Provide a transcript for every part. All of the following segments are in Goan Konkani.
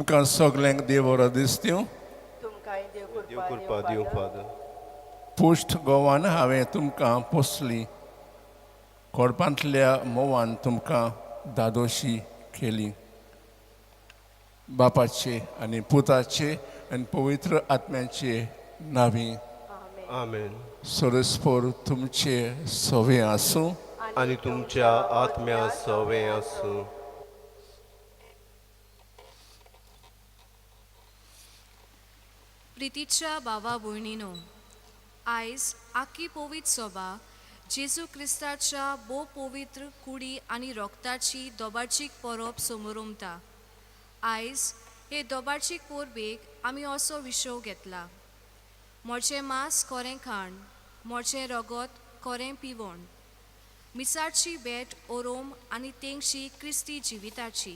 तुमकां सगल्यांक देव बरो दिसत्यो. तुमकांय देव देव कृपा दिवं फादर. पुश्ट गोवान हांवें तुमकां पोसली, कोडपांतल्या मोवान तुमकां दादोशी केली. बापाचे आनी पुताचे आनी पवित्र आत्म्याचे नांवी. आमेन. आमेन. सरस्पोर तुमचे सवे आसूं. आनी तुमच्या आत्म्या सवें आसूं. प्रितीच्या भावा भयणीनो, आयज आखी पवित्र सभा जेजू क्रिस्ताच्या भोव पवित्र कुडी आनी रोगताची दोबाचीक परब समोरमता. आयज हे दोबाचीक परबेक आमी असो विशय घेतला, म्हजें मांस कोरें खाण, म्हजें रगत कोरें पिवण. मिसाची भेट ओरोम आनी तेंगशी क्रिस्ती जिविताची.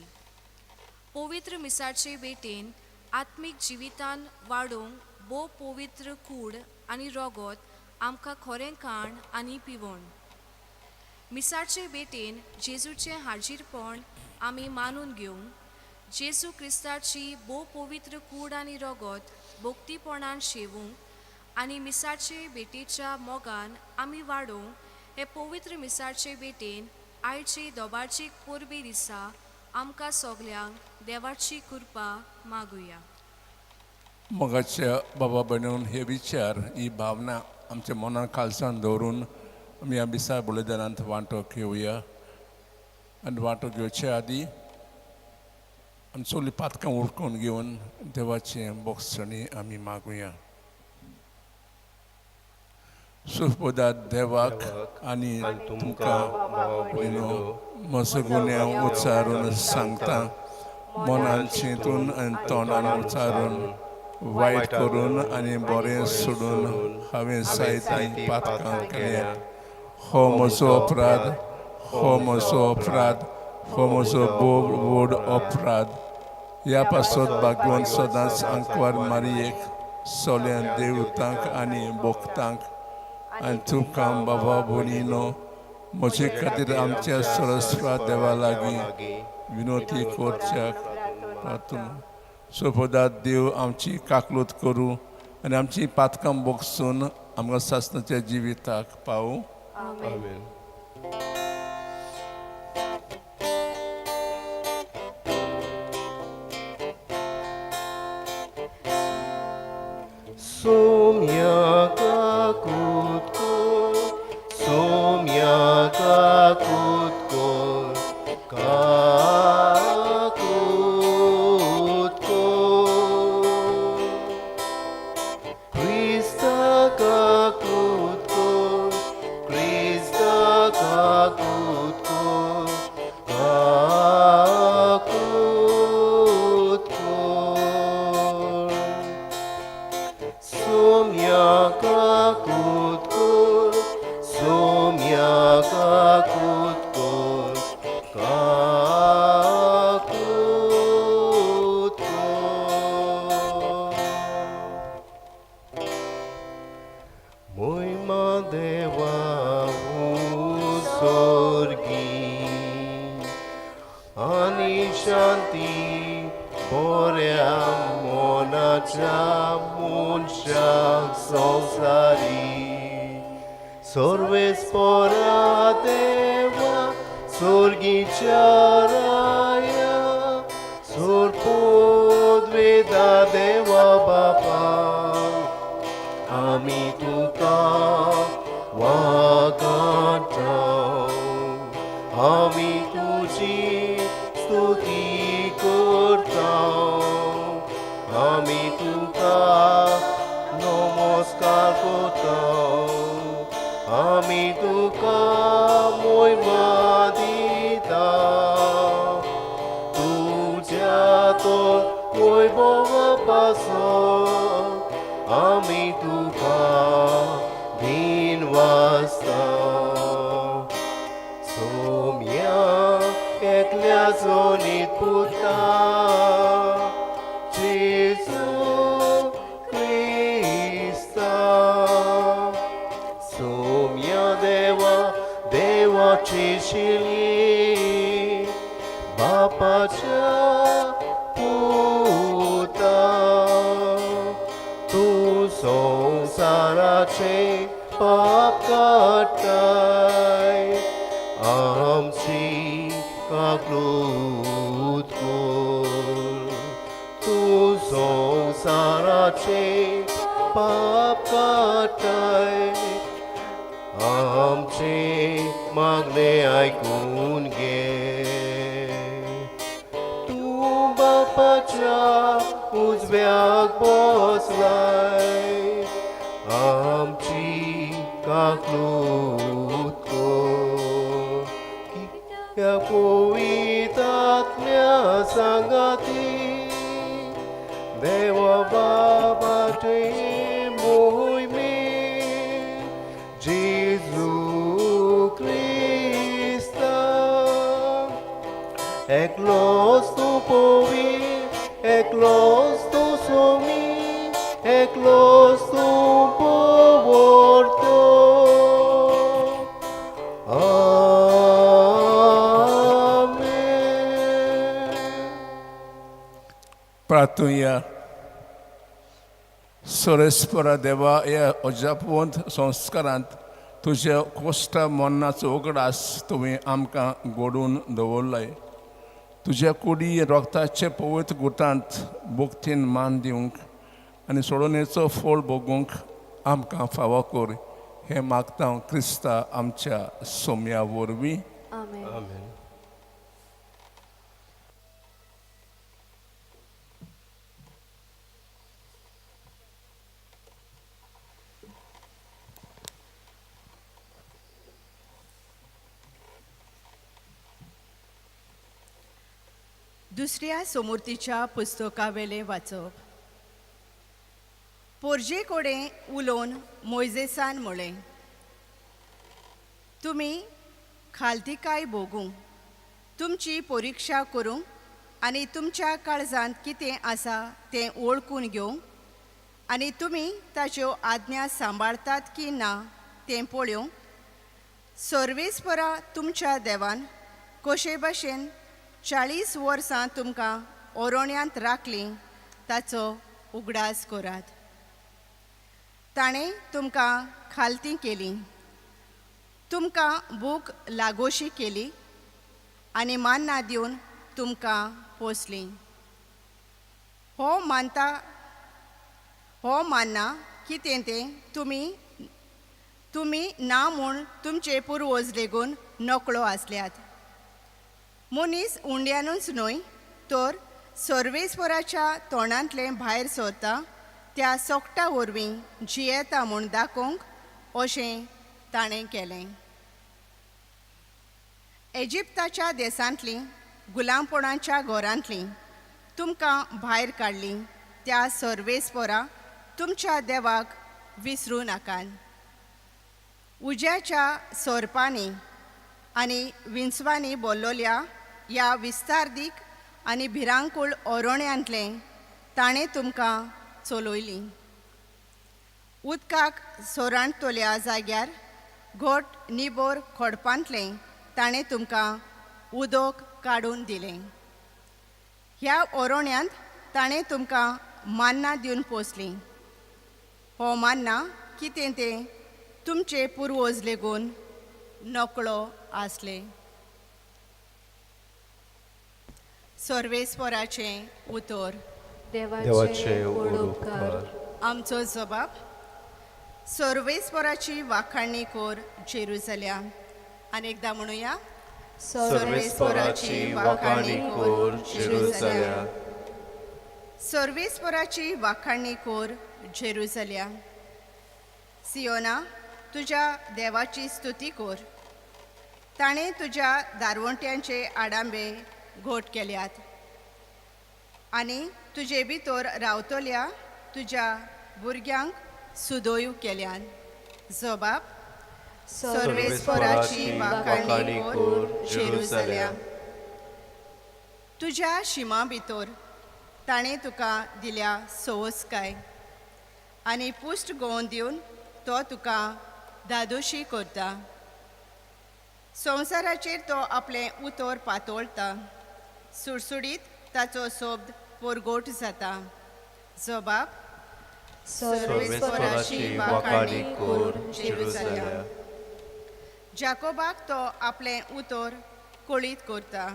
पवित्र मिसाचे भेटेन आत्मीक जिवितान वाडोवंक भोव पवित्र कूड आनी रगत आमकां खरें खाण आनी पिवण. मिसाचे भेटेन जेजूचें हाजीरपण आमी मानून घेवंक, जेजू क्रिस्ताची भोव पवित्र कूड आनी रगत भक्तीपणान शेवूंक आनी मिसाचे भेटेच्या मोगान आमी वाडोवंक हे पवित्र मिसाचे भेटेन आयचे दोबाची परबे दिसा आमकां सगल्यांक देवाची कृपा मागुया. मोगाच्या बाबा बनवून हे विचार, ही भावना आमच्या मनां खालसान दवरून आमी ह्या मिसा बलिदानांत वांटो घेवया. आनी वांटो घेवचे आदी आमी सगळीं पातकां उरकून घेवन देवाचें बोगसणी आमी मागुया. सुखबोधात देवाक आनी तुमकां भयणो म्हजो गुन्यांव उच्चारून सांगता. मनान चिंतून आनी तोंडान उच्चारून, वायट करून आनी बरें सोडून हांवें जायतीं पातकां केल्यात. हो म्हजो अपराध, हो म्हजो अपराध, हो म्हजो भोव व्हड अपराध. ह्या पासत भागवंत सदांच आंकवार मारयेक, सोल्या देवतांक आनी भक्तांक आनी तुमकां बाबा भयणीनो म्हजे खातीर आमच्या सरस्वत देवा लागीं विनोती करच्याक प्रार्थना. सोपोदात देव आमची काकलूत करूं आनी आमची पातकां बोगसून आमकां सासणाच्या जिविताक पावूं. आमेन. Somya kakutko, somya kakutko, kakutko. Krista kakutko, Krista kakutko, kakutko. Somya kakutko, somya kakutko, kakutko. Moima deva usorgi, ani शांती बऱ्या मनाच्या मनशाक संवसारी. सर्वेस्परा देवा, स्वर्गीच्या राया, सोरपोद्वेदा देवा बापा, आमी तुका वागाटा, आमी तुजी स्तुती करता, आमी तुका नमस्कार करता, आमी तुका मोयमा दिता. तुज्या तर वैभवा पासत आमी तुका दिनवासता. सोम्या एकल्या जोनीत पुता जेजू क्रिस्ता, सोम्या देवा देवाची शिली बापाच्या पुता. संवसाराचे पाप काडटाय आमची काकूत कर तूं संवसाराचे पाप काडटाय आमचे मागणे आयकून घे तूं बापाच्या उजव्याक बसलाय आमची काकूत कर कित्याक पवित्र आत्म्या सांगाती देवा बाबाचे मोहिमे जेजू क्रिस्ता एकलोच तूं पवित्र एकलोच तूं सोमी एकलोच तूं पवर्तो आमेन. प्रार्थुया. सोरेस्परा देवा, ह्या अजापवंत संस्कारांत तुज्या कोश्टा मरणाचो उगडास तुवें आमकां घडोवन दवरलाय. तुज्या कुडी रोगताचे पवित्र गुटांत भक्तीन मान दिवंक आनी सोडोवणेचो फळ भोगूंक आमकां फावो कर, हें मागता हांव क्रिस्ता आमच्या सोम्या वरवीं. आमेन. आमेन. दुसऱ्या सोमुर्तीच्या पुस्तकावेलें वाचप. पोरजे कडेन उलोवन मोयजेसान म्हळें, तुमी खालतिकाय भोगूंक, तुमची परिक्षा करूंक आनी तुमच्या काळजांत कितें आसा तें वळखून घेवंक आनी तुमी ताच्यो आज्ञा सांबाळतात की ना तें पळोवंक सर्वेस्परा तुमच्या देवान कशे भाशेन 40 वर्सां तुमकां ओरोण्यांत राखलीं ताचो उगडास करात. ताणें तुमकां खालती केली, तुमकां भूक लागोशी केली आनी मान्ना दिवन तुमकां पोसलीं. हो मानता हो मान्ना कितें तें तुमी तुमी ना म्हूण तुमचे पुर्वज लेगून नकळो आसल्यात. मनीस उंड्यानूच न्हय तर सर्वेस्वराच्या तोंडांतलें भायर सरता त्या सोकटा वरवीं जियेता म्हूण दाखोवंक अशें ताणें केलें. एजिप्ताच्या देशांतलीं गुलामपणाच्या घरांतलीं तुमकां भायर काडलीं त्या सर्वेस्परा तुमच्या देवाक विसरूं नाकात. उज्याच्या सोरपांनी आनी विंचवांनी बोल्लोल्या ह्या विस्तारदीक आनी भिरांकूळ ओरोण्यांतलें ताणें तुमकां चलयलीं. उदकाक सोरांतल्या जाग्यार घोट निबोर खोडपांतलें ताणें तुमकां उदक काडून दिलें. ह्या ओरोण्यांत ताणें तुमकां मान्ना दिवन पोसलीं. हो मान्ना कितें तें तुमचे पुर्वज लेगून नकळो आसले. सर्वेस्वराचें उतर. देवाचे व्हड उपकार. आमचो जबाब. सर्वेस्वराची वाखाणणी कर जेरुजल्या. आनी एकदां म्हणुया. सर्वेस्पराची वाखाणी कर जेरुजल्या. सर्वेस्वराची वाखाणणी कर जेरुजल्या. सियोना, तुज्या देवाची स्तुती कर. ताणें तुज्या दारवंट्यांचे आडांबे घोट केल्यात आनी तुजे भितर रावतल्या तुज्या भुरग्यांक सुदोयू केल्यात. जबाब. सर्वेस्पराची वाखाणी कर जेरुजल्या. तुज्या शिमा भितर ताणें तुका दिल्या सवसकाय आनी पुश्ट गोवन दिवन तो तुका धादोशी करता. संवसाराचेर तो आपलें उतर पातळटा, सुडसुडीत ताचो शब्द पोरगोट जाता. जबाब. सर्वेस्पराची वाखाणी कर जेरुजाल्या. जाकोबाक तो आपलें उतर कळीत करता,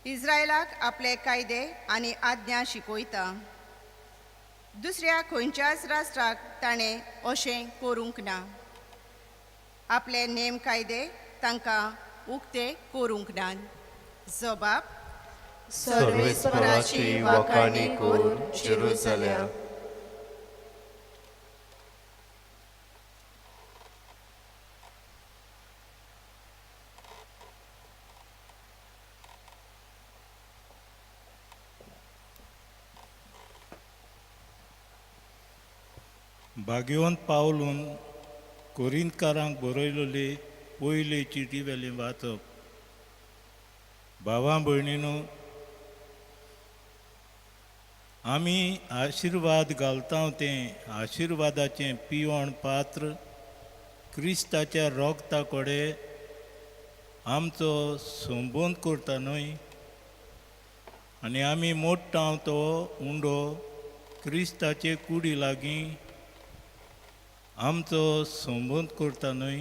इस्रायलाक आपले कायदे आनी आज्ञा शिकयता. दुसऱ्या खंयच्याच राष्ट्राक ताणें अशें करूंक ना, आपले नेम कायदे तांकां उक्ते करूंक नात. जबाब. सर्वेस्पराची वाखाणी कर जेरुजाल्या. भाग्यवंत पावलून कोरिंतकारांक बरयलेली पयली चिटी वेलें वाचप. भावा भयणीनो, आमी आशिर्वाद घालता तें आशिर्वादाचें पिवण पात्र क्रिस्ताच्या रोगता कडेन आमचो संबंद करता न्हय, आनी आमी मोडटा तो उंडो क्रिस्ताचे कुडी लागीं आमचो संबंद करता न्हय.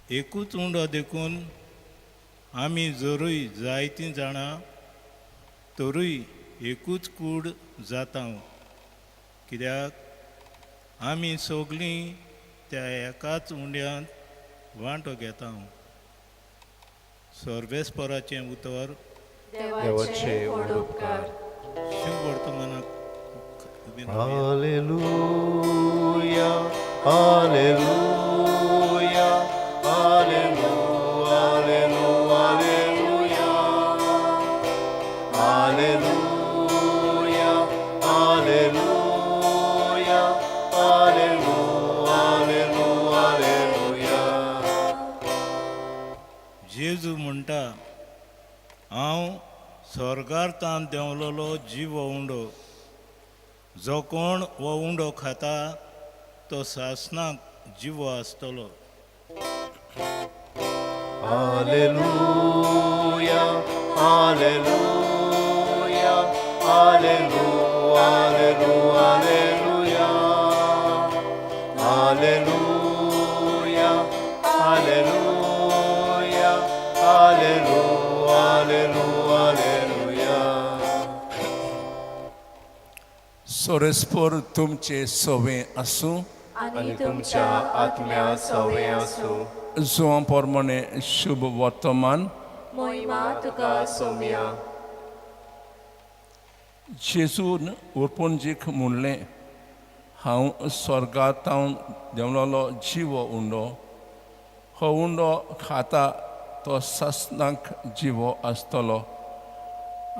एकूच उंडो देखून आमी जरूय जायतीं जाणां तरूय एकूच कूड जाता, कित्याक आमी सगळीं त्या एकाच उंड्यांत वांटो घेता. सर्वेस्पराचें उतर. देवाचे व्हड उपकार. Shiv वर्तमानाक. Hallelujah, hallelujah, hallelujah, hallelujah, hallelujah, hallelujah, hallelujah. जेजू म्हणटा, हांव स्वर्गार तान देंवलेलो जिवो उंडो, जो कोण हो उंडो खाता तो सासनाक जिवो आसतलो. Hallelujah, hallelujah, hallelujah, hallelujah, hallelujah, hallelujah, hallelujah. सोरेस्पोर तुमचे सवे आसूं आनी तुमच्या आत्म्या सवे आसूं. जुवां प्रमाणे शुभ वर्तमान. मोहिमा तुका सोम्या. जेजून उरपणजीक म्हणलें, हांव स्वर्गांत देंवलेलो जिवो उंडो, हो उंडो खाता तो सासनाक जिवो आसतलो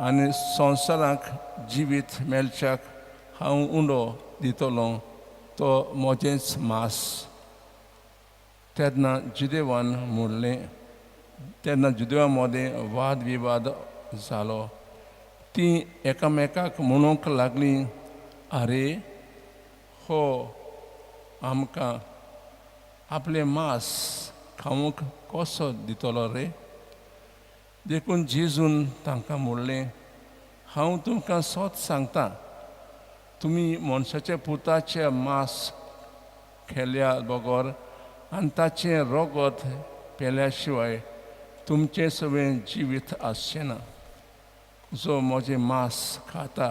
आनी संवसाराक जिवीत मेळच्याक हांव उंडो दितलो तो म्हजेंच मास. तेन्ना जुदेवान म्हणलें, तेन्ना जुदेवा मदें वाद विवाद जालो. ती एकामेकाक म्हणूंक लागली, आरे हो आमकां आपलें मांस खावंक कसो दितलो रे? देखून जेजून तांकां म्हणलें, हांव तुमकां सत सांगता, तुमी मनशाच्या पुताचें मांस खेल्या बगर आनी ताचें रगत पेल्या शिवाय तुमचें सगळें जिवीत आसचें ना. जो म्हजें मांस खाता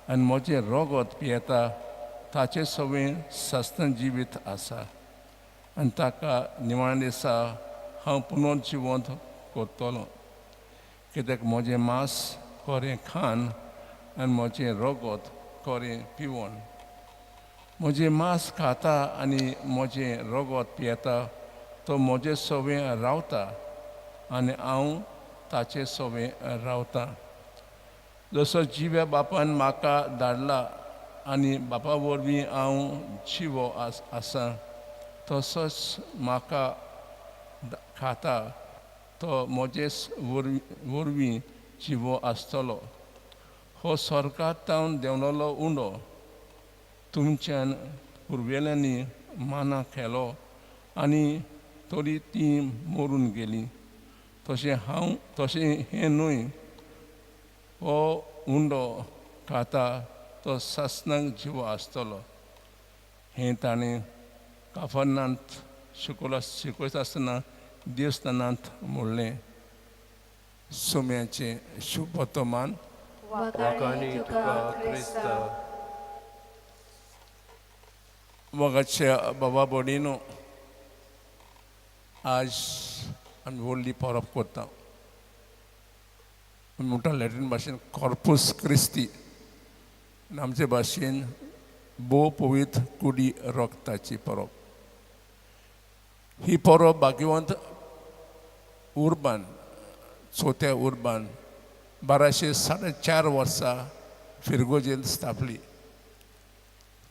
आनी म्हजें रगत पियेता ताचें सगळें सस्तन जिवीत आसा आनी ताका निमाण्या दिसा हांव पुनर्जिवंत करतलो. कित्याक म्हजें मांस खरें खाण आनी म्हजें रगत खरें पिवन. म्हजें मांस खाता आनी म्हजें रगत पियेता तो म्हजें सवें रावता आनी हांव ताचे सवें रावता. जसो जिव्या बापान म्हाका धाडला आनी बापा वरवीं हांव जिवो आसा, तसोच म्हाका खाता तो म्हजेच वरवीं जिवो आसतलो. हो स्वर्गांत देंवलेलो उंडो तुमच्यान पुर्वेल्यांनी माना केलो आनी तरी ती मरून गेली. तशें हांव तशें हें न्हय, हो उंडो खाता तो सासणाक जिवो आसतलो. हें ताणें काफर्नांत शिकवला शिकयता आसतना देवस्थानांत म्हणलें. सोम्याचें शुभवर्तमान. वाखाणी तुका क्रिस्ता. मोगाच्या बाबा भयणीनो, आज आमी व्हडली परब करता. आमी म्हणटा लॅटीन भाशेन कॉर्पूस क्रिस्ती आनी आमचे भाशेन भोव पवित्र कुडी रोगताची परब. ही परब भाग्यवंत उर्बान, चवथ्या उर्बान 1204.5 वर्सां फिरगोजेन स्थापली.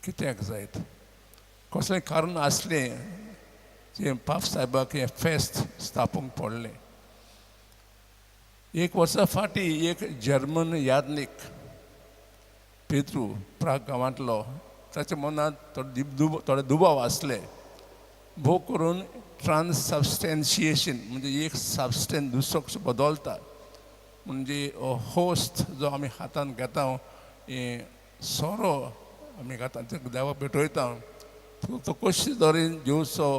कित्याक जायत, कसलें कारण आसलें जें पाप साहेबाक हें फेस्त स्थापूंक पडलें? एक वर्सा फाटीं एक जर्मन याज्ञीक पेत्रू प्राग गांवांतलो, ताच्या मनांत थोडे दुबाव आसले, भोव करून ट्रान्ससबस्टेन्शिएशन, म्हणजे एक सबस्टेन्स दुसरो कसो बदलता, म्हणजे होस्ट जो आमी हातान घेता, हें सोरो आमी घेता देवाक भेटयता, तो कशे तरेन जेवचो,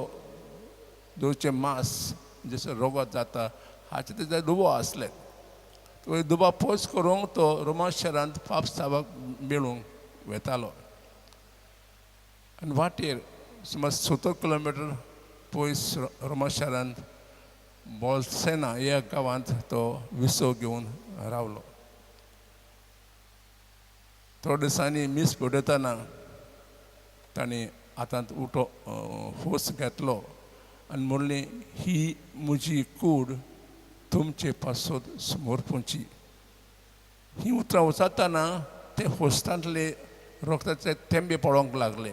जेवचें मांस जशें रगत जाता, हाचे तेजे दुबाव आसले. तो दुबाव पयस करूंक तो रोमा शहरांत पाप साहेबाक मेळूंक वेतालो आनी वाटेर सुमार 70 किलोमिटर पयस रोमा शहरांत बोल्सेना ह्या गांवांत तो विसव घेवन रावलो. थोड्या दिसांनी मीस बडयतना ताणें हातांत उठो फोस घेतलो आनी म्हणलें, ही म्हजी कूड तुमचे पासत समर्पूची. ही उतरां उचारतना ते होस्तांतले रोगताचे तेंबे पडोंक लागले,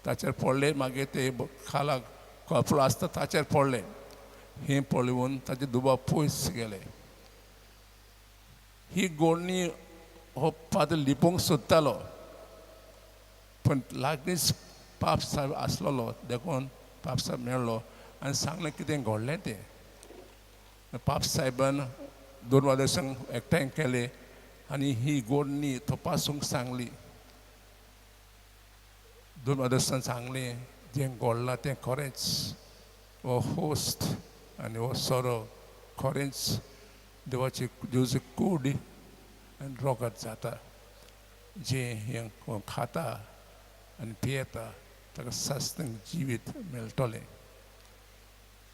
ताचेर पडले, मागीर ते खालाक कपडो आसता ताचेर पडले. हें पळोवन ताचे दुबाव पयस गेले. ही गोडणी हो पात्र लिपोवंक सोदतालो, पूण लागींच पाप साहेब आसलेलो देखून पाप साहेब मेळ्ळो आनी सांगलें कितें घडलें तें. पाप साहेबान दोन वादर्सांक एकठांय केले आनी ही गोडणी तपासूंक सांगली. दोन वादर्सान सांगलें जें घडलां तें खरेंच, हो होस्ट आनी हो सोरो खरेंच देवाची देवची कूड आनी रोगत जाता. जें हें खाता आनी पियेता ताका सासणाक जिवीत मेळटलें.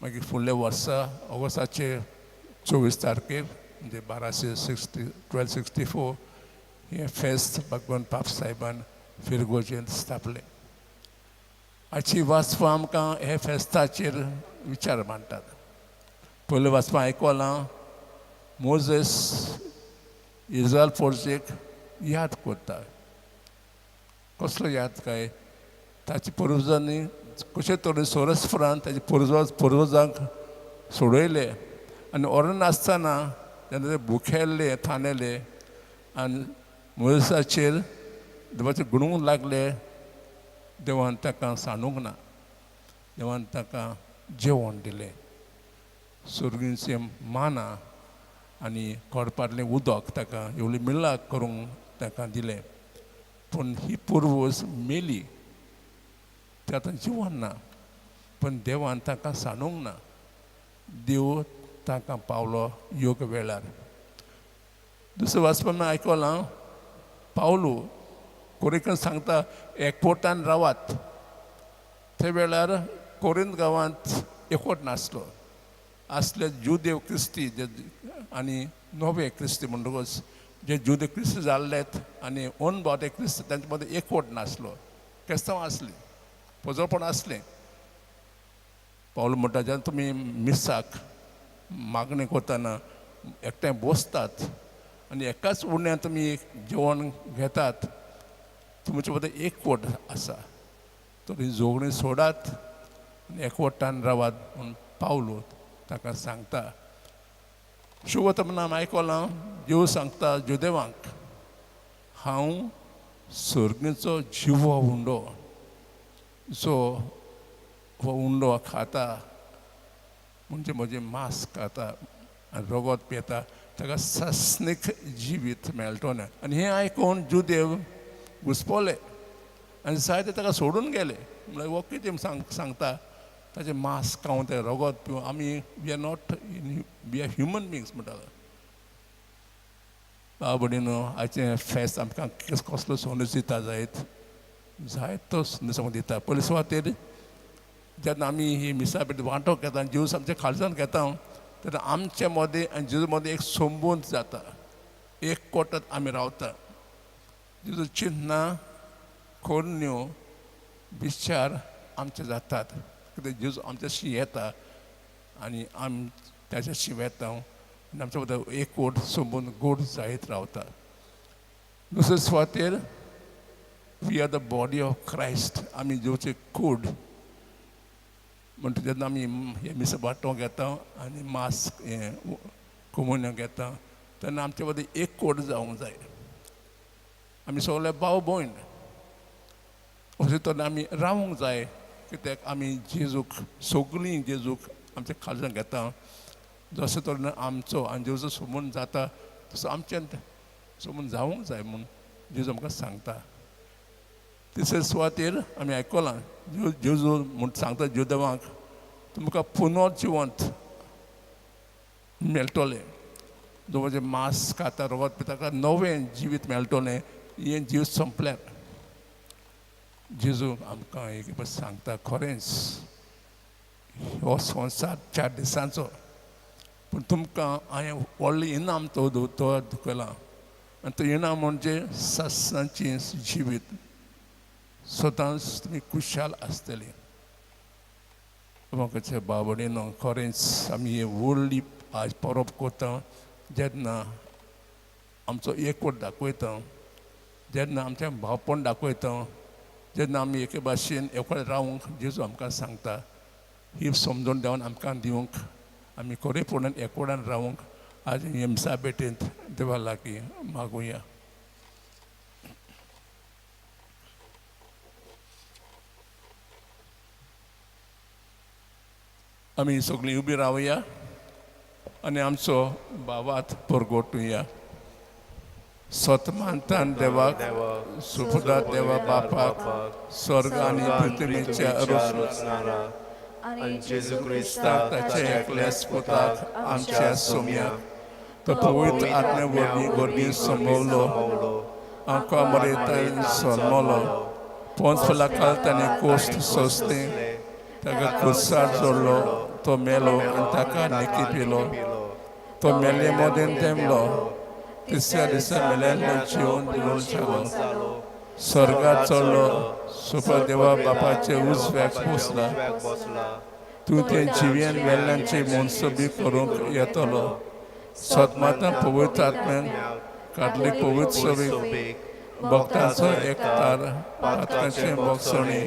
मागीर फुडल्या वर्सा ऑगस्टाचे 24 तारखेर, म्हणजे 1264 हें फेस्त भगवान पाप साहेबान फिरगोजेंत स्थापलें. आजची वाचपां आमकां हे फेस्ताचेर विचार मांडटात. पयलें वाचपां आयकलां, मोजेस इज्रायल फोर्सेक याद करता. कसलो याद काय? ताचे पुर्वजांनी कशे तरेन सोरसपरान ताचे पुर्वजांक सोडयले आनी ओरन आसतना तेन्ना ते भुकेल्ले थानेले आनी मोजेसाचेर देवाचे गुणूंक लागले. देवान ताका सांडूंक ना, देवान ताका जेवण दिलें, सुर्गींचे माना आनी कोडपांतलें उदक ताका एवली मिलाक करूंक ताका दिलें. पूण ही पुर्वज मेली, ते आतां जिवन ना, पूण देवान ताका सांडूंक ना. देव ताका पावलो योग्य वेळार. दुसरें वाचपाक आयकलां, पावलू कोरिकन सांगता एकवटान रावात. त्या वेळार कोरिंत गांवांत एकवट नासलो, आसले जुदेव क्रिस्ती जे आनी नवे क्रिस्ती, म्हणटकच जे जुदे क्रिस्ती जाल्लेत आनी अनबाटे क्रिस्ती तांचे मदें एकवट नासलो, क्रिस्तांव आसलीं, पोजोपण आसलें. पावल म्हणटा जेन्ना तुमी मिसाक मागणें करतना एकठांय बसतात आनी एकाच उण्यान तुमी जेवण घेतात, तुमचे मदें एकवट आसा, तर झगडीं सोडात आनी एकवटान रावात म्हूण पावलो ताका सांगता. शुभतमनाम आयकलां, देव सांगता जुदेवांक, हांव सर्गीचो जिवो उंडो, जो हो उंडो खाता म्हणजे म्हजें मांस खाता आनी रगत पियेता ताका सासणीक जिवीत मेळटलें. आनी हें आयकून जुदेव घुसपोले आनी जायते ताका सोडून गेले. म्हणल्यार हो कितें सांगता, ताचें मांस खावन तें रगत पिवन आमी we are not we are human beings म्हणटालो. बाबा भयणीनो, आयचें फेस्त आमकां कसलो संदेश दिता जायत, जायत तो संदेश आमकां दिता. पयले सुवातेर जेन्ना आमी ही मिसा भेट वांटो घेता, जेजू आमच्या खालसान घेता, तेन्ना आमचे मदें आनी जेजू मदें एक संबंद जाता, एक कोटांत आमी रावता. जेजू चिन्नां कोरण्यो विचार आमचे जातात, कित्याक जेजू आमच्याशी येता आनी आमी ताच्याशी वेता आनी आमच्या मदें एक कोट संबंद गोड जायत रावता. दुसरे सुवातेर we are the body of Christ, आमी जेवचे कूड. म्हणटा जेन्ना आमी हे मिसा वांटो घेता आनी मास हें कोमुन्यो घेता तेन्ना आमचे मदें एक कोट जावंक जाय. आमी सगळे भाव भयण अशें तरेन आमी रावंक जाय, कित्याक आमी जेजूक सगळीं जेजूक आमच्या खालच्यान घेता. जशें तरेन आमचो आनी जेजूचो संबंद जाता तसो आमच्यान संबंद जावंक जाय म्हूण जेजू आमकां सांगता. तिसरे सुवातेर आमी आयकलां जेजू म्हूण सांगता जुदेवांक, तुमकां पुनर्जिवंत मेळटलें, जो म्हणजे मांस खाता रगत पिता ताका नवें जिवीत मेळटलें, हें जिवीत सोंपल्यार. जेजू आमकां एक सांगता, खरेंच हो संवसार 4 दिसांचो, पूण तुमकां हांवें व्हडलें इनाम तो केलां आनी तो इनाम म्हणजे सासणाचें जिवीत, सदांच तुमी खुशाल आसतली. म्हाका बाबडीनो, खरेंच आमी हे व्हडली आज परब करता जेन्ना आमचो एकवट दाखयता, जेन्ना आमचें भावपण दाखयता, जेन्ना आमी एके भाशेन एकवट रावंक जेजू आमकां सांगता. ही समजून देवान आमकां दिवंक आमी खरेपणान एकवटान रावंक आज हे मिसा भेटेंत देवा लागीं मागुया. आमी सगळीं उबी रावया आनी आमचो भावात परगटुया. सतमानतान देवाक, सुपदा देवा बापाक, स्वर्ग आनी पृथ्वीच्या रचणारा आनी जेजू क्रिस्ताक ताच्या एकल्याच पुताक आमच्या सोम्याक, तो पवित्र आत्म्या वरवीं गर्भी संभवलो, आमकां मरेतान जल्मलो, पोंच फुलाकाल ताणें कोश्ट सोंसलें, ताका खुर्सार जोडलो, तो मेलो आनी ताका निकी पिलो, तो मेले मदेन तेंबलो, तिसऱ्या दिसा मेल्यांतलो जिवन दिवन जालो, स्वर्गार चडलो, सुपर देवा बापाचे उजव्याक पोसला, तूं ते जिव्यान वेल्ल्यांचे मनसोबी करूंक येतलो. सतमाता पवित्र आत्म्यान काटली पवित्र सोबीक, भक्तांचो एकतार, पातकांचें भोगसणी,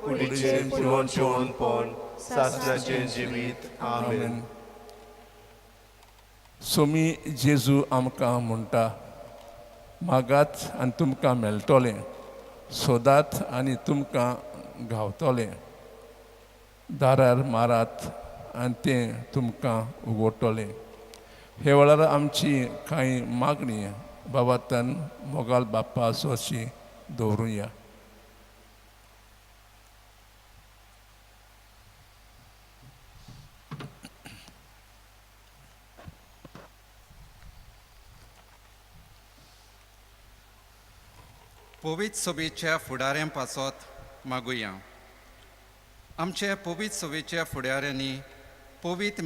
कुडीचें जिवन जिवनपण, सासणाचें जिवीत. आमेन. सोमी जेजू आमकां म्हणटा, मागात आनी तुमकां मेळटलें, सोदात आनी तुमकां गावतलें, दारार मारात आनी तें तुमकां उगडटलें. हे वेळार आमची कांय मागणी बाबातान मोगाल बाप्पा अशी दवरुया. पवित्र सभेच्या फुडाऱ्यां पासत मागुया. आमच्या पवित्र सभेच्या फुडाऱ्यांनी पवित्र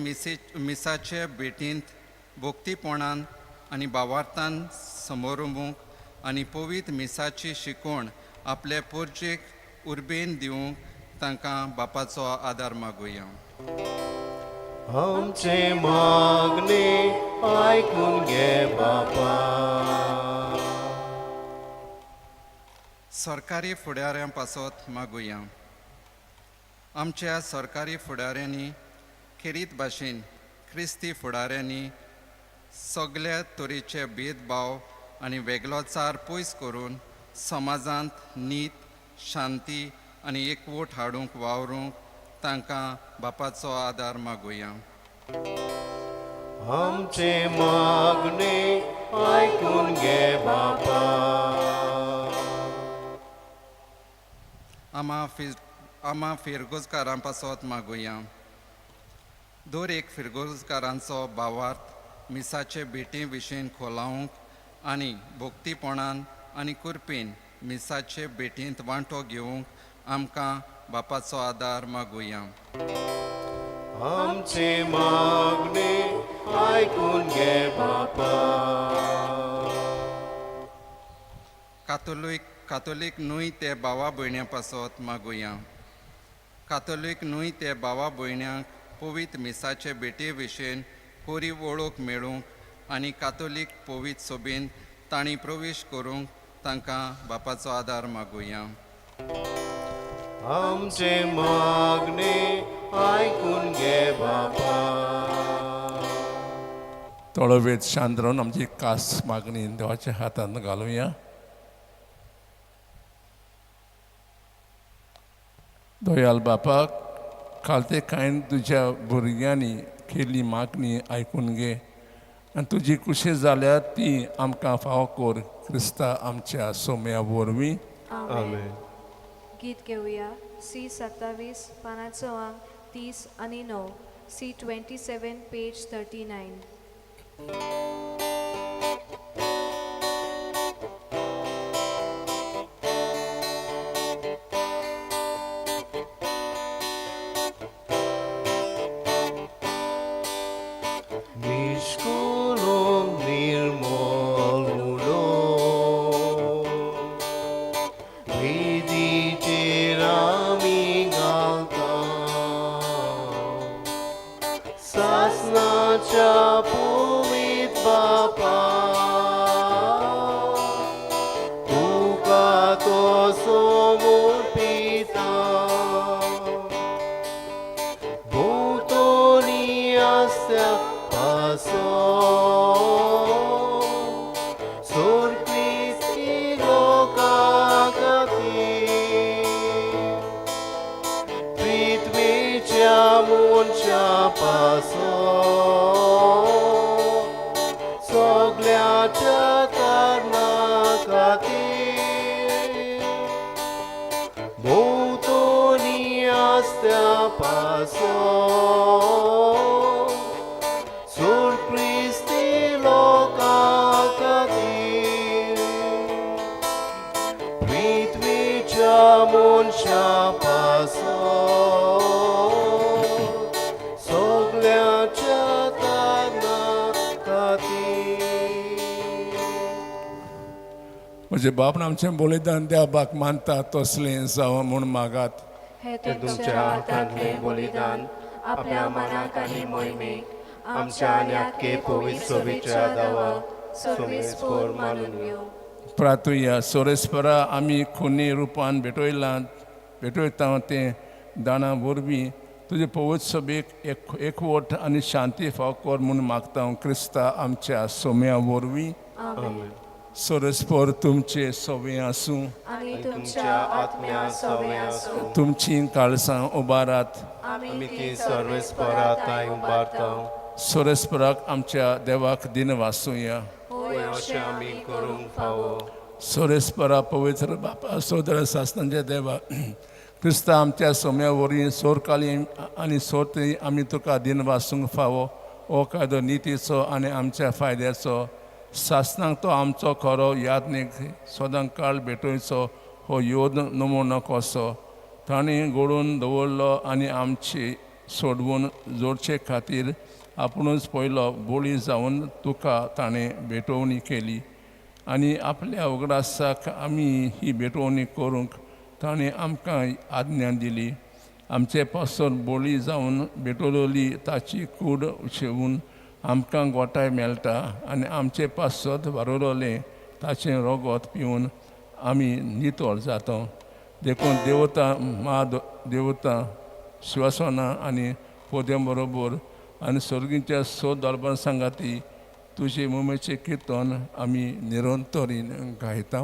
मिसाचे भेटींत भक्तीपणान आनी भावार्थान समोरमूंक आनी पवित्र मिसाची शिकवण आपले पोरजेक उर्बेन दिवंक तांकां बापाचो आदार मागुया. आमचे मागणे आयकून घे बापा. सरकारी फुडाऱ्यां पासत मागुया. आमच्या सरकारी फुडाऱ्यांनी खेरीत भाशेन क्रिस्ती फुडाऱ्यांनी सगल्या तरेचे भेदभाव आनी वेगळोचार पयस करून समाजांत नीत, शांती आनी एकवट हाडूंक वावरूंक तांकां बापाचो आदार मागुया. आमचे मागणे आयकून घे बापा. आमा फिरगोजकारां पासत मागुया. दर एक फिरगोजकारांचो भावार्थ मिसाचे भेटी विशीं खोलावंक आनी भक्तीपणान आनी कुरपीन मिसाचे भेटींत वांटो घेवंक आमकां बापाचो आदार मागुया. आमचे मागणे आयकून घे बापा. कातोलीक न्हय ते भावा भयण्यां पासत मागुया. कातोलीक न्हय ते भावा भयण्यांक पवित्र मिसाचे भेटे विशयन कोरी वळख मेळूंक आनी कातोलीक पवित्र सोबीन तांणी प्रवेश करूंक तांकां बापाचो आदार मागुया. आमचे मागणे आयकून घे बापा. थोडो वेळ शांत रावन आमची खास मागणी देवाच्या हातांत घालुया. दयाल बापाक खालते कांय तुज्या भुरग्यांनी केल्ली मागणी आयकून घे आनी तुजी खुशी जाल्यार ती आमकां फावो कर क्रिस्ता आमच्या सोम्या वरवीं. आमेन. गीत घेवया सी 27 पानाचो आंक 30 आनी 9, सी 27 पेज 39. निष्कुलो निर्मल उलो वेदीचेर आमी घालता सासनाच्या पवित्र बापा तुका तो समर्पिता भोंवतणी आसत्या पासो सोर क्रिस्ती लोकां खातीर पृथ्वीच्या मनशा पासो सगळ्याच्या कारणा खातीर भोंवतणी आसत्या पासो सोर क्रिस्ती लोकां खातीर पृथ्वीच्या मनशा पासो सगळ्याच्या कारणा खातीर. म्हजे बाप आमचें बलिदान त्या बाक मानता तसलें जावं म्हूण मागात. हे तुमच्या हातांतलें बलिदान आपल्या मनाक आनी मोहिमेक आमच्या आनी आख्खे पवित्र सोबीच्या दावाक सोमेस्पोर मानून घेवं. प्रार्थुया. सोरेस्परा आमी खुनी रुपान भेटयता तें दाणां वरवीं तुजे पवित्र सभेक एकवट आनी शांती फाव कर म्हूण मागता क्रिस्ता आमच्या सोम्या वरवीं. आमेन. सोरेस्पर तुमचे सवे आसूं आनी तुमच्या आत्म्या सवे आसूं. तुमची काळसां उबारात. आमी ती सर्वेस्परा तांय उबारता. सोरेस्पराक आमच्या देवाक दिन वासुया. होय अशें आमी करूंक फावो. सोरेस्परा पवित्र बापा सोदर सासनांच्या देवा क्रिस्ता आमच्या सोम्या वरवीं सोरकाली आनी सोरती आमी तुका दिन वासूंक फावो. हो कायदो नितीचो आनी आमच्या फायद्याचो सासनाक तो आमचो खरो यादनीक सदां काळ भेटोवचो हो योद नमुनो कसो तांणी गोडून दवरलो आनी आमची सोडवून जोडचे खातीर आपुणूच पयलो बोळी जावन तुका ताणें भेटवणी केली आनी आपल्या उगडासाक आमी ही भेटवणी करूंक ताणें आमकां आज्ञा दिली. आमचे पासून बोळी जावन भेटवली ताची कूड शेवून आमकां गोठाय मेळटा आनी आमचे पासत वारवलें ताचें रोगोत पिवन आमी नितळ जाता. देखून देवता मा देवता शिवासना आनी पोद्यां बरोबर आनी सर्गीच्या स दरबार सांगाती तुजे मोमेचें किर्तन आमी निरंतरीन गायता.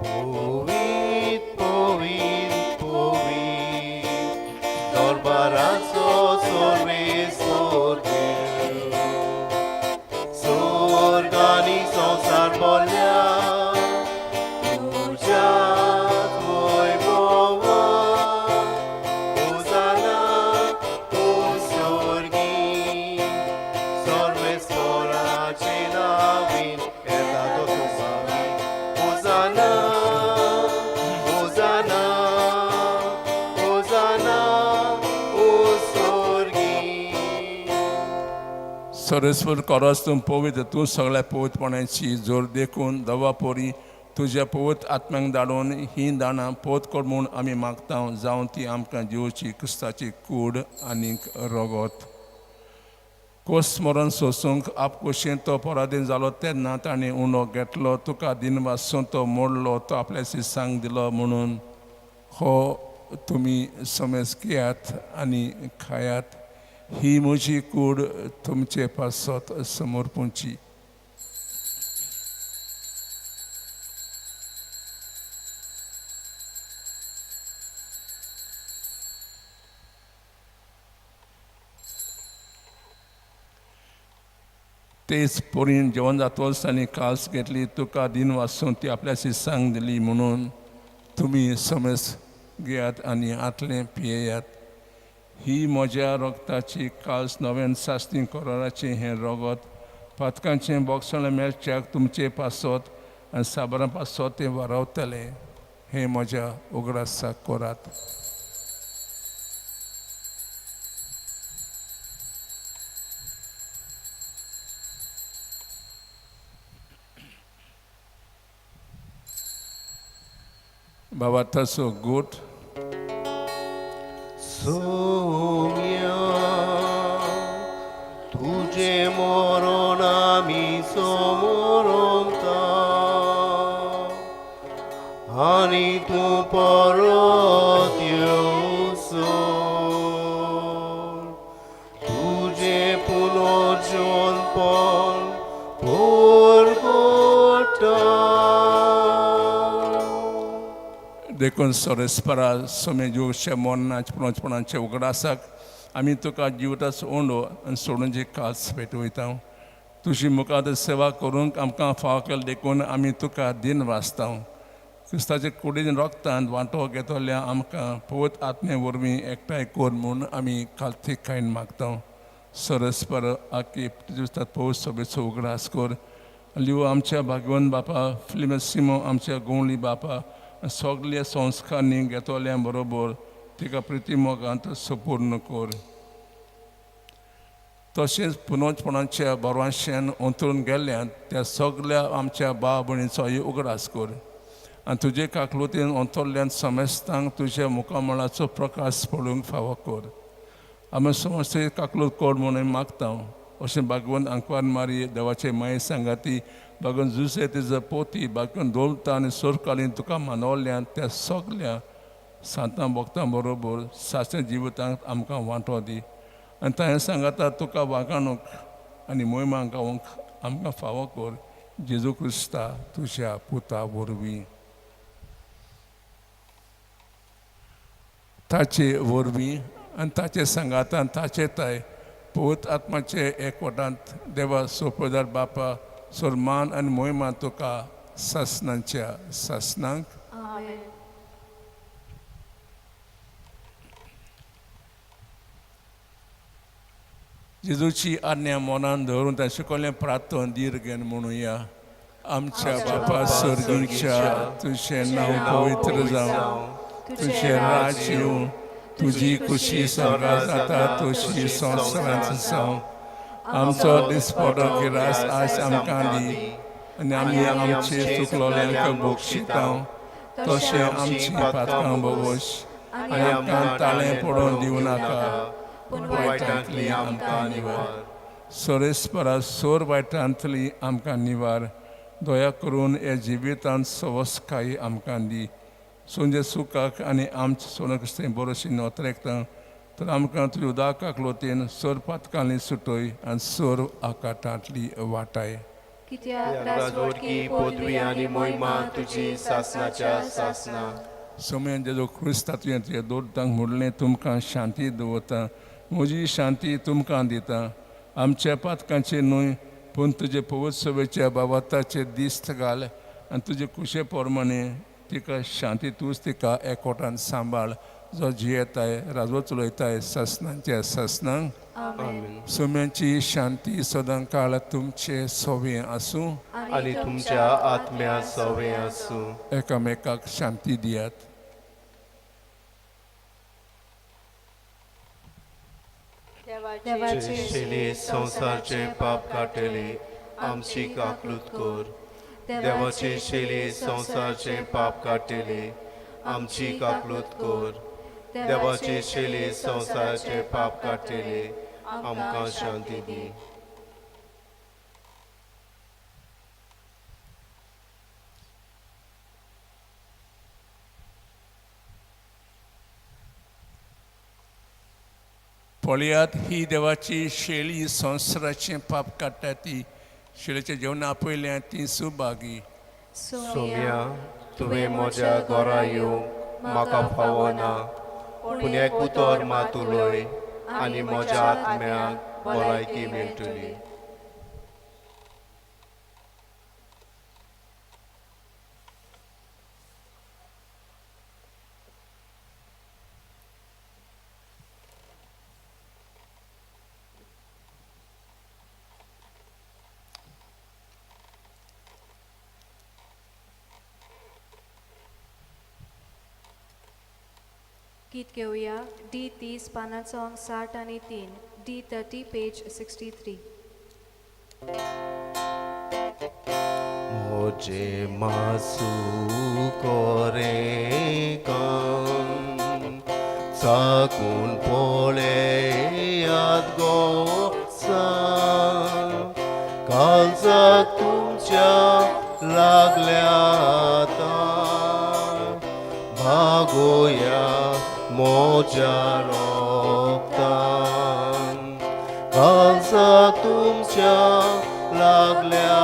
पवित्र पवित्र पवित्र दरबाराचो सर्वेस्पर सरस्वर कोरस तूं पवित्र, तूं सगळ्या पवित्रपणाची जोर देखून दवा पोरी तुज्या पवित्र आत्म्यांक धाडून ही दाणां पोत कर म्हूण आमी मागता, जावं ती आमकां जिवची क्रिस्ताची कूड आनीक रगत. कोस मरण सोसूंक आपकुशीन तो पराधीन जालो तेन्ना ताणें उणो घेतलो, तुका दिनवासून तो मोडलो, तो आपल्या शिसांक दिलो म्हणून हो तुमी समज घेयात आनी खायात, ही म्हजी कूड तुमचे पासत समर्पूंची. तेच पोरीन जेवण जातोच आनी कास घेतली, तुका दिन वासून ती आपल्या शिसांक दिली म्हणून तुमी समज घेयात आनी आतलें पियेयात, ही म्हज्या रगताची कास नव्यान सासणी कोराराचें हें रगत पातकांचें बोगसणें मेळच्याक तुमचे पासत आनी साबरां पासत तें वारावतलें, हें म्हज्या उगडासाक करात. बाबा तसो गोट सोम्या तुझे मरण आमी समोरमता आनी तूं परत येवसो तुझे पुनर्जन्मपण परगटा. देखून सोरेस्परा सोमे जिवच्या मरणाचे पुनर्जपणाचे उगडासाक आमी तुका जिवताच ओंडो आनी सोडूनची कास पेटवयता. तुजी मुखार सेवा करूंक आमकां फावो केलो देखून आमी तुका दिन वाचता. क्रिस्ताचे कुडीन रोगतान वांटो घेतल्या आमकां पवित्र आत्मे वरवीं एकठांय कर म्हूण आमी कालथीकायेन मागता. सरस्पर आकी तुज्या पवित्र सभेचो उगडास कर. लिव आमच्या भागवंत बापा फिलिमसिमो आमच्या गोंवली बापा सगल्या संस्कारांनी घेतल्या बरोबर तिका प्रिती मोगांत सपूर्ण कर. तशेंच पुनोजपणाच्या बरवांशान अंतरून गेल्ल्यान त्या सगल्या आमच्या भाव भयणीचोय उगडास कर आनी तुजे काकलुतीन अंतरल्यान समेस्तांक तुज्या मुखामळाचो प्रकाश पडूंक फावो कर. आमी समस्ते काकलूत कर म्हणून मागता. अशें भागवंत आंकवार मारी देवाचे माये सांगाती बागून जुसे तिजो पोती बागून दवरता आनी सोरकालीन तुका मानवल्यान त्या सगल्या सांतां भक्तां बरोबर सासणे जिवितांत आमकां वांटो दी आनी ताणें सांगाता तुका वागाणूक आनी मोहिमा गावंक आमकां फावो कर जेजू क्रिस्ता तुज्या पुता वरवीं. ताचे वरवीं आनी ताचे सांगातान ताचे ताय पवित्र आत्माचे एकवटांत देवा सोपदार बापा सोरमान आनी मोहिमा तुका सासणांच्या सासणांक. जेजूची आज्ञा मनान धरून ताणें शिकवलें प्रार्थन दीर्घेन म्हणुया. आमच्या बापा सर्गीच्या तुजें नांव पवित्र जावं, तुजें राज्य येवं, तुजी खुशी स्वर्गात जाता तशी संवसारांत जावं. आमचो दिसपडो गिरास आज आमकां दी आनी आमी आमचे चुकलोल्यांक बक्षिता तशें आमची पातकां भोगोश आनी आमकां ताळें पडोवन दिवं नाका, पूण वायटांतली आमकां निवार. सोरेस्परा सोर वायटांतली आमकां निवार. दया करून ह्या जिवितांत सवसकाय आमकां दी. सोंजे सुखाक आनी आमचे सोण क्रिस्तांव बरोशी नोतरेकता तर आमकां तुज्या उदकाक लोतीन सोर पातकांनी सुटय आनी सोर आकाटांतली वाटाय. कित्याक राजवटकी पदवी आनी मोहिमा तुजी सासणाच्या सासणा. सोम्यान जेजो क्रिस्ता तुवें तुज्या दोर्तांक म्हणलें तुमकां शांती दवरता, म्हजी शांती तुमकां दिता. आमच्या पातकांचे न्हय पूण तुजे पवित्र सभेच्या बाबाताचे दिस्त घाल आनी तुजे कुशे प्रमाणे तिका शांती तूंच तिका एकवटान सांबाळ, जो जियेताय राजवट चलयताय सासणांच्या सासणांक. सोम्याची शांती सदां काळ तुमचे सोवे आसूं आनी तुमच्या आत्म्या सोवे आसूं. एकामेकाक शांती दियात. देवा देवाची शेली संवसारचे पाप काडटली, आमची काकलूत कर. देवाची शेली संवसारचे पाप काडटली, आमची काकलूत कर. देवाची शेली संवसारचे पाप काडटली, आमकां शांती दी. पळयात ही देवाची शेळी संवसाराचें पाप काडटा ती शेळीचें जेवण आपयलें ती सुभागी. सोम्या, तुवें म्हज्या घरा येवंक म्हाका फावना, पूण एक उतर मात उलय आनी म्हज्या आत्म्याक भलायकी मेळटली. गीत घेवया डी 30 पानाचो अंक 63, D 30 page 63. म्हजे मासू करे काम चाकून पळयात गो काळजाक तुमच्या लागल्या भागोया म्हज्या रोगतान. काळजाक तुमच्या लागल्या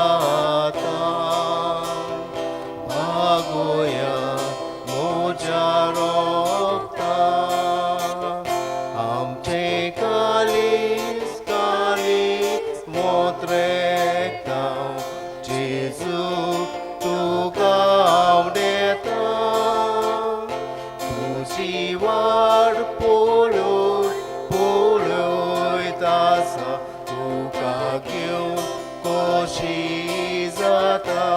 भागोया म्हज्या रोगतान. आमचे कालीस कालीस मोत्रेता जेजू तुका हांव देता. तुजी वाट पळय पळयत आसा, तुका घेवन कशी जाता.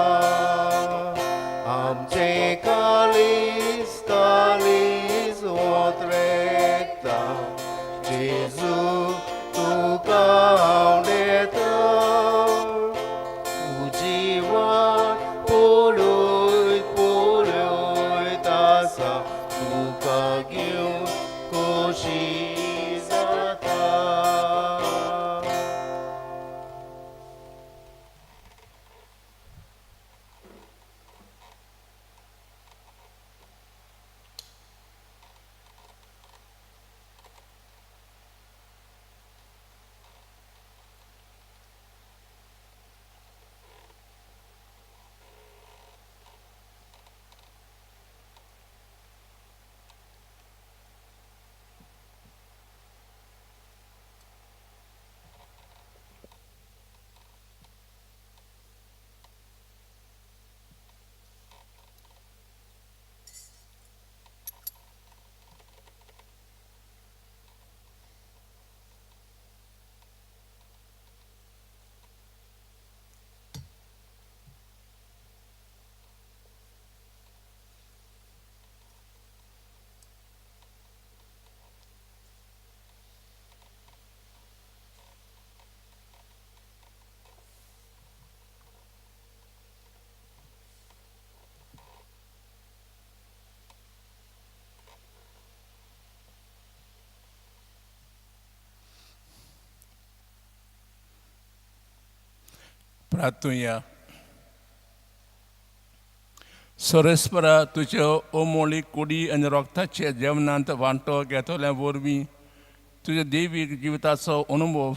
आमचे कालीस कालीस ओतरेता जेजू तुका हांव देता. तुजी वाट पळयत पळयत आसा, तुका घेवन कशी जाता. प्रार्थुया. सोरेस्परा तुज्या ओमोळी कुडी आनी रोगताचे जेवणांत वांटो घेतल्या वरवीं तुज्या देवीक जिविताचो अनुभव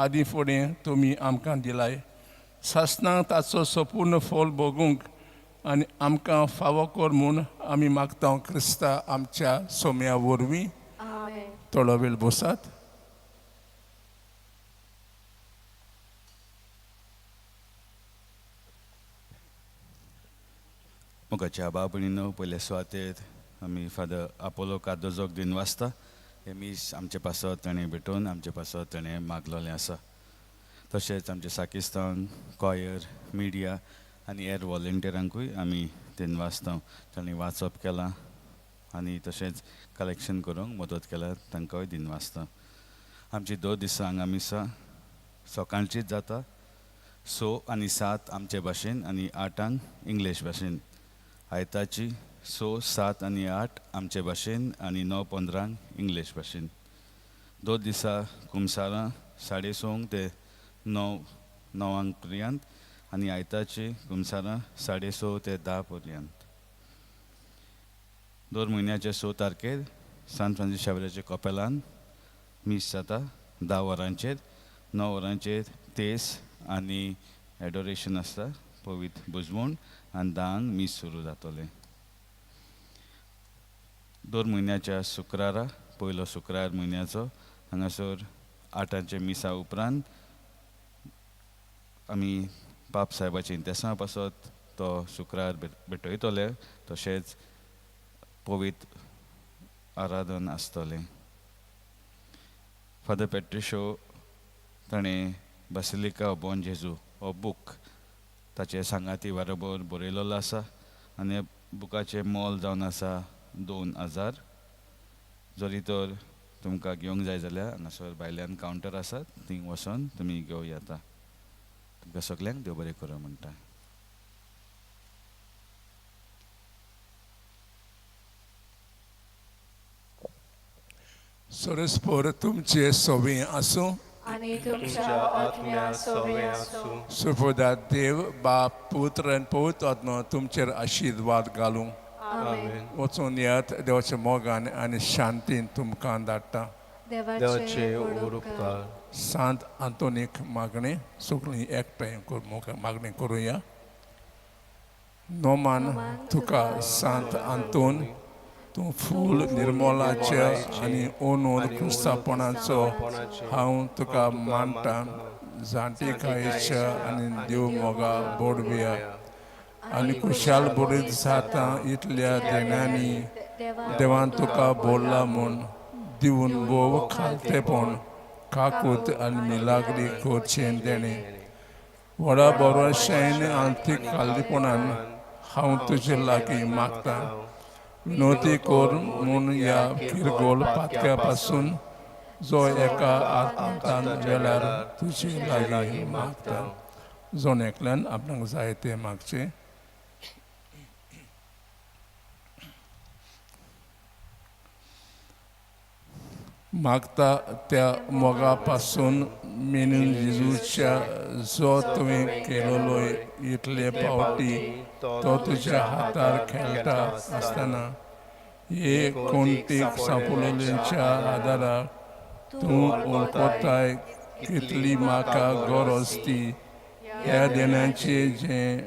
आदी फुडें तुमी आमकां दिलाय. सासणाक ताचो संपूर्ण फोल भोगूंक आनी आमकां फावो कर म्हूण आमी मागता क्रिस्ता आमच्या सोम्या वरवीं. थोडो वेळ बसात. मोगाच्या बाबणीनो, पयले सुवातेर आमी फादर आपोलो कार्दोजोक दिन वाचता. हे मीस आमचे पासत ताणें भेटोवन आमचे पासत ताणें मागलोलें आसा. तशेंच आमचे साकिस्तान कॉयर मिडिया आनी हेर वॉलंटियरांकूय आमी दिन वाचता. तांणी वाचप केलां आनी तशेंच कलेक्शन करूंक मदत केल्या, तांकांय दिन वाचता. आमची दोन दिसां हांगा मिसां सकाळचीच जाता, 6 आनी 7 आमचे भाशेन आनी 8 इंग्लीश भाशेन. आयताची 6, 7 आनी 8 आमचे भाशेन आनी 9:15 इंग्लीश भाशेन. 2 दिसा कुमसारां 6:30 ते 9 पर्यंत आनी आयताची कुमसारां 6:30 ते 10 पर्यंत. 2 म्हयन्याचे 6 तारखेर सान फ्रांसीस शावेराचे कपेलान मीस जाता 10 वरांचेर. 9 वरांचेर तेस आनी एडोरेशन आसता पवित्र बुजवण आनी 10 मीस सुरू जातलें. 2 म्हयन्याच्या शुक्रारा, पयलो शुक्रार म्हयन्याचो, हांगासर 8 मिसा उपरांत आमी पाप साहेबाचे इंतेसां पासत तो शुक्रार भेटयतले, तशेंच पवित्र आराधन आसतलें. फादर पेट्रिशो ताणें बासिलिका बॉन जेजू हो बूक ताचे सांगाती बरोबर बरयलेलो आसा आनी ह्या बुकाचें मोल जावन आसा 2000. जरी तर तुमकां घेवंक जाय जाल्यार हांगासर भायल्यान कावंटर आसा, थंय वचोन तुमी घेवं येता. तुमकां सगल्यांक देव बरें करूं म्हणटा. सोरसपोर तुमचे सोबी आसूं आनी तुमच्या आत्म्या सोबी आसूं. सुफोदा देव बाप पुत्र आनी पवित्र आत्मा तुमचेर आशिर्वाद घालूं. वचून येत देवाच्या मोगान आनी शांतीन तुमकां धाडटा. देवाचे व्हड उपकार. सांत आंतोनीक मागणें सगळीं एकठांय मागणें करुया. नोमान तुका सांत आंतोन, तूं फूल निर्मोलाचे आनी ओनून क्रिस्तापणाचो हांव तुका मानता. जाणटेकायेच्या आनी देव मोगा बोडव्या आनी खुशाल बरीत जाता इतल्या देण्यांनी देवान तुका बोल्ला म्हूण दिवन भोव खालतेपण काकूत आनी मिलाग्री करचें देणें. व्हडा बरोशेन आंतीक खालतेपणान हांव तुजे लागीं मागता. विनोती कर म्हूण ह्या किरगोल पातक्या पासून जो एका आत्मतान वेळार तुजे लागीं मागता. जोन एकल्यान आपणाक जाय तें मागचें. मागता त्या मोगा पासून मेनून जेजूच्या जो तुवें केलेलो इतले पावटी तो तुज्या हातार खेळटा आसतना हे कोणतीक सांपडलेच्या आदाराक तूं वळखताय कितली म्हाका गरज ती. ह्या देण्याचें जें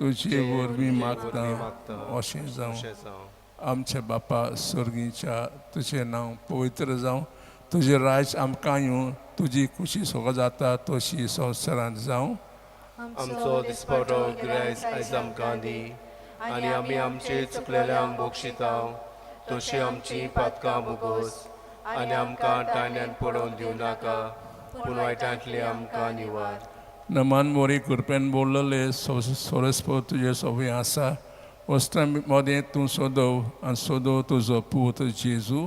तुजे वरवीं मागता अशें जावं. आमच्या बापा स्वर्गीच्या तुजें नांव पवित्र जावं, तुजें राज आमकां येवं, तुजी खुशी सगळो जाता तशी संवसारांत जावं. आमचो दिसपटो गिरायस आयज आमकां दी आनी आमी आमचे चुकलेल्यांक बक्षिता तशी आमची पातकां भोगोस आनी आमकां टाण्यान पडोवन दिवं नाका, पूण वायटांतली आमकां निवार. नमान मोरी कृपेन बोलले सोरसपो तुजे सोबी आसा. वस्त्रां मदें तूं सोदव आनी सोदव तुजो पूत जेजू.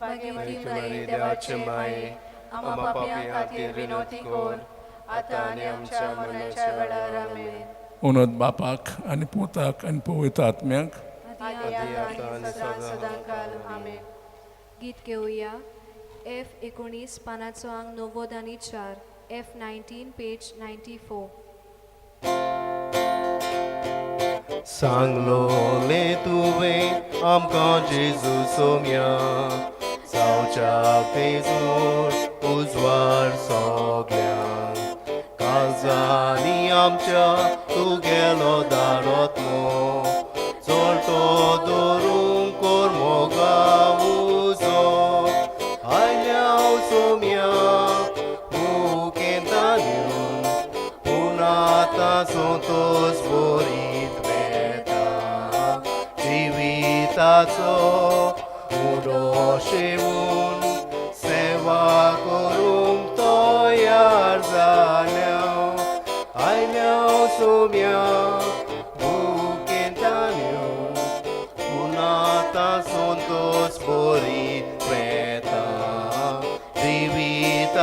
देवाचे माये, आमा पापी खातीर विनोती कर आतां आनी आमच्या मरणाच्या वेळार. आमेन. उनोद बापाक आनी पुताक आनी पवित्र आत्म्याक. गीत घेवया F 19 पानाचो आंग 94, F 19 page 94. सांगलोले तुवें आमकां जेजू सोम्या, जावच्या तेजोर उजवाड सगळ्यांक. काळजांनी आमच्या तुगेलो दारत्मो चलतो धरूंक कर मोगा उजो. आयल्या सोम्या मुखेंता घेवन, पूण आतां संतोस बरीत वेता. जिविताचो उडो शेवून सेवा करूंक तयार जाल्या. आयल्या सोम्या मुखेंता घेवन, पूण आतां संतोस बरीत वेता. जिविताचो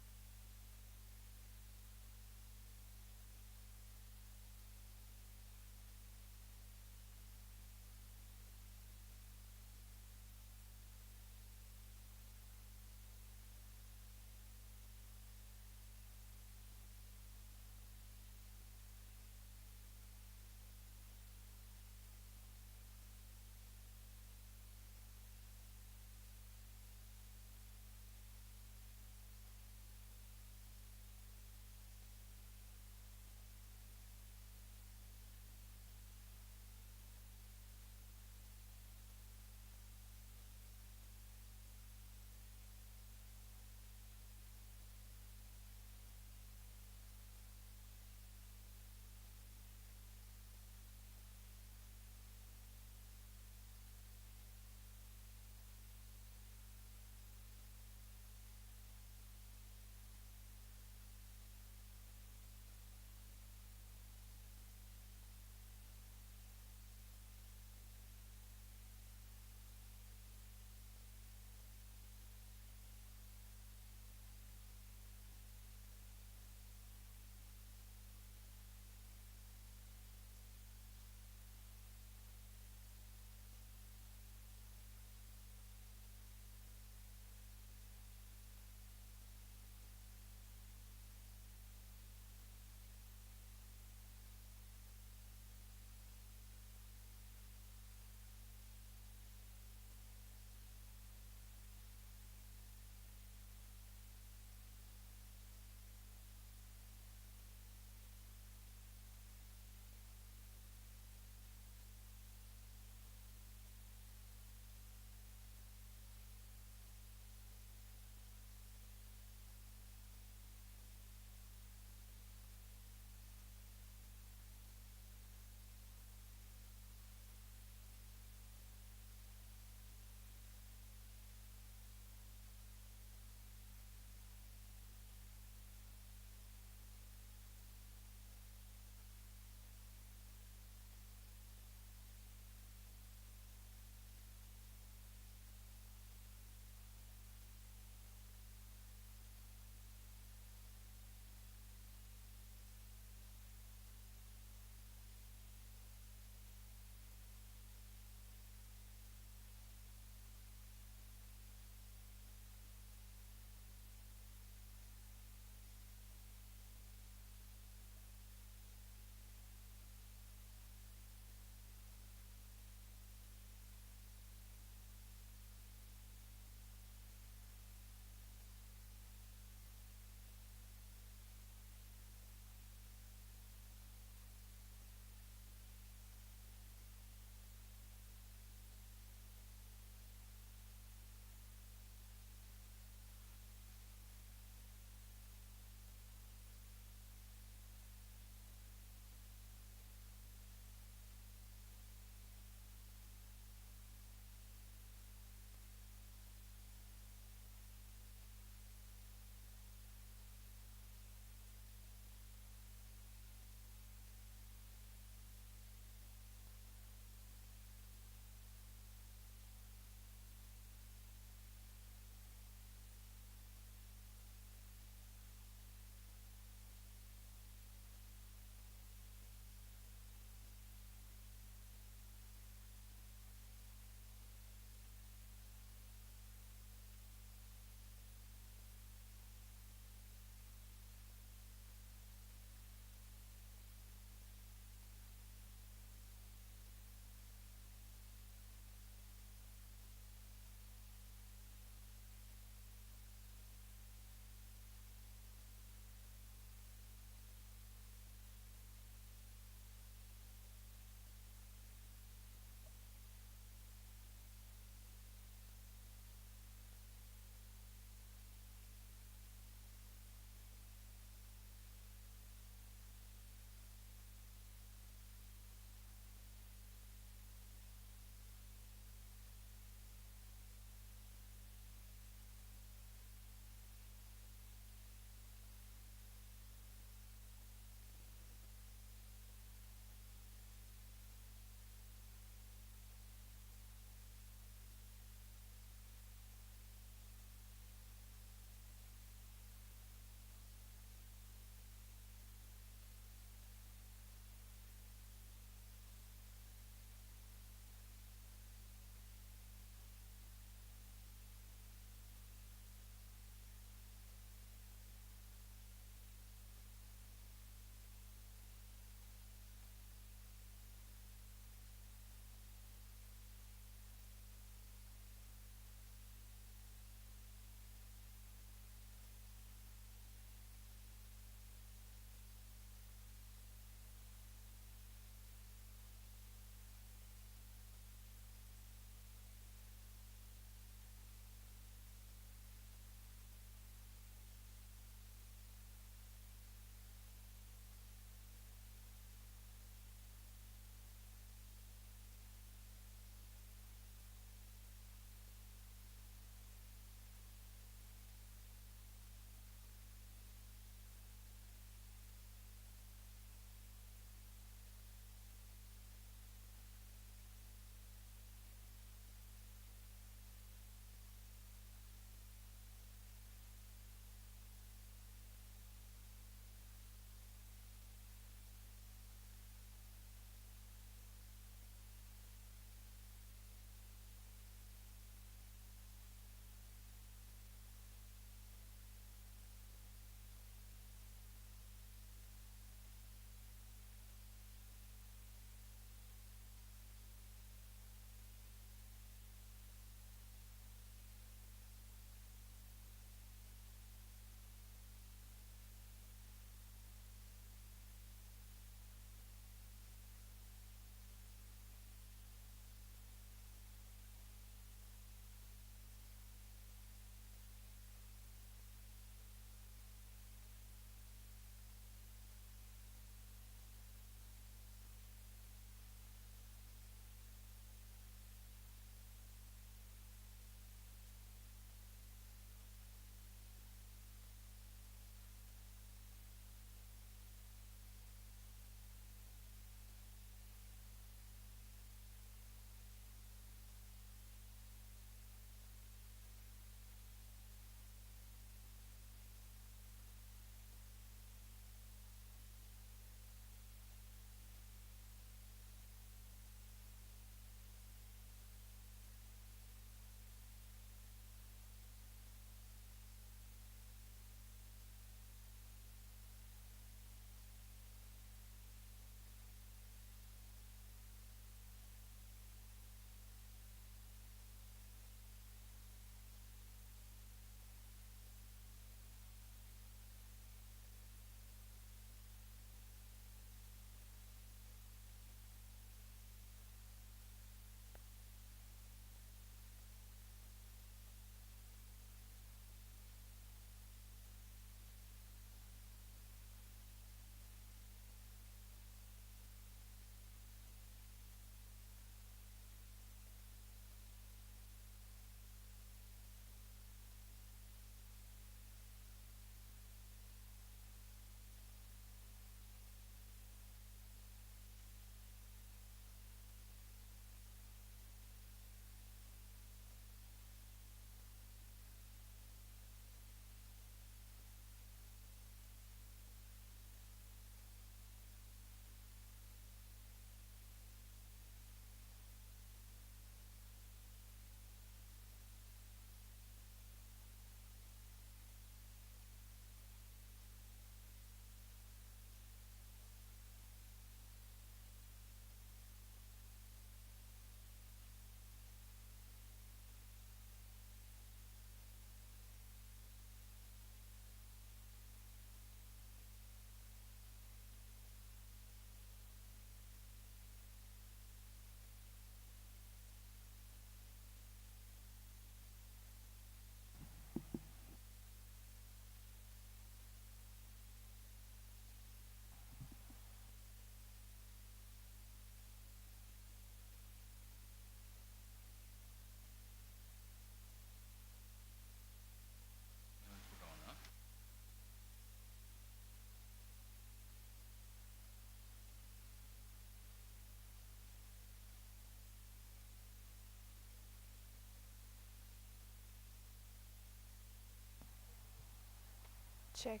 Check.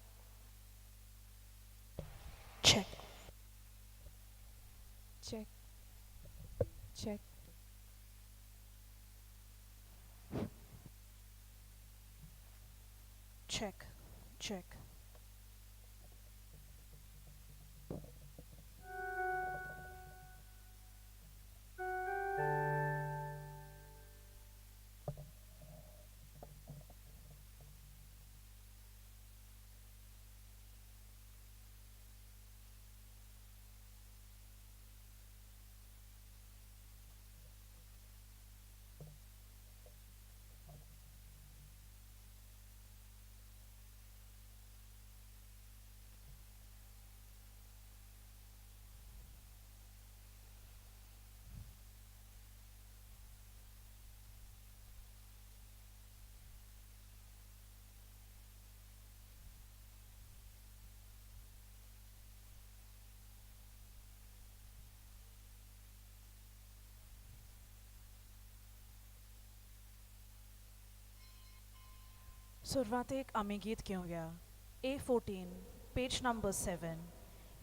Check. Check. Check. Check. Check. सुरवातेक आमी गीत घेवया A 14 page number 7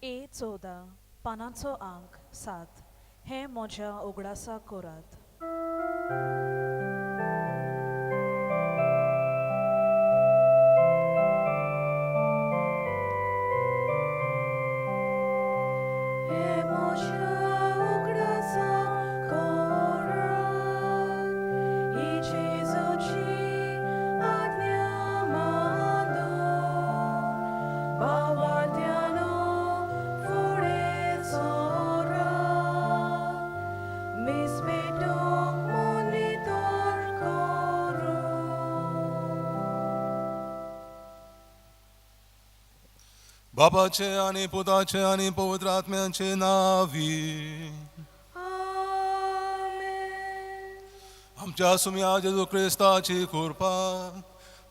A 14 पानाचो आंक 7 हें म्हज्या उगडासा कोरात. हे म्हज्या उगडासा कोरात, ही जेजूची आज्ञा मानून, भावार्थ्यानो फुडें सोरात, मीस पेटोवंक मन नितळ करून. बापाचे आनी पुताचे आनी पवित्र आत्म्याचे नावी. आमेन. आमच्या सुम्या जेजू क्रिस्ताची कृपा,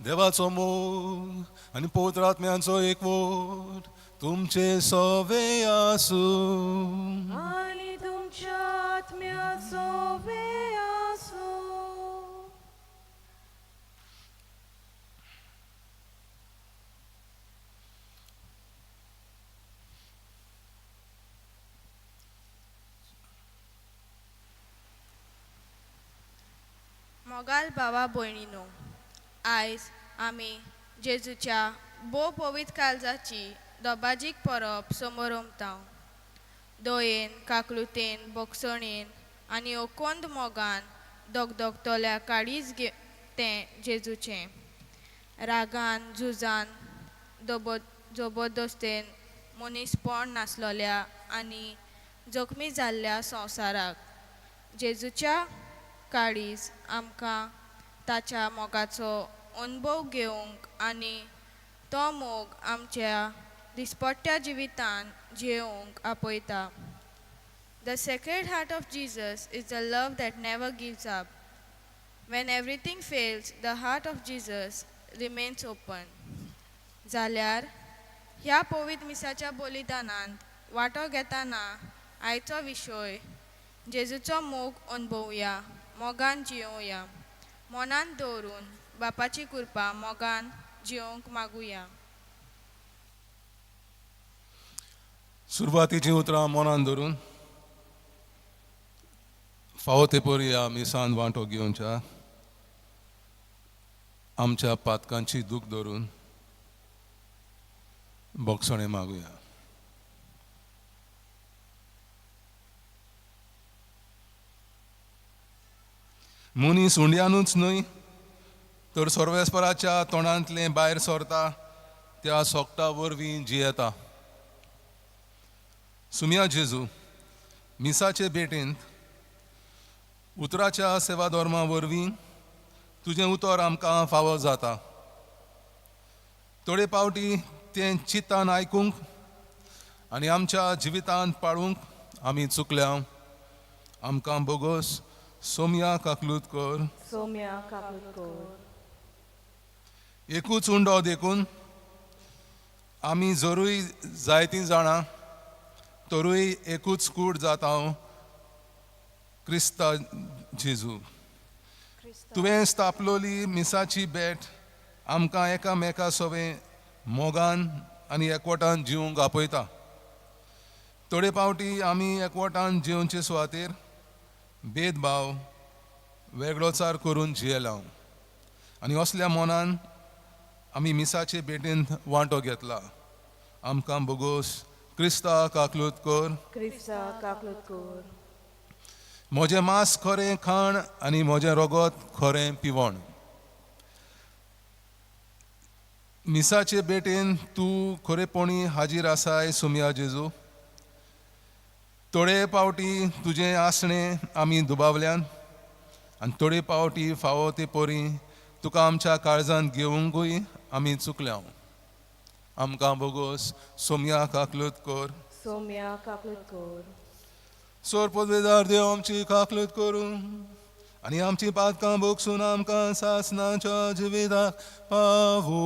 देवाचो मोग आनी पवित्र आत्म्यांचो एकवट तुमचे सवे आसूं. आनी तुमच्या आत्म्याचो वे आसूं. मोगाल भावा भयणीनो, आयज आमी जेजूच्या भोव पवित्र काळजाची दोबाजीक परब समोरमता. दयेन, काकलुतेन, भोगसणेन आनी ओकोंद मोगान दगदगतल्या काळीज तें जेजूचें. रागान, झुजान, जबरदस्तेन मनीसपण नासलोल्या आनी जखमी जाल्ल्या संवसाराक जेजूच्या काळीज आमकां ताच्या मोगाचो अणभव घेवंक आनी तो मोग आमच्या दिसपट्ट्या जिवितान जियेवंक आपयता. The Sacred Heart of Jesus is the love that never gives up. When everything fails, the heart of Jesus remains open. जाल्यार ह्या पवित्र मिसाच्या बलिदानांत वांटो घेताना आयचो विशय जेजूचो मोग अणभवया, मोगान जियोवया, मनांत दवरून बापाची कृपा मोगान जियोवंक मागुया. सुरवातीचीं उतरां मनान धरून फावो ते परी ह्या मिसान वांटो घेवच्या आमच्या पातकांची दूख धरून भोगसणें मागुया. मनीस उंड्यानूच न्हय तर सर्वेस्पराच्या तोंडांतलें भायर सरता त्या सोकटा वरवीं जियेता. सुम्या जेजू, मिसाचे भेटेंत उतराच्या सेवा धर्मा वरवीं तुजें उतर आमकां फावो जाता. थोडे पावटी तें चिंतान आयकूंक आनी आमच्या जिवितांत पाळूंक आमी चुकल्या. आमकां बोगोस सोम्या काकलूत कर. सोम्या काकूत कर. एकूच उंडो देखून आमी जरूय जायतीं जाणां तरूय एकूच कूड जाता क्रिस्ता जेजू. तुवें स्थापलोली मिसाची भेट आमकां एकामेका सोवें मोगान आनी एकवटान जिवंक आपयता. थोडे पावटी आमी एकवटान जिवचे सुवातेर भेदभाव वेगळोचार करून जियेला आनी असल्या मनान आमी मिसाचे भेटेंत वांटो घेतला. आमकां बोगोस क्रिस्ता काकलूत कर. क्रिस्ता काकलूत कर. म्हजें मांस खरें खाण आनी म्हजें रगत खरें पिवण. मिसाचे भेटेन तूं खरेपणी हाजीर आसाय सोमया जेजू. थोडे पावटी तुजें आसणें आमी दुबावल्यान आनी थोडे पावटी फावो ते परी तुका आमच्या काळजांत घेवंकूय आमी चुकल्या. आमकां बोगोस सोमया काकलूत कर. सोमया काकलूत कर. सोर पदवेदार देव आमची काकलूत करूं आनी आमची पातकां भोगसून आमकां सासनाच्या जिविताक पावो.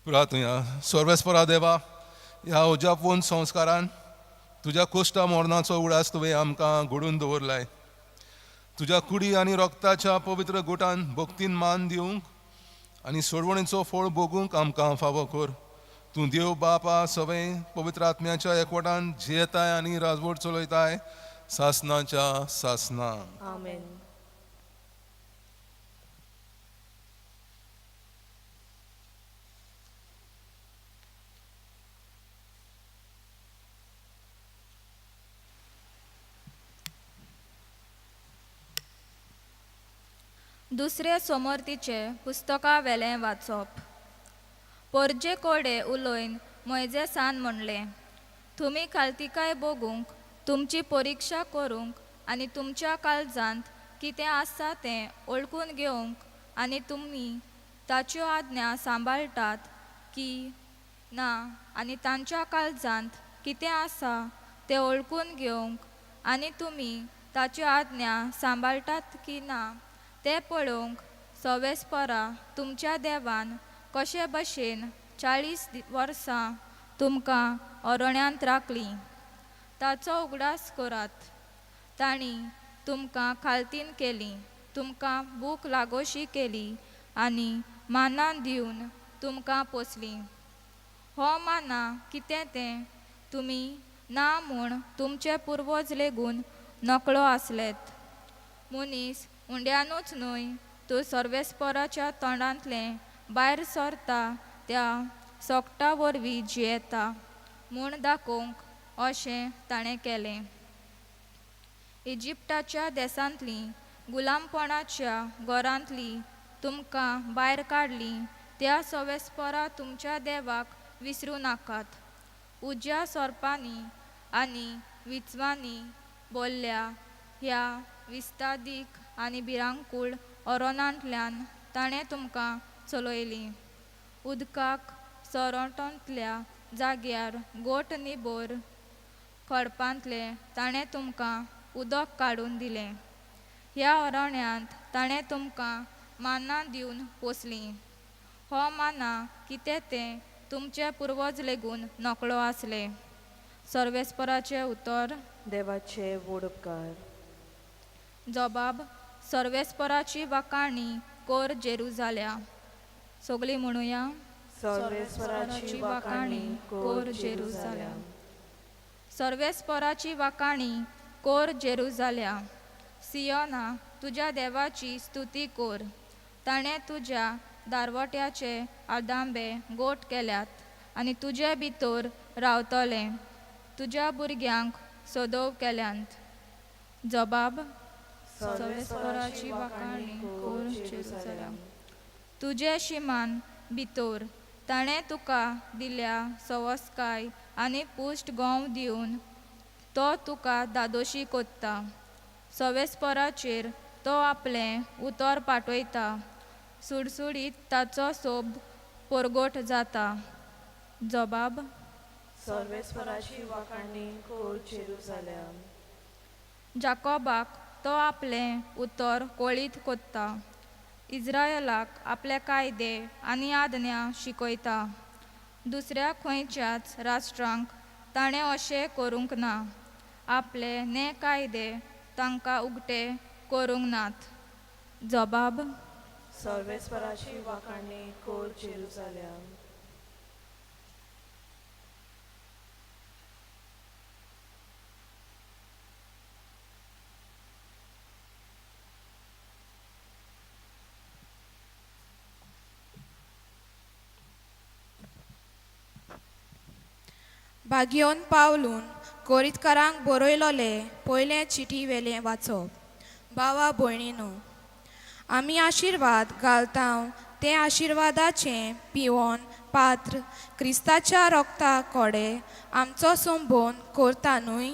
प्रार्थुया. सर्वेस्परा देवा, ह्या उजापून संस्कारान तुज्या कोश्टा मरणाचो उडास तुवें आमकां घडून दवरलाय. तुज्या कुडी आनी रक्ताच्या पवित्र गुटान भक्तीन मान दिवंक आनी सोडवणीचो फळ भोगूंक आमकां फावो कर. तूं देव बापा सवय पवित्र आत्म्याच्या एकवटान जियेताय आनी राजवट चलयताय सासनाच्या सासना. आमेन. दुसरे सोमोर्तीचे पुस्तका वेलें वाचप. पोरजे कोडे उलोवन मोयजेसान म्हणलें, तुमी खालतिकाय भोगूंक, तुमची परिक्षा करूंक आनी तुमच्या काळजांत कितें आसा तें वळखून घेवंक आनी तुमी ताच्यो आज्ञा सांबाळटात की ना आनी तांच्या काळजांत कितें आसा तें वळखून घेवंक आनी तुमी ताच्यो आज्ञा सांबाळटात की ना तें पळोवंक सवेस्परा तुमच्या देवान कशे भशेन 40 वर्सां तुमकां अरण्यांत राखलीं ताचो उगडास करात. तांणी तुमकां खालतीन केली, तुमकां भूक लागोशी केली आनी मानां दिवन तुमकां पोसलीं. हो माना कितें तें तुमी ना म्हूण तुमचे पुर्वज लेगून नकळो आसलेत. मनीस उंड्यानूच न्हय तर सर्वेस्पराच्या तोंडांतलें भायर सरता त्या सोकटा वरवीं जियेता म्हूण दाखोवंक अशें ताणें केलें. इजिप्ताच्या देसांतलीं गुलामपणाच्या घरांतलीं तुमकां भायर काडलीं त्या सर्वेस्परा तुमच्या देवाक विसरूं नाकात. उज्या सोरपांनी आनी विंचवांनी बोल्ल्या ह्या विस्तादीक आनी भिरांकूळ अरणांतल्यान ताणें तुमकां चलयलीं. उदकाक सोरोटांतल्या जाग्यार गोट निबोर खडपांतलें ताणें तुमकां उदक काडून दिलें. ह्या अरण्यांत ताणें तुमकां मानां दिवन पोसलीं. हो माना कितें तें तुमचे पुर्वज लेगून नकळो आसले. सर्वेस्पराचें उतर. देवाचे व्हड उपकार. जबाब सर्वेस्पराची वाखाणी कोर जेरुजाल्या. सगळीं म्हणुया. सर्वेस्पराची वाखाणी कोर जेरुजाल्या. सर्वेस्पराची वाखाणी कोर जेरुजाल्या. सियोना तुज्या देवाची स्तुती कोर. ताणें तुज्या दारवट्याचे आदांबे गोट केल्यात आनी तुजे भितर रावतले तुज्या भुरग्यांक सदोव केल्यांत. जबाब सर्वेस्पराची वाखाणी कोर जेरुजाल्या. तुजे शिमान भितर ताणें तुका दिल्या सवसकाय आनी पुश्ट गोंव दिवन तो तुका दादोशी कोत्ता. सर्वेस्पराचेर तो आपलें उतर पाठयता. सुडसुडीत ताचो सोब परगट जाता. जबाब सर्वेस्पराची वाखाणी कोर जेरुजाल्या. जाकोबाक तो आपलें उतर कोळीत कोत्ता. इज्रायलाक आपले कायदे आनी आज्ञा शिकयता. दुसऱ्या खंयच्याच राष्ट्रांक ताणें अशें करूंक ना. आपले ने कायदे तांकां उगटे करूंक नात. जबाब सर्वेस्पराची वाखाणी कोर जेरुजाल्या. बागियोन पावलून कोरितकारांक बरयलोले पयले चिटी वेलें वाचप. बावा भयणीनो, आमी आशिर्वाद घालता ते आशिर्वादाचें पिवन पात्र क्रिस्ताच्या रोगता कोडे आमचो संबोन करता न्हय,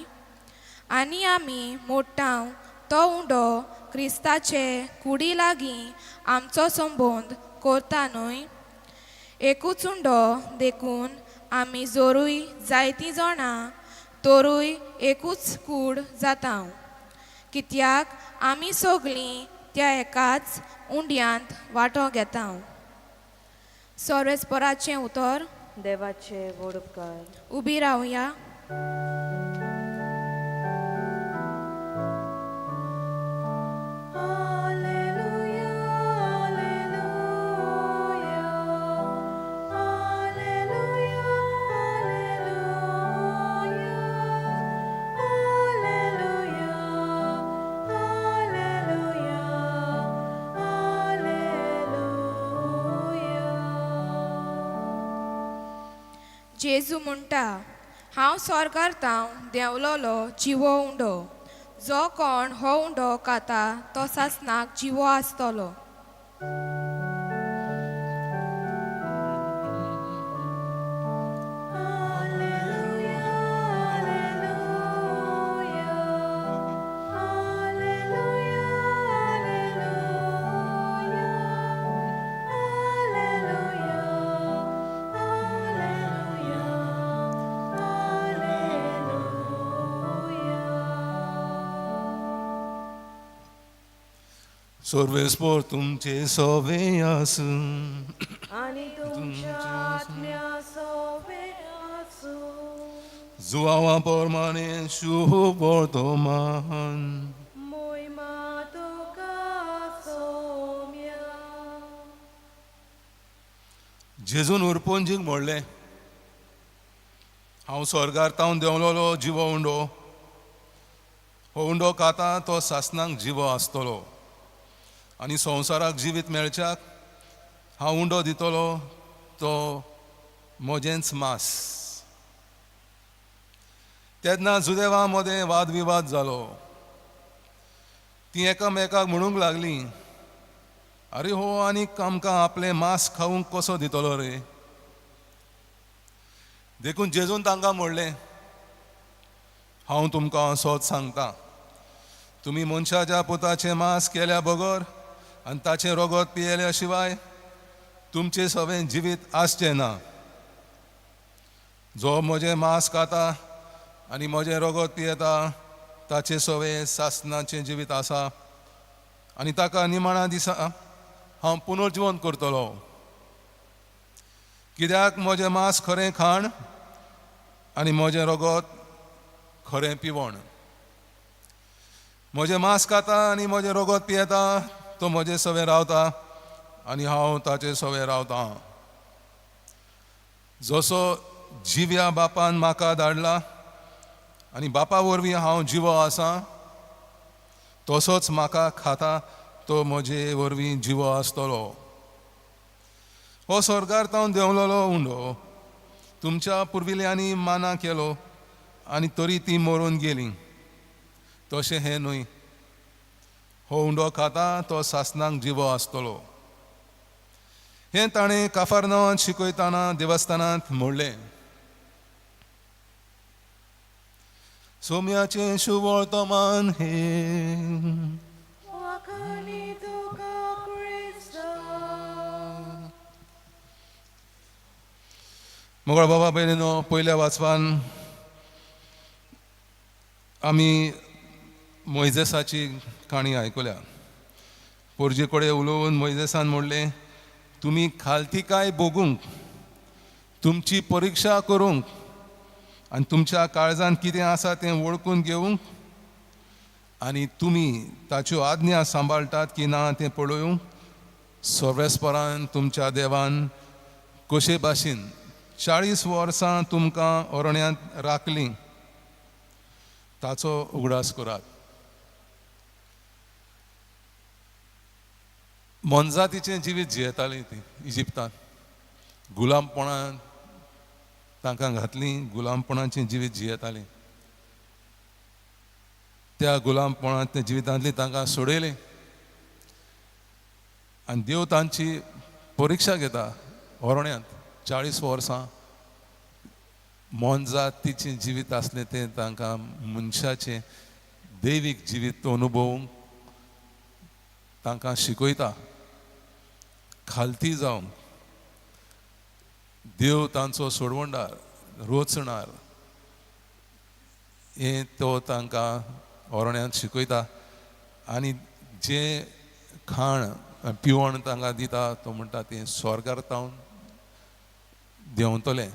आनी आमी मोडटा तो उंडो क्रिस्ताचे कुडी लागीं आमचो संबोध करता न्हय. एकूच उंडो देखून आमी जोरूय जायतीं जाणां तरूय एकूच कूड जाता, कित्याक आमी सगळीं त्या एकाच उंड्यांत वांटो घेता. सर्वेस्पराचें उतर. देवाचे व्हड उपकार. उबी रावया. जेजू म्हणटा, हांव स्वर्गार ताव देंवलोलो जिवो उंडो. जो कोण हो उंडो खाता तो सासणाक जिवो आसतलो. सर्वेस्पर तुमचे सोवे आसूं. आनी तुमच्या आत्म्या सोवे आसूं. जुवावा पोरमाने शुभ वर्तमान. मोयमा तुका सोम्या. जेजून उरपोंजीक म्हणलें, हांव स्वर्गार तावन देंवलोलो जिवो उंडो. हो उंडो खाता तो सासनाक जिवो आसतलो आनी संवसाराक जिवीत मेळच्याक हांव उंडो दितलो तो म्हजेंच मास. तेन्ना जुदेवा मदें वादविवाद जालो. ती एकामेकाक म्हणूंक लागली, आरे हो आनीक आमकां आपलें मांस खावंक कसो दितलो रे? देखून जेजून तांकां म्हणलें, हांव तुमकां असोच सांगता, तुमी मनशाच्या पुताचें मांस केल्या बगर आनी ताचें रगत पियेल्या शिवाय तुमचें सगळें जिवीत आसचें ना. जो म्हजें मांस खाता आनी म्हजें रगत पियेता ताचें सगळें सासनाचें जिवीत आसा आनी ताका निमाणा दिसा हांव पुनर्जिवन करतलो. कित्याक म्हजें मांस खरें खाण आनी म्हजें रगत खरें पिवण. म्हजें मांस खाता आनी म्हजें रगत पियेता तो म्हजें सवें रावता आनी हांव ताचे सवें रावता. जसो जिव्या बापान म्हाका धाडला आनी बापा वरवीं हांव जिवो आसा, तसोच म्हाका खाता तो म्हजे वरवीं जिवो आसतलो. हो स्वर्गार तावन देंवलोलो उंडो तुमच्या पुर्विल्ल्यांनी माना केलो आनी तरी ती मरून गेली. तशें हें न्हय, हो उंडो खाता तो सासनाक जिवो आसतलो. हें ताणें काफारनांवांत शिकयतना देवस्थानांत म्हणलें. सोम्याचें शुवर्तमान हें. मोगळ बाबा भयणीनो, पयल्या वाचपान आमी मोयजेसाची काणी आयकल्या. पोरजे कडेन उलोवन मोयजेसान म्हणलें, तुमी खालतिकाय भोगूंक, तुमची परिक्षा करूंक आनी तुमच्या काळजान कितें आसा तें वळखून घेवंक आनी तुमी ताच्यो आज्ञा सांबाळटात की ना तें पळोवंक सर्वेस्परान तुमच्या देवान कशे भाशेन 40 वर्सां तुमकां अरण्यांत राखलीं ताचो उगडास करात. मोनजातीचें जिवीत जियेतालीं ती इजिप्तांत. गुलामपणान तांकां घातलीं, गुलामपणाचें जिवीत जियेतालीं. त्या गुलामपणांतल्या जिवितांतली तांकां सोडयलीं आनी देव तांची परिक्षा घेता अरण्यांत. 40 वर्सां मोनजातीचें जिवीत आसलें तें तांकां मनशाचें दैवीक जिवीत अनुभवूंक तांकां शिकयता. खालती जावंक देव तांचो सोडवणदार, रोचणार हें तो तांकां अरण्यांत शिकयता आनी जें खाण पिवण तांकां दिता तो म्हणटा तें स्वर्गार तावन देंवतलें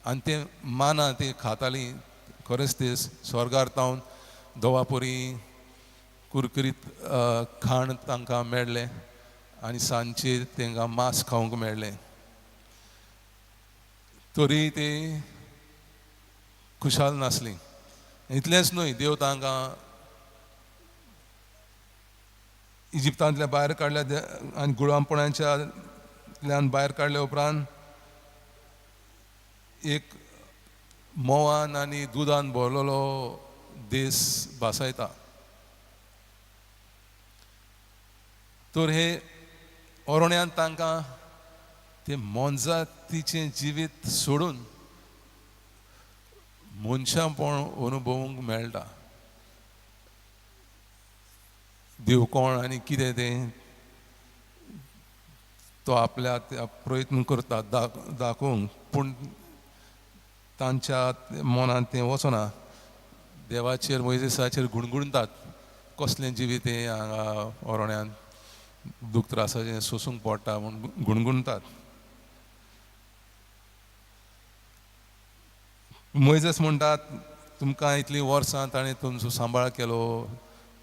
आनी तें माना ती खातालीं. खरेंच ते स्वर्गार तावन दवापुरी कुरकुरीत खाण तांकां मेळ्ळें आनी सांजचे तांकां मांस खावंक मेळ्ळें. तरी ते खुशाल नासली. इतलेंच न्हय, देव तांकां इजिप्तांतल्या भायर काडल्या आनी गुलामपणाच्यातल्यान भायर काडल्या उपरांत एक म्होंवान आनी दुदान भरलेलो देश भासायता. तर हे अरण्यांत तांकां ते मोनजातीचें जिवीत सोडून मनशापण अनुभवूंक मेळटा. देव कोण आनी कितें तें तो आपल्या त्या प्रयत्न करता दाखोवंक, पूण तांच्या मनांत तें वचना. देवाचेर मोयजेसाचेर गुणगुणतात, कसलें जिवीत हें हांगा अरण्यांत दुख त्रासाचें सोसूंक पडटा म्हूण गुणगुणतात. मोयजेस म्हणटात तुमकां इतलीं वर्सां ताणें तुमचो सांबाळ केलो,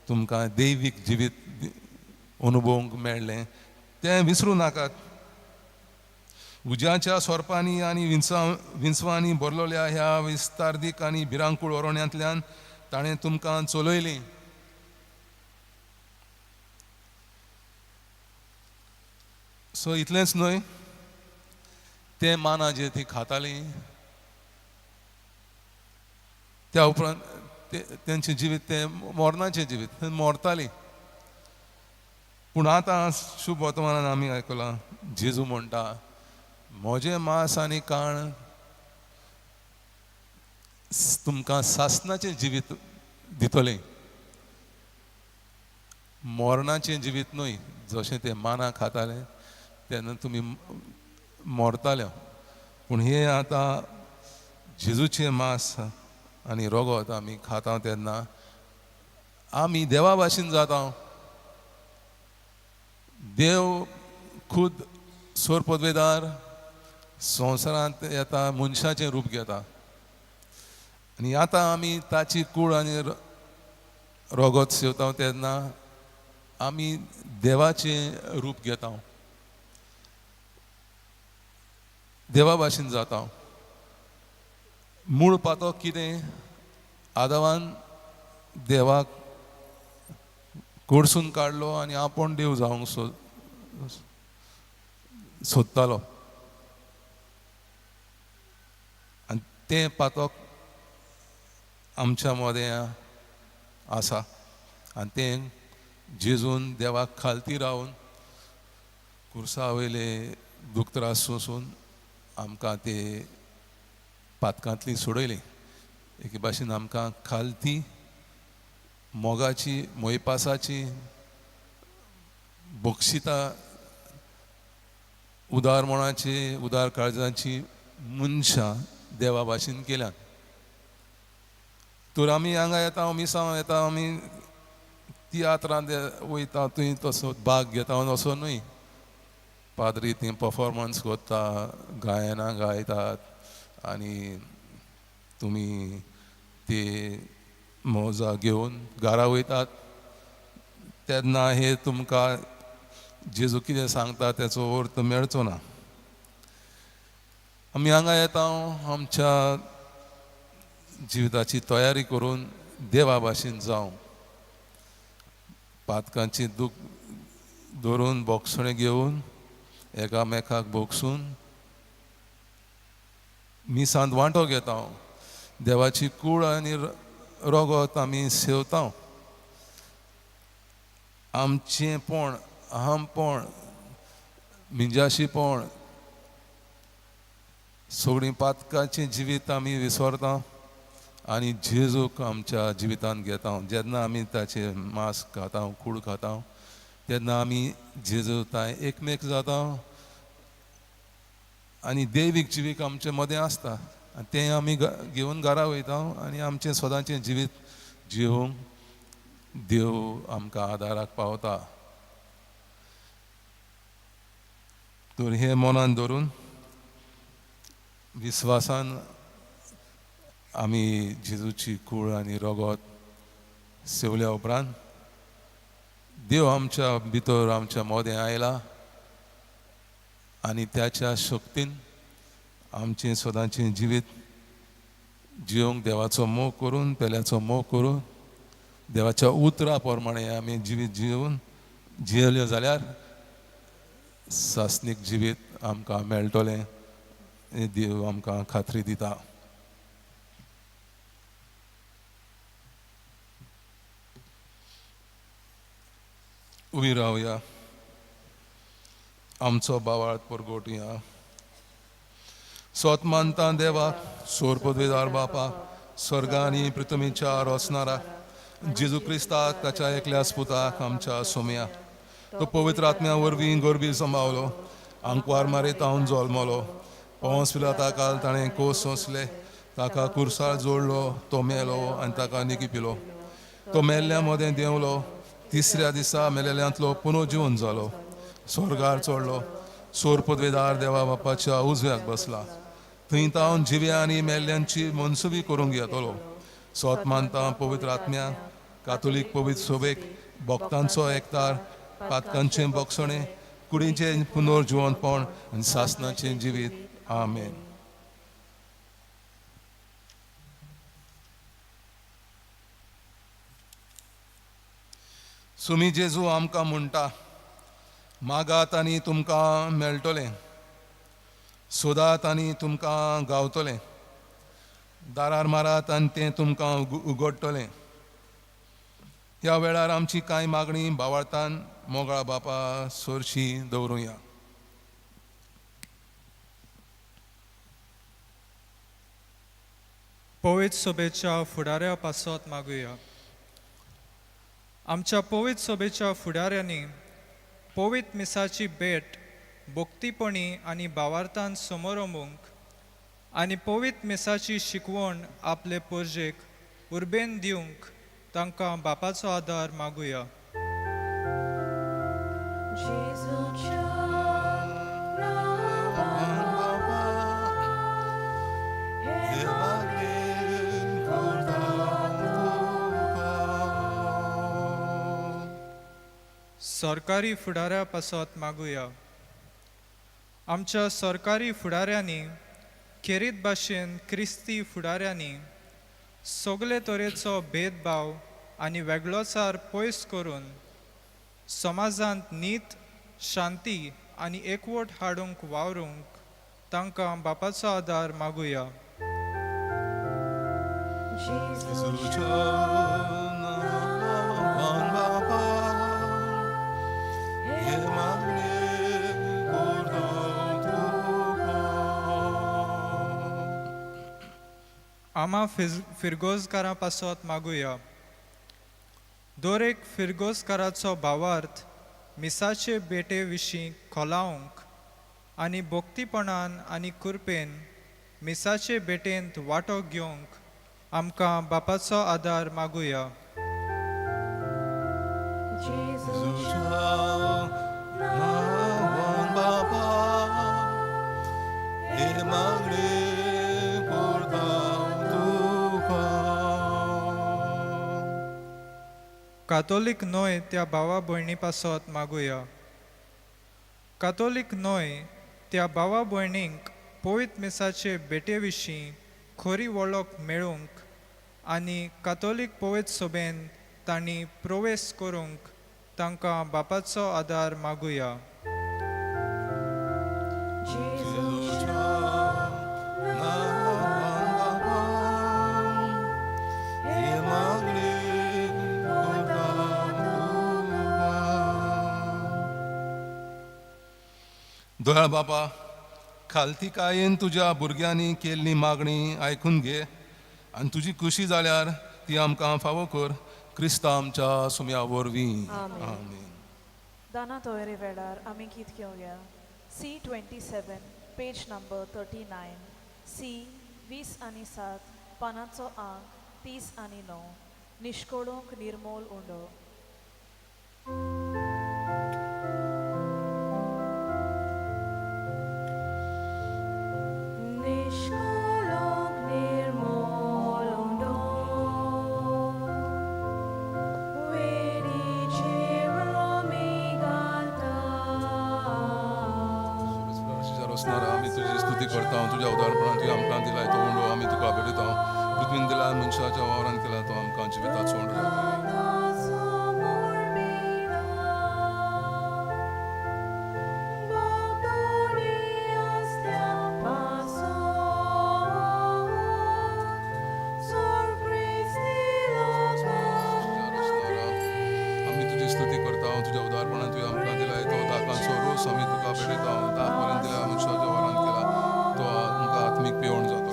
तुमकां दैवीक जिवीत अनुभवूंक मेळ्ळें, तें विसरूं नाकात. उज्याच्या सोरपांनी आनी विंचवांनी भरलेल्या ह्या विस्तारदीक आनी भिरांकूळ अरण्यांतल्यान ताणें तुमकां चलयलीं. सो इतलेंच न्हय, तें माना जे ती खातालीं त्या उपरांत तेंचें जिवीत तें मरणाचें जिवीत, मरतालीं. पूण आतां शुभ वर्तमानान आमी आयकलां जेजू म्हणटा म्हजें मांस आनी काण तुमकां सासणाचें जिवीत दितलें, मरणाचें जिवीत न्हय. जशें तें माना खातालें तेन्ना तुमी मरताले, पूण हें आतां जेजूचें मांस आनी रगत आमी खाता तेन्ना आमी देवा भाशेन जाता. देव खुद सोर पदवेदार संवसारांत येता, मनशाचें रूप घेता आनी आतां आमी ताची कूड आनी रगत सेवता तेन्ना आमी देवाचें रूप घेता, देवा भाशेन जाता. मूळ पातो कितें, आदावान देवाक कोडसून काडलो आनी आपूण देव जावंक सोदतालो आनी तें पातक आमच्या मदें आसा आनी तें जेजून देवाक खालती रावन कुर्सा वयले दुख त्रास सोंसून आमकां ते पातकांतली सोडयली. एके भाशेन आमकां खालती मोगाची, मोयपासाची, बक्षिता, उदार मनाची, उदार काळजाची मनशां देवा भाशेन केल्यात. तर आमी हांगा येता, मिसांव येता, आमी तियात्रांत वयता, थंय तसो भाग घेता असो न्हय. पाद्री थंय पफॉर्मन्स करता, गायनां गायतात आनी तुमी ते मौजा घेवन घरा वयतात तेन्ना हे तुमकां जेजू कितें सांगता तेचो अर्थ मेळचो ना. आमी हांगा येता आमच्या जिविताची तयारी करून देवा भाशेन जावं, पातकांची दूख धरून बोगसणें घेवन एकामेकाक भोगसून मिसांत वांटो घेता, देवाची कूड आनी रगत आमी सेवता. आमचें पण, अहमपण, मिंजाशीपण, सगळीं पातकाचें जिवीत आमी विसरता आनी जेजूक आमच्या जिवितांत घेता. जेन्ना आमी ताचें मांस खाता, कूड खाता तेन्ना आमी जेजू तांय एकमेक जाता आनी दैवीक जिवीत आमचे मदें आसता आनी तें आमी घेवन घरा वयता आनी आमचें सदांचें जिवीत जिवूंक देव आमकां आदाराक पावता. तर हें मनान धरून विस्वासान आमी जेजूची कूड आनी रगत सेवल्या उपरांत देव आमच्या भितर, आमच्या मदें आयला आनी त्याच्या शक्तीन आमचें सदांचें जिवीत जिवंक देवाचो मोग करून, पेल्याचो मोग करून, देवाच्या उतरा प्रमाणे आमी जिवीत जिवन जियेल्यो जाल्यार सासणीक जिवीत आमकां मेळटलें हें देव आमकां खात्री दिता. उबी रावया, आमचो बावाळ परगोटया. सोत मानता देवाक, सोर पदवेदार बापाक, स्वर्गा आनी पृथ्वीच्या रचणारा जेजू क्रिस्ताक, ताच्या एकल्या पुताक आमच्या सोम्या, तो पवित्र आत्म्या वरवीं गोरबी संभावलो, आंकवार मारीत हांव जल्मलो, पवंस पिलाता काल ताणें कोस सोंसले, ताका कुर्सार जोडलो, तो मेलो आनी ताका निकी पिलो, तो मेल्ल्या मदें देंवलो, तिसऱ्या दिसा मेलेल्यांतलो पुनोजिवन जालो, स्वर्गार चडलो, सोर पदवेदार देवा बापाच्या उजव्याक बसला, थंय तावन जिव्या आनी मेल्ल्यांची मनसुबी करूंक येतलो. सोत मानता पवित्र आत्म्या, कातोलीक पवित्र सोबेक, भक्तांचो एकतार, पातकांचें बोगसणें, कुडीचें पुनर्जिवनपण आनी सासनाचें जिवीत. आमेन. सुमी जेजू आमकां म्हणटा, मागात आनी तुमकां मेळटलें, सोदात आनी तुमकां गावतलें, दारार मारात आनी तें तुमकां उगडटलें. ह्या वेळार आमची कांय मागणी भावार्थान मोगाळ बापा सोरशी दवरुया. पवित्र सभेच्या फुडाऱ्या पासत मागुया. आमच्या पवित्र सभेच्या फुडाऱ्यांनी पवित्र मिसाची भेट भक्तीपणी आनी भावार्थान समोरंबूंक आनी पवित्र मिसाची शिकवण आपले पोरजेक उर्बेन दिवंक तांकां बापाचो आदार मागुया. सरकारी फुडाऱ्या पासत मागुया. आमच्या सरकारी फुडाऱ्यांनी खेरीत भाशेन क्रिस्ती फुडाऱ्यांनी सगळे तरेचो भेदभाव आनी वेगळोचार पयस करून समाजांत नीत, शांती आनी एकवट हाडूंक वावरूंक तांकां बापाचो आदार मागुया. आमा फिरगोजकारां पासत मागुया. दर एक फिरगोजकाराचो भावार्थ मिसाचे भेटे विशीं खोलावंक आनी भक्तीपणान आनी कृपेन मिसाचे भेटेंत वांटो घेवंक आमकां बापाचो आदार मागुया. कातोलीक न्हय त्या भावा भयणी पासत मागुया. कातोलीक न्हय त्या भावा भयणींक पवित्र मिसाचे भेटे विशीं खरी वळख मेळूंक आनी कातोलीक पवित्र सभेन तांणी प्रवेश करूंक तांकां बापाचो आदार मागुया. दयाळ बापा, खालतीकायेन तुज्या भुरग्यांनी केल्ली मागणी आयकून घे आनी तुजी खुशी जाल्यार ती आमकां फावो कर. क्रिस्ता आमच्या सुम्या वरवीं. आमेन. दाना तोयरे वेळार आमी गीत घेवया. C 27 page number 39, C 27 पानाचो आंक 39, निश्कोळूंक निर्मोल उंडो. आमी तुजी स्तुती करता, तुज्या उदारपणान तुज्या आमकां दिलाय तो उंडो आमी तुका भेटयता. पृथ्वीन दिला मनशाच्या वावरान केला तो आमकां जिविताचो उंडो. आमी तुजी स्तुती करता, तुज्या उदारपणान तुज्या आमकां दिलाय तो दाकांचो रोस आमी तुका भेटयता. दाक पर्यंत दिला मनशाच्या वावरान केला तो आमकां आत्मीक पिवण जातलो.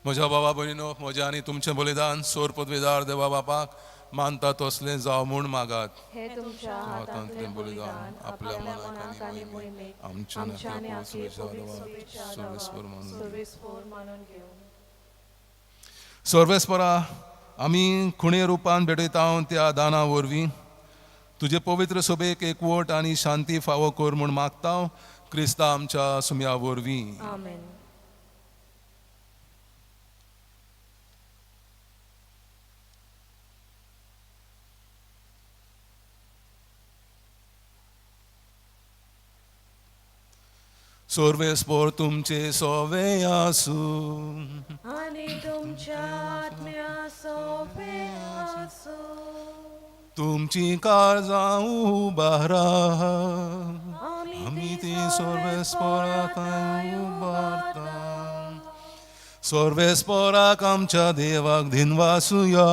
म्हज्या बाबा भयणीनो, म्हज्या आनी तुमचें बलिदान सोर पदवीदार देवा बापाक मानता तसलें जावं म्हूण मागात. हे तुमच्या हातांतलें बलिदान आपल्या मनाक आनी मोहिमेक आमच्या आमच्या आनी नात्या आखी पवित्र पवित्र सर्वेस्पर मानून घेवं. सर्वेस्पर मानून घेवं. सर्वेस्परा, आमी खुणे रुपान भेटयता त्या दाना वरवीं तुजे पवित्र सभेक एकवट आनी शांती फावो कर म्हूण मागता, क्रिस्ता आमच्या सुम्या वरवीं. आमेन. सर्वेस्पर तुमचे सोवे आसूं. आनी तुमच्या आत्म्या सोवे आसूं. तुमची काळजां उबारा, आमी ती सर्वेस्पराक उबारता. सर्वेस्पराक आमच्या देवाक दिनवासुया,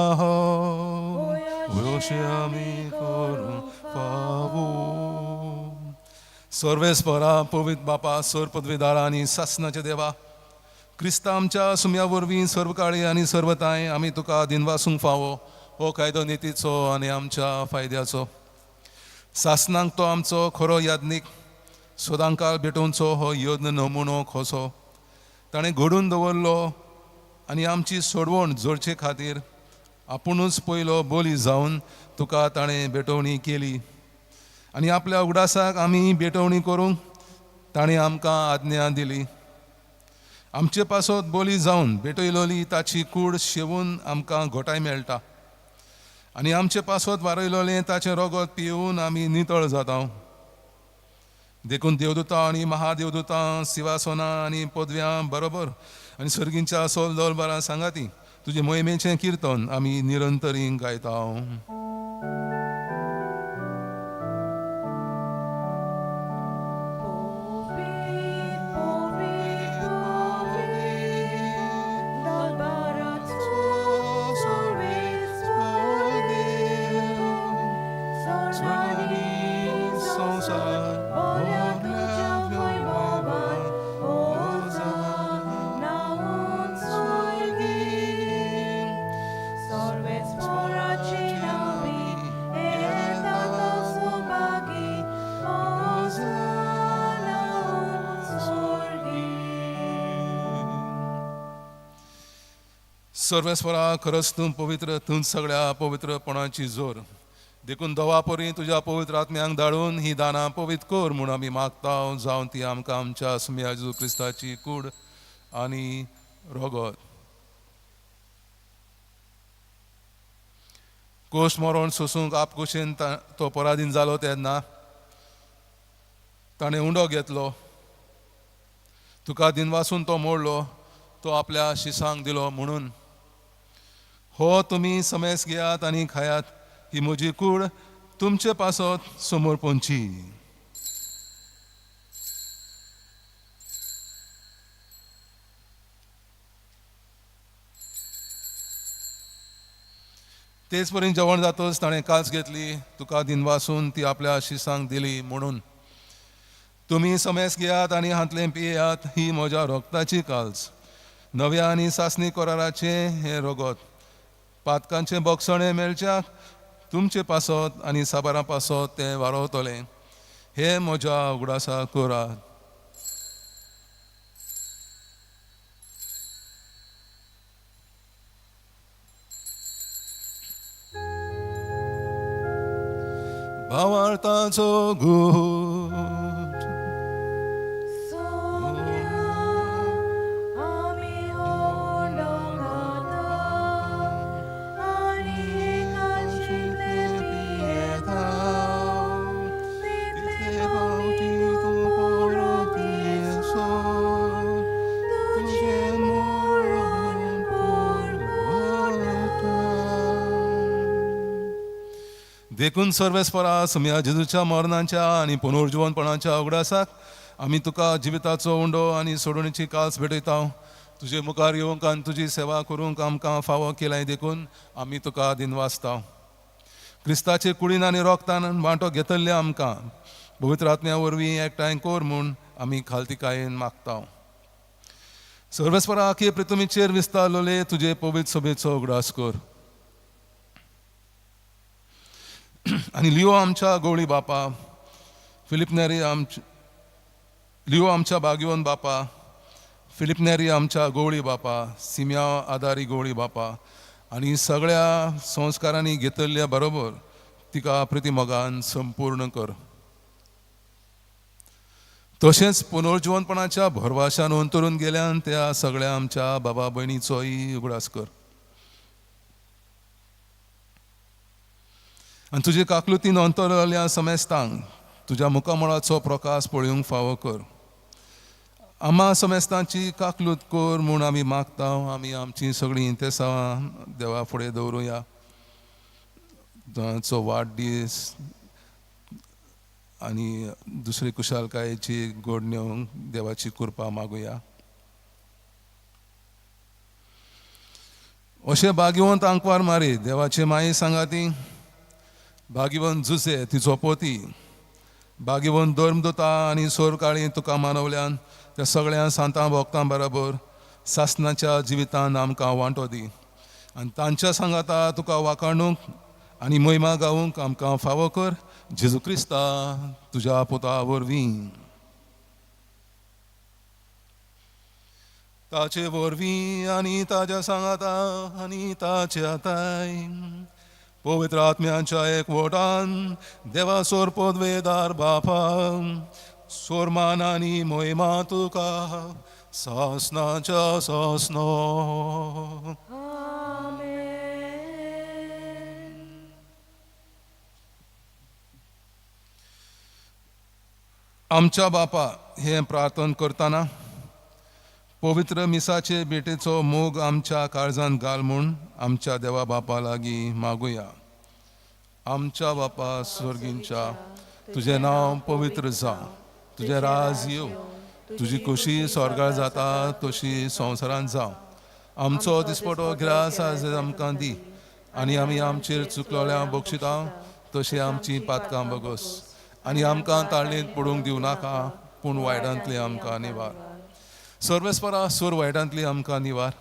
अशें आमी करूंक फावो. सर्वेस्परा, पवित्र बापा, सर पदवीदारा आनी सासनाच्या देवा, क्रिस्ता आमच्या सुम्या वरवीं सर्वकाळी आनी सर्वताय आमी तुका दिनवासूंक फावो. हो कायदो नितीचो आनी आमच्या फायद्याचो. सासनाक तो आमचो खरो याज्ञीक, सदांकाळ भेटोवचो हो यज्ञ नमुनो खोसो ताणें घडून दवरलो आनी आमची सोडवण जोडचे खातीर आपुणूच पयलो बोली जावन तुका ताणें भेटवणी केली आनी आपल्या उगडासाक आमी भेटवणी करूंक ताणें आमकां आज्ञा दिली. आमचे पासत बोली जावन भेटयलोली ताची कूड शेवून आमकां घोटाय मेळटा आनी आमचे पासत वारयलोलें ताचें रगत पिवन आमी नितळ जाता. देखून देवदूतां आनी महादेवदूतां, शिवासनां आनी पदव्यां बरोबर आनी सर्गींच्या सोल दौलबारां सांगाती तुजे मोहिमेचें किर्तन आमी निरंतरी गायता. सर्वेस्परा, खरंच तूं पवित्र, तूं सगळ्या पवित्रपणाची जोर. देखून दवा परी तुज्या पवित्र आत्म्यांक धाडून ही दानां पवित्र कर म्हूण आमी मागता, जावन ती आमकां आमच्या सुम्या जेजू क्रिस्ताची कूड आनी रगत. कोश मरण सोसूंक आपकुशेन तो पराधीन जालो तेन्ना ताणें उंडो घेतलो, तुका दिनवासून तो मोडलो, तो आपल्या शिसांक दिलो म्हणून, हो तुमी समेस घेयात आनी खायात, ही म्हजी कूड तुमचे पासत समोर पोंची. तेच परी जेवण जातच ताणें कास घेतली, तुका दिनवासून ती आपल्या शिसांक दिली म्हणून, तुमी समेस घेयात आनी हांतलें पियात, ही म्हज्या रगताची काल्स, नव्या आनी सासणी कराराचें हें रगत, पातकांचें बोगसणें मेळच्याक तुमचे पासत आनी साबारां पासत तें वारोवतलें. हें म्हज्या उगडासा करात. भावार्थाचो गूट. देखून सर्वेस्परा, सुम्या जेजूच्या मरणाच्या आनी पुनर्जिवनपणाच्या उगडासाक आमी तुका जिविताचो उंडो आनी सोडवणीची कास भेटयता. तुजे मुखार येवंक आनी तुजी सेवा करूंक आमकां फावो केलाय, देखून आमी तुका दिनवासता. क्रिस्ताचे कुडीन आनी रोगतान वांटो घेतल्ले आमकां पवित्र आत्म्या वरवीं एकठांय कर म्हूण आमी खालतिकायेन मागता. सर्वेस्परा आखे प्रितमीचेर विस्तारलोले तुजे पवित्र सभेचो उगडास कर. आनी लिओ आमच्या गवळी बापा, फिलीप नेरी लिओ आमच्या भाग्यवंत बापा, फिलीप नेरी आमच्या गवळी बापा, सिम्या आदारी गवळी बापा आनी सगळ्या संस्कारांनी घेतल्या बरोबर तिका प्रतिमोगान संपूर्ण कर. तशेंच पुनर्जिवनपणाच्या भरवाशान अंतरून गेल्यान त्या सगळ्या आमच्या बाबा भयणीचोय उगडास कर. आनी तुजे काकलुतीन अंतरल्या समेस्तांक तुज्या मुखामळाचो प्रकाश पळोवंक फावो कर. आमा समेस्तांची काकलूत कर म्हूण आमी मागता. आमी आमची सगळीं इंतेसांवां देवा फुडें दवरुया. जांचो वाडदीस आनी दुसरी कुशालकायेची गोडण्यो देवाची कृपा मागुया. अशें भाग्यवंत आंकवार मारी देवाचे माई सांगाती, भाग्यवंत जुसे तिचो पोती, भाग्यवंत धर्मदुता आनी सोरकाळी तुका मानवल्यान त्या सगळ्या सांतां भोक्तां बरोबर सासनाच्या जिवितान आमकां वांटो दी आनी तांच्या सांगाता तुका वाखाणूंक आनी मोहिमा गावूंक आमकां फावो कर. जेजू क्रिस्ता तुज्या पुता वरवीं, ताचे वरवीं आनी ताच्या सांगाता आनी ताच्या ताय पवित्र आत्म्यांच्या एकवटान देवा सोर पदवेदार बापा, सोरमान आनी मोहिमा तुका सासनाच्या सासनो. आमच्या बापा हें प्रार्थन करतना पवित्र मिसाचे भेटेचो मोग आमच्या काळजांत घाल म्हूण आमच्या देवा बापा लागीं मागुया. आमच्या बापा स्वर्गींच्या, तुजें नांव पवित्र जावं, तुजें राज येवं, तुजी खोशी स्वर्गार जाता तशी संवसारांत जावं. आमचो दिसपटो ग्रास आज आमकां दी आनी आमी आमचेर चुकलोल्या बक्षिता तशी आमची पातकां बगस आनी आमकां ताळणेंत पडूंक दिवं नाका, पूण वायटांतली आमकां निवार. सर्वेस्परा सोर वायटांतली आमकां निवार.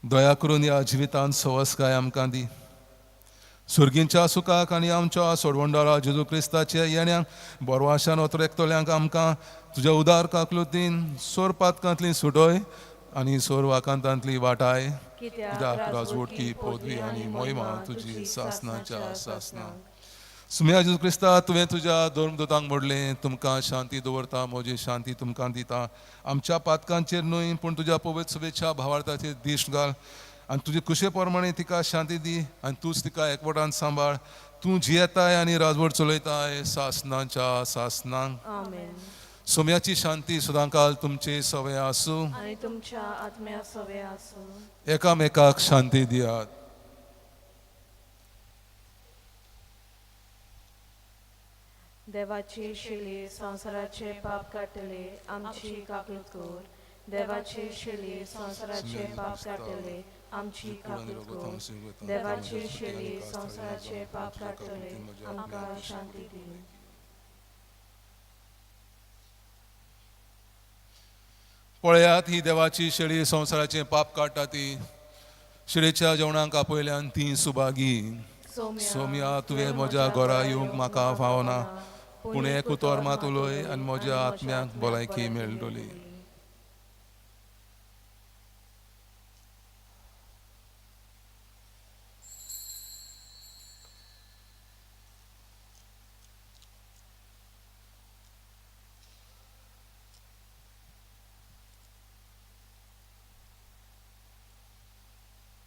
दया करून ह्या जिवितांत सवसकाय आमकां दी. सुर्गींच्या सुखाक आनी आमच्या सोडवणदारा जेजू क्रिस्ताच्या येण्याक बोरवाशान ओतरेकतल्यांक आमकां तुज्या उदार काकलुतीन सोर पातकांतली सुटय आनी सोर वाकांतांतली वाटाय. कित्याक राजवटकी पदवी आनी मोहिमा तुजी सासनाच्या सासना. सुम्या जेजू क्रिस्ता, तुवें तुज्या धर्मदुतांक म्हणलें, तुमकां शांती दवरता, म्हजी शांती तुमकां दिता. आमच्या पातकांचेर न्हय पूण तुज्या पवित्र शुभेच्छा भावार्थाचेर दिश्ट घाल आनी तुजे खुशे प्रमाणे तिका शांती दी आनी तूंच तिका एकवटान सांबाळ. तूं जियेताय आनी राजवट चलयताय सासनाच्या सासनांक. सोम्याची शांती सदांकाल तुमचे सवे आसूं आनी तुमच्या आत्म्या सवे आसूं. एकामेकाक शांती दियात. देवाची शिली संवसाराचे पाप काडटले आमची काकूत कर. देवाची शिली संवसाराचे पाप काडटले आमची काकूत कर. देवाची शिली संवसाराचे पाप काडटले आमकां शांती दी. पळयात ही देवाची शेळी संवसाराचे पाप काडटा ती. शेळीच्या जेवणाक आपयल्यान ती सुभागी. सोम्या, तुवें म्हज्या घरा येवंक म्हाका फावना, पूण एक उतर मात उलय आनी म्हज्या आत्म्याक भलायकी मेळटली.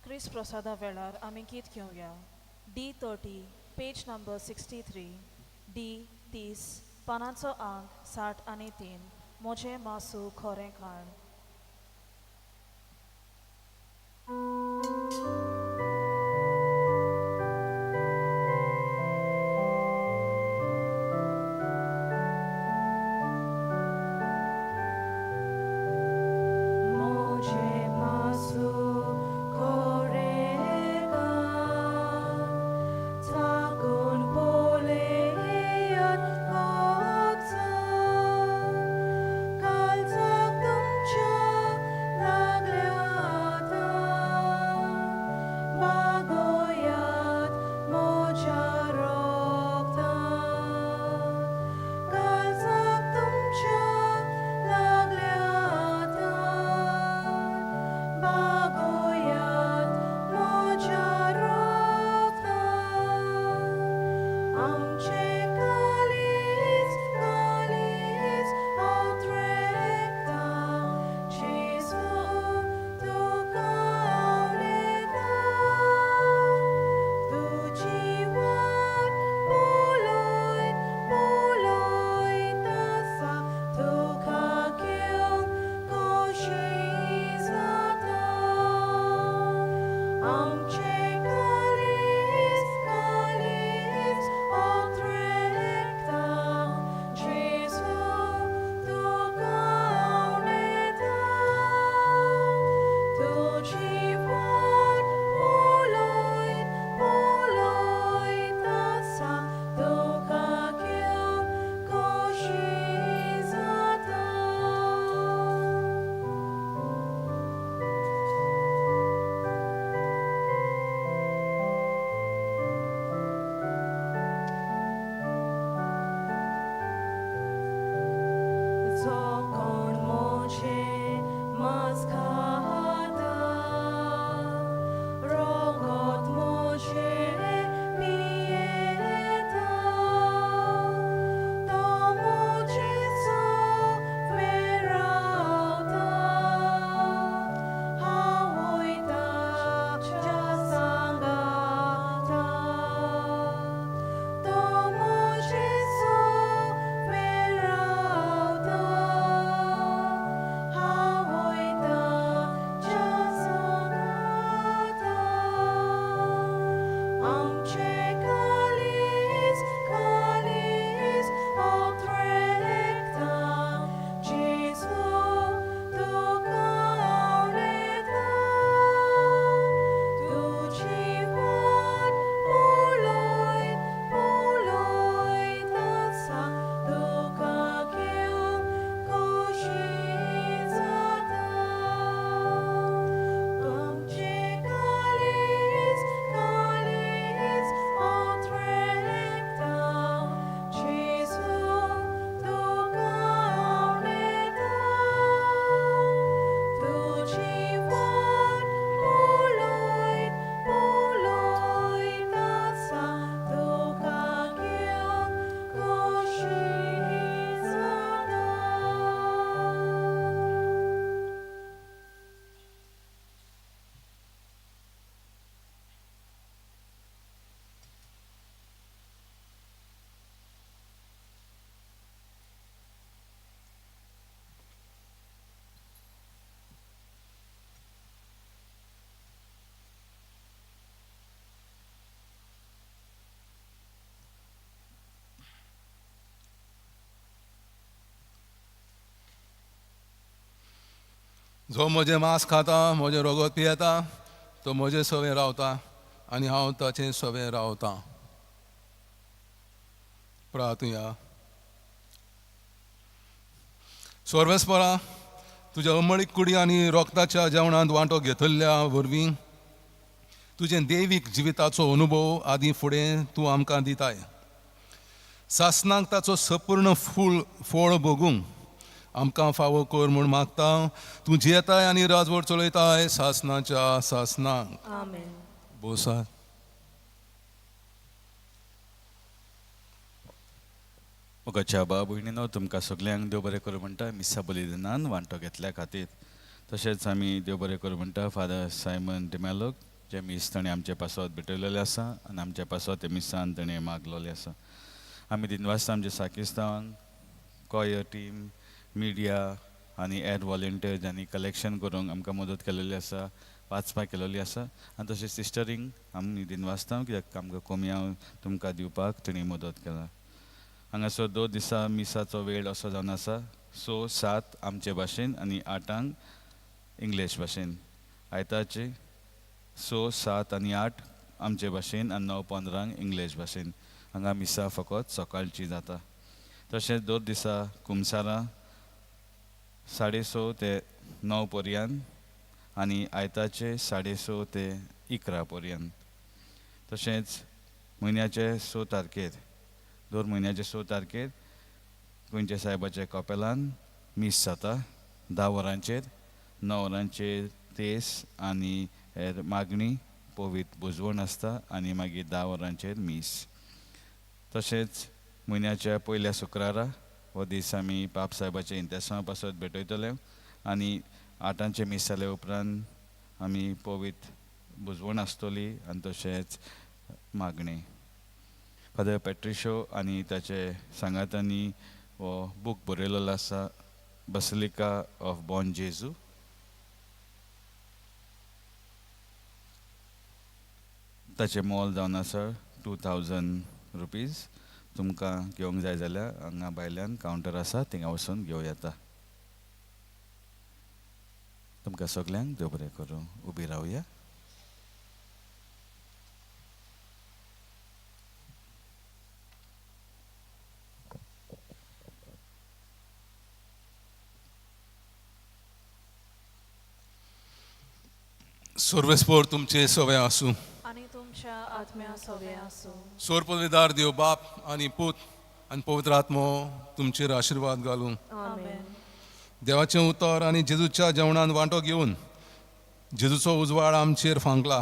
क्रिस्त प्रसादा वेळार आमी गीत घेवया. D30, page number 63, D30, पानाचो आंक 63, म्हजें मासू खोरें खाण. Calza आमचे कालीस कालीस ओत्रेकता जेजू तुका आवडेता तुजी वाट पळयत पळयत आसा तुका घेवन खोशी जाता. जो कोण म्हजें मांस खाता, रगत म्हजें पियेता, तो म्हजे सवें रावता, हांवूय ताच्या सांगाता. तो म्हजे सवें रावता, हांवूय ताच्या सांगाता. आमचे कालीस कालीस ओत्रेकता जेजू तुका आवडेता तुजी वाट पळयत पळयत आसा तुका घेवन खोशी जाता. आमचे कालीस कालीस ओत्रेकता जेजू तुका आवडेता तुजी वाट पळयत पळयत आसा तुका घेवन खोशी जाता. जो म्हजें मांस खाता, म्हजें रगत पियेता, तो म्हजे सवें रावता आनी हांव ताचे सवें रावता. प्रार्थुया. सर्वेस्परा, तुज्या अमळीक कुडी आनी रोगताच्या जेवणांत वांटो घेतल्या वरवीं तुजें दैवीक जिविताचो अनुभव आदी फुडें तूं आमकां दिताय. सासनाक ताचो सपूर्ण फूल फळ भोगूंक आमकां फावो कर म्हूण मागता. तूं जियेताय आनी राजवट चलयताय सासनाच्या सासनाक. आमेन. बोसा. मोगाच्या भाव भयणीनो, तुमकां सगल्यांक देव बरें करूं म्हणटा मिसा बलिदानान वांटो घेतल्या खातीर. तशेंच आमी देव बरें करूं म्हणटा फादर सायमन डिमेलोक, जे मीस ताणें आमचे पासत भेटयलेलें आसा आनी आमचे पासत ते मिसान ताणें मागलोलें आसा. आमी दिनवासता आमच्या साकिस्तांक, कॉयर टीम, मिडिया आनी हेर वॉलंटियर ज्यांनी कलेक्शन करूंक आमकां मदत केलेली आसा, वाचपाक केलेली आसा. आनी तशेंच सिस्टरींक आमी दिनवासता कित्याक आमकां कोमयांव तुमकां दिवपाक तांणी मदत केला. हांगासर 2 दिसा मिसाचो वेळ असो जावन आसा, 6, 7 आमचे भाशेन आनी 8 इंग्लीश भाशेन. आयतारचे 6, 7 आनी 8 आमचे भाशेन आनी 9, 15 इंग्लीश भाशेन. हांगा मिसा फकत सकाळची जाता. तशेंच 2 दिसा कुमसारां 6:30 ते 9 पर्यंत आनी आयतारचे 6:30 ते 11 पर्यंत. तशेंच म्हयन्याचे 6 तारखेर, 2 म्हयन्याचे 6 तारखेर गोंयच्या सायबाच्या कपेलान मीस जाता 10 वरांचेर. 9 वरांचेर तेस आनी हेर मागणी पवित्र बुजवण आसता आनी मागीर 10 वरांचेर मीस. तशेंच म्हयन्याच्या पयल्या शुक्रारा हो दीस आमी पाप सायबाच्या इंतेसांवा पासत भेटयतले आनी 8 मीस जाले उपरांत आमी पवित्र बुजवण आसतली आनी तशेंच मागणें. फादर पेट्रिशो आनी ताचे सांगातांनी हो बूक बरयलेलो आसा, basilica of Bom Jesus. ताचें मोल जावन आसा 2000 रुपीज. तुमकां घेवंक जाय जाल्यार हांगा भायल्यान कावंटर आसा, थिंगा वचून घेवं येता. तुमकां सगल्यांक देव बरें करूं. उबी रावया. सर्वेस्पोर तुमचे सवे आसूं आनी तुमच्या आत्म्या सवे आसूं. सोरपविदार देव बाप आनी पूत आनी पवित्र आत्मो तुमचेर आशिर्वाद घालूं. आमेन. देवाचें उतर आनी जेजूच्या जेवणान वांटो घेवन जेजूचो उजवाड आमचेर फांकला.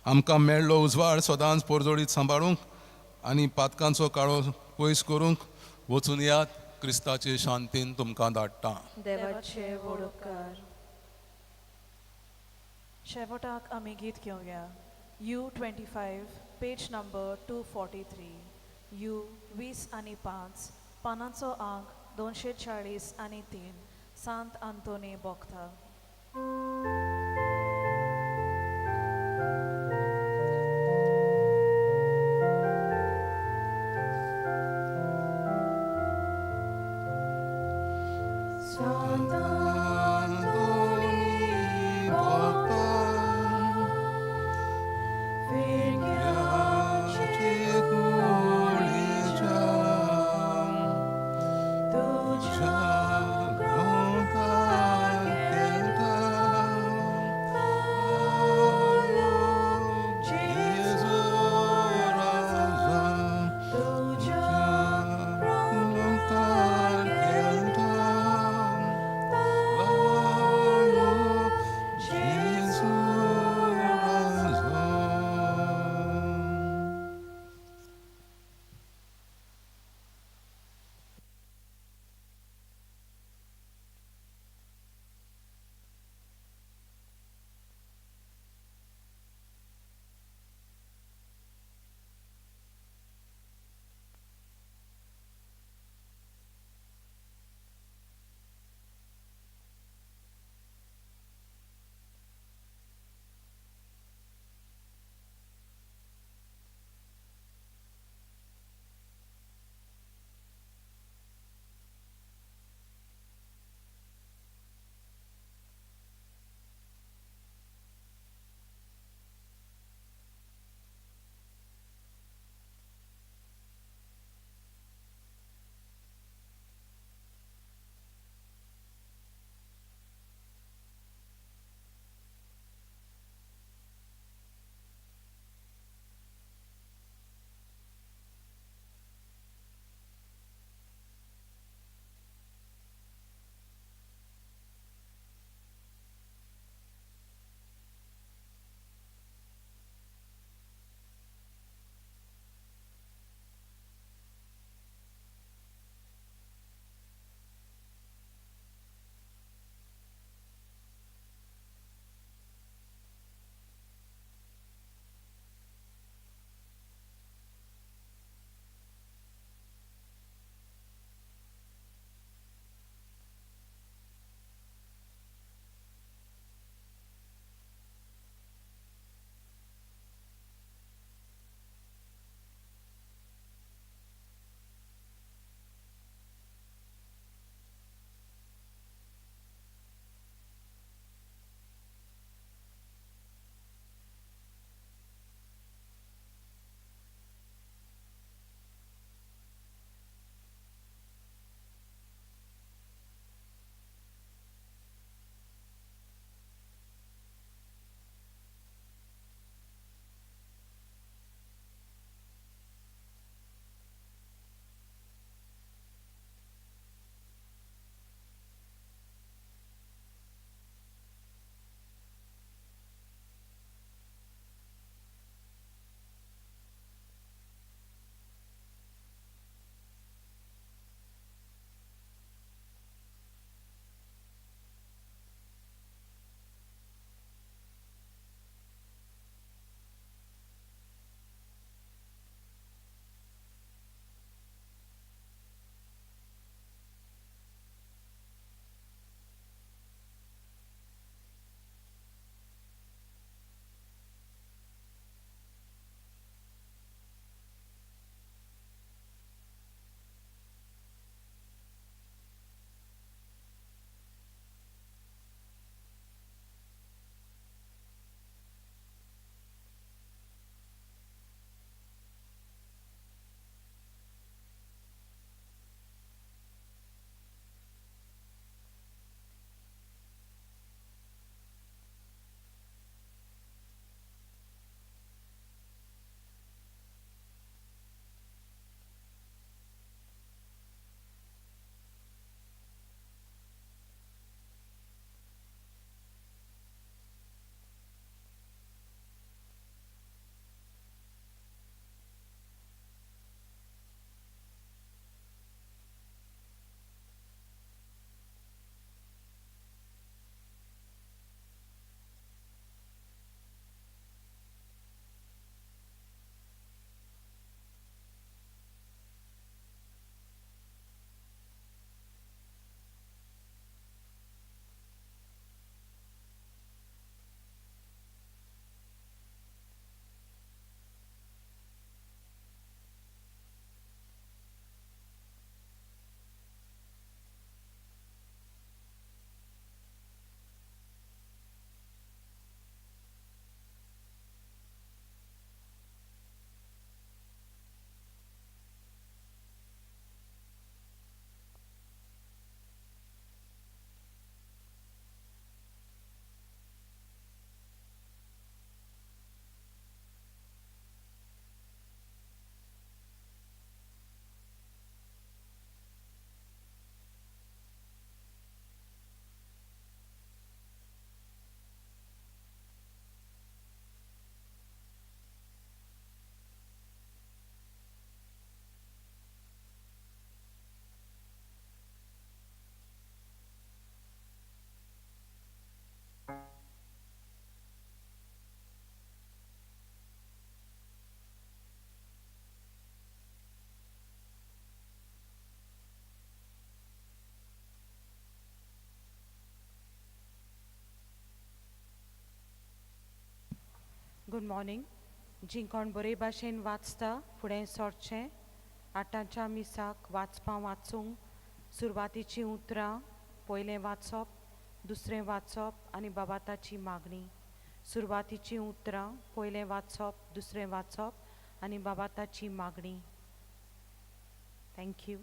आमकां मेळ्ळो उजवाड सदांच पोरजोडीत सांबाळूंक आनी पातकांचो काळो पयस करूंक वचून यात. क्रिस्ताचे शांतीन तुमकां धाडटा. देवाचे व्हड उपकार. शेवटाक आमी गीत घेवया. U25 page number 243. U 25 पानांचो आंक 243. सांत आंतोनी बोगता. Good morning. जी कोण बरे भाशेन वाचता फुडें सरचें आठांच्या मिसाक वाचपां वाचूंक सुरवातीचीं उतरां पयलें वाचप दुसरें वाचप आनी बाबाताची मागणी. सुरवातीचीं उतरां पयलें वाचप दुसरें वाचप आनी बाबाताची मागणी. Thank you.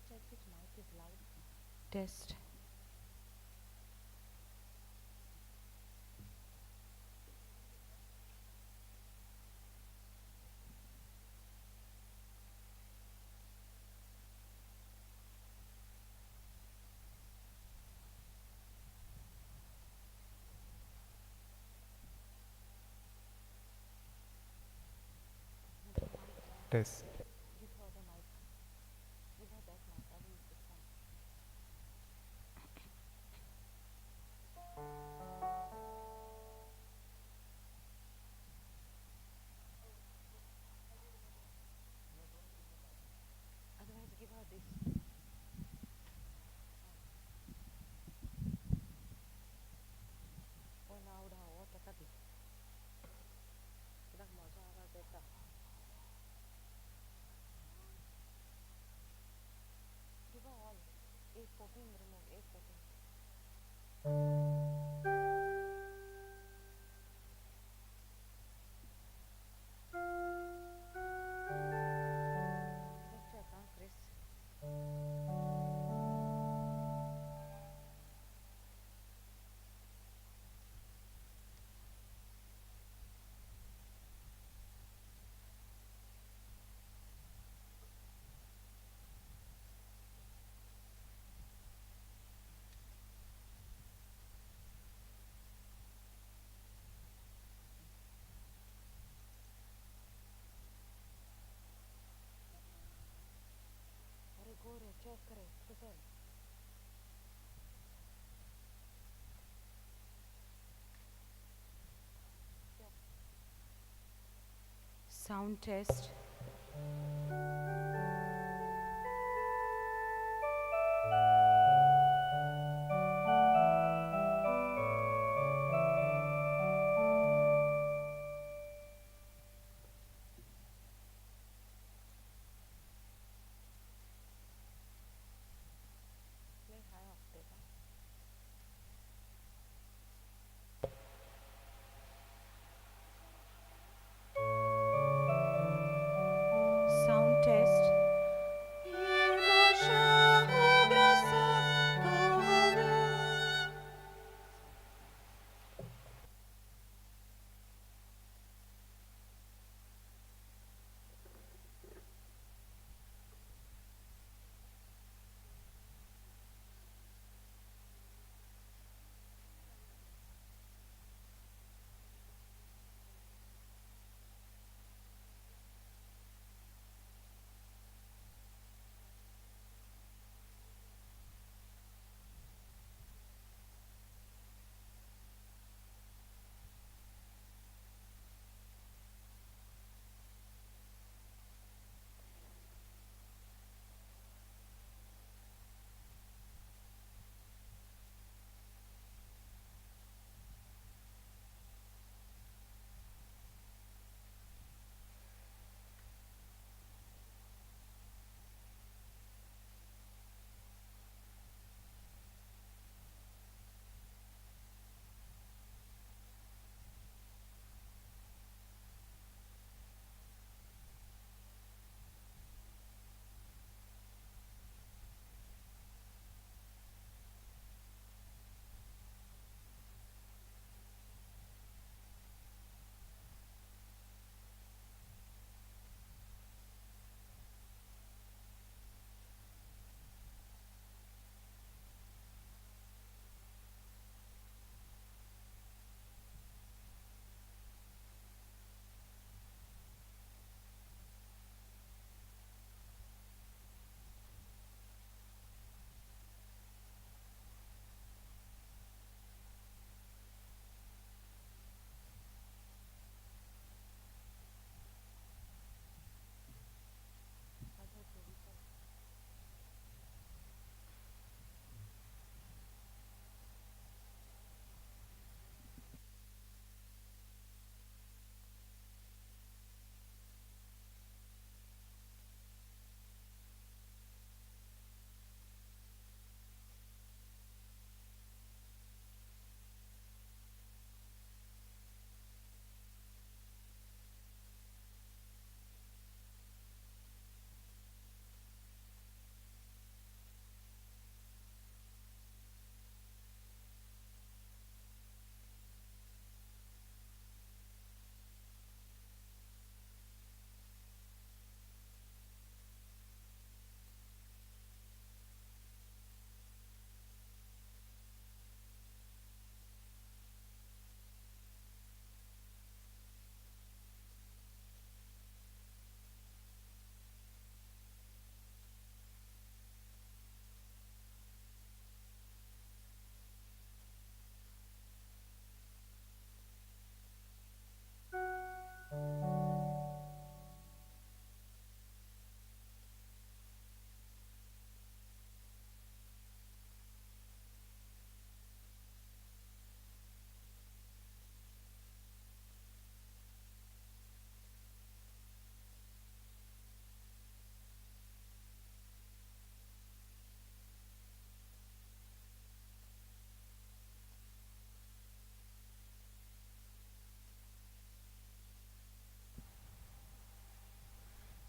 Check which mic is loud. Test. Test. Sound test. Sound test.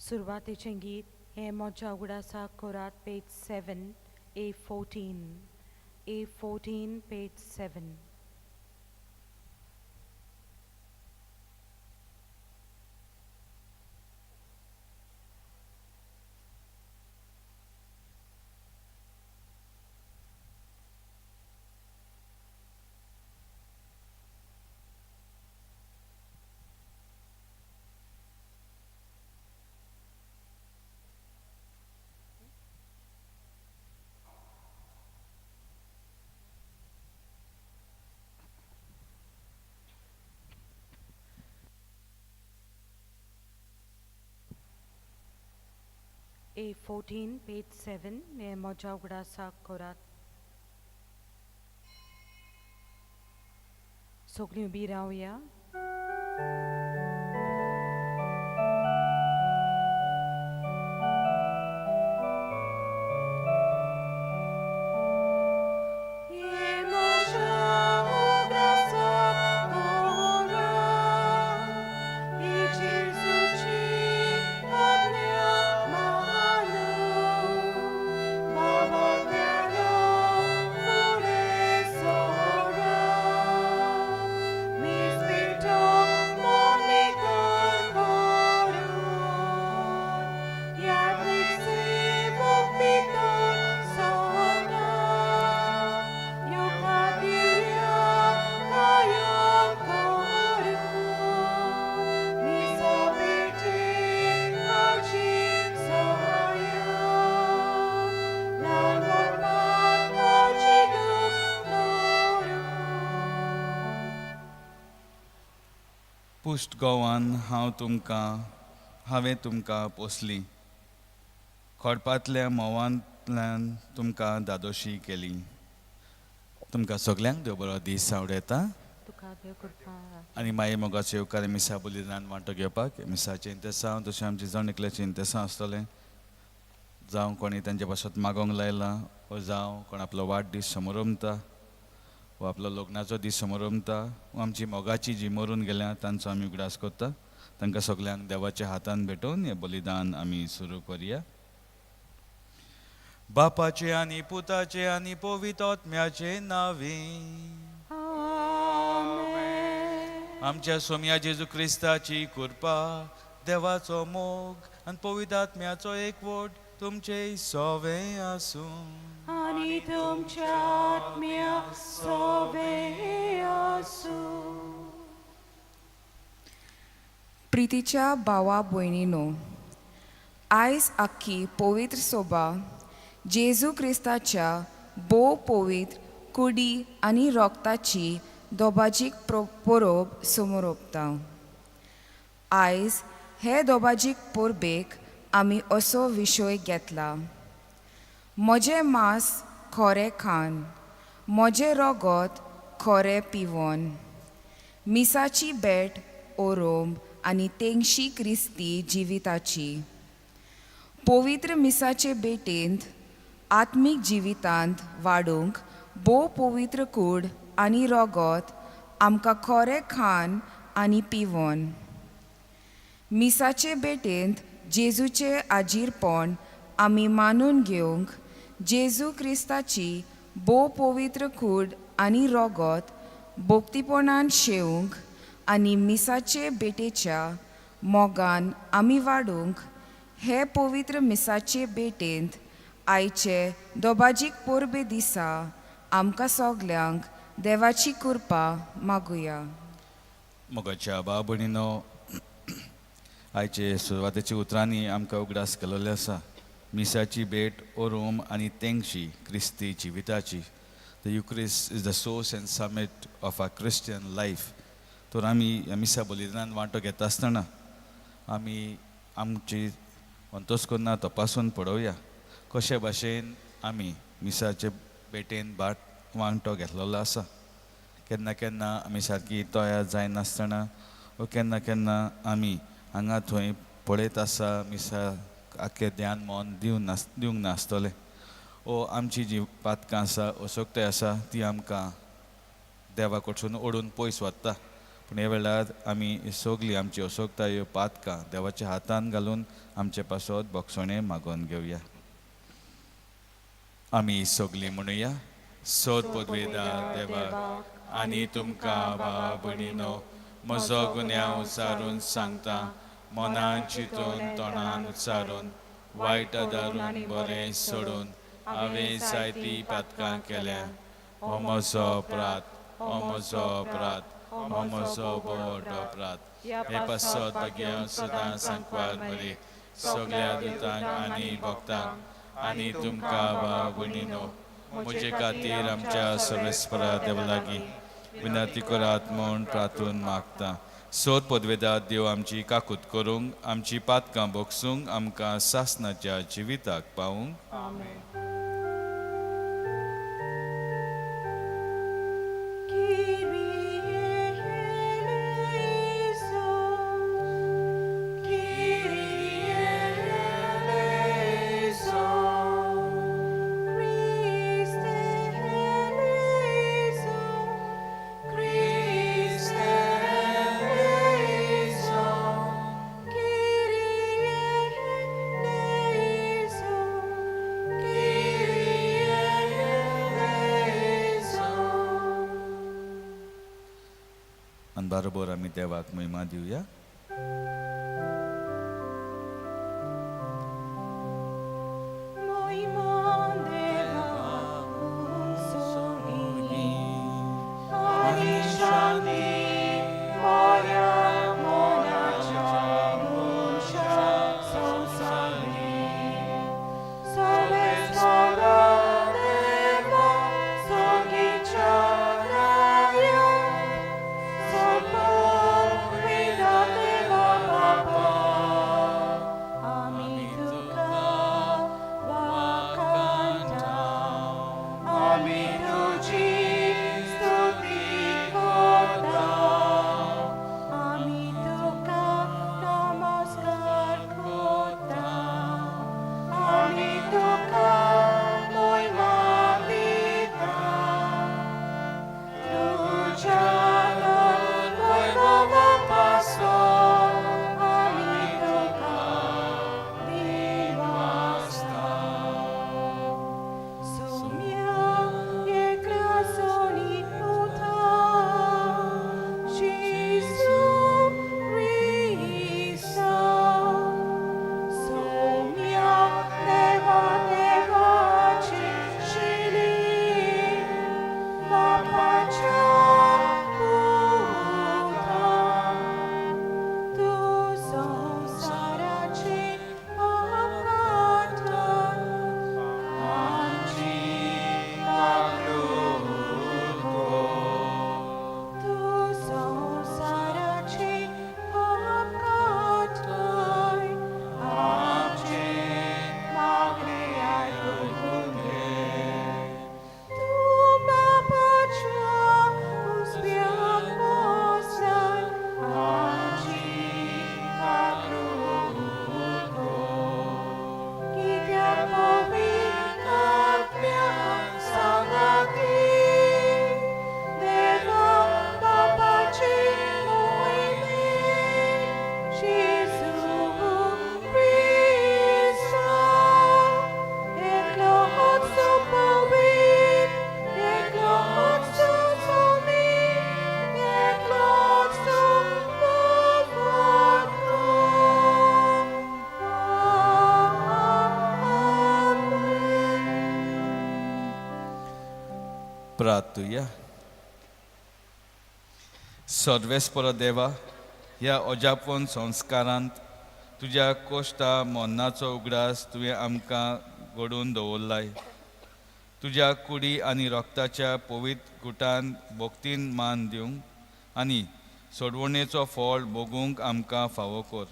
सुरवातेचें गीत हें मोज्या उगडासा कोरात page 7 A14 A14 page 7. A14 page 7 हें म्हज्या उगडासाक कोरात. सगळीं उबी रावया. पुश्ट गोवान हांव तुमकां हांवें तुमकां पोसली, खडपांतल्या म्होंवांतल्यान तुमकां दादोशी केली. तुमकां सगल्यांक देव बरो दीस आवडयता आनी मागीर मोगाचो येवकार मिसा बलिदान वांटो घेवपाक मिसाचें इंतेसांव तशें आमचें जण एकल्याचें इंतेसांव आसतलें. जावं कोणी तांचे पासत मागोंक लायलां वा जावं कोण आपलो वाडदीस समरमता वा आपलो लग्नाचो दीस समरमता वा आमची मोगाची जी मरून गेल्या तांचो आमी उगडास करता. तांकां सगल्यांक देवाच्या हातान भेटोवन हें बलिदान आमी सुरू करुया. बापाचे आनी पुताचे आनी पवित्र आत्म्याचे नांवे आमच्या सोम्या जेजू क्रिस्ताची कृपा, देवाचो मोग आनी पवित्र आत्म्याचो एकवट तुमचे सोवे आसूं आनी तुमच्या आत्म्या सोवे आसूं. प्रितीच्या भावा भयणीनो, आयज आख्खी पवित्र सोबा जेजू क्रिस्ताच्या भोव पवित्र कुडी आनी रोगताची दोबाजीक परब समरोपता. आयज हे दोबाजीक परबेक आमी असो विशय घेतला, म्हजें मांस खोरें खान, म्हजें रोगत खोरें पिवन, मिसाची भेट ओरोंब आनी तेंगशी क्रिस्ती जिविताची. पवित्र मिसाचे भेटेंत आत्मीक जिवितांत वाडूंक भोव पवित्र कूड आनी रोगत आमकां खोरें खान आनी पिवन. मिसाचे भेटेंत जेजूचें आजीरपण आमी मानून घेवंक जेजू क्रिस्ताची भोव पवित्र कूड आनी रोगत भक्तीपणान शेवंक आनी मिसाचे भेटेच्या मोगान आमी वाडूंक हे पवित्र मिसाचे भेटेंत आयचे दोबाजीक परबे दिसा आमकां सगल्यांक देवाची कृपा मागुया. मोगाच्या भाव भयणीनो, आयचे सुरवातेच्या उतरांनी आमकां उगडास केल्लो आसा मिसाची भेट ओरोम आनी तेंगशी क्रिस्ती जिविताची. The Eucharist is the source and summit of our Christian life. तर आमी ह्या मिसा बलिदानान वांटो घेता आसतना आमी आमची अंतस्करणां तपासून पळोवया कशे भाशेन आमी मिसाचे भेटेन बाट वांटो घेतलेलो आसा. केन्ना केन्ना आमी सारकी तयार जायनासतना वा केन्ना केन्ना आमी हांगा थंय पळयत आसा मिसा आख्खें ध्यान मन दिवंक नासतलें ओ आमची जी पातकां आसा असक्तय आसा ती आमकां देवा कडसून ओडून पयस वता. पूण ह्या वेळार आमी सगळीं आमची असोगतायो पातकां देवाच्या हातान घालून आमचे पासत बोगसणें मागोवन घेवया. आमी सगळीं म्हणुया, सोद पदवेदा देवाक आनी तुमकां भावा भयणीनो म्हजो गुन्यांव उचारून सांगता, मनान चिंतून तोंडान उच्चारून वायट आदारून बरें सोडून हांवें जायतीं पातकां केल्या. हो म्हजो अपराध, हो म्हजो अपराध, हो म्हजो व्हड अपराध. हे पासत भाग्य सदां सांकवार मरे सगळ्या दुतांक आनी भक्तांक आनी तुमकां भाव भयणीनो म्हजे खातीर आमच्या सर्वेस्परा देवा लागीं विनंती करात म्हूण प्रार्थून मागता. सोद पदवेदात देव आमची काकूत करूंक, आमची पातकां भोगसूंक, आमकां सासणाच्या जिविताक पावूंक. बरोबर आमी देवाक महिमा दिवया. प्रार्थुया. सर्वेस्पर देवा, ह्या अजापन संस्कारांत तुज्या कोश्टा मरणाचो उगडास तुवें आमकां घडोवन दवरलाय. तुज्या कुडी आनी रक्ताच्या पवित्र गुटान भक्तीन मान दिवंक आनी सोडवणेचो फळ भोगूंक आमकां फावो कर.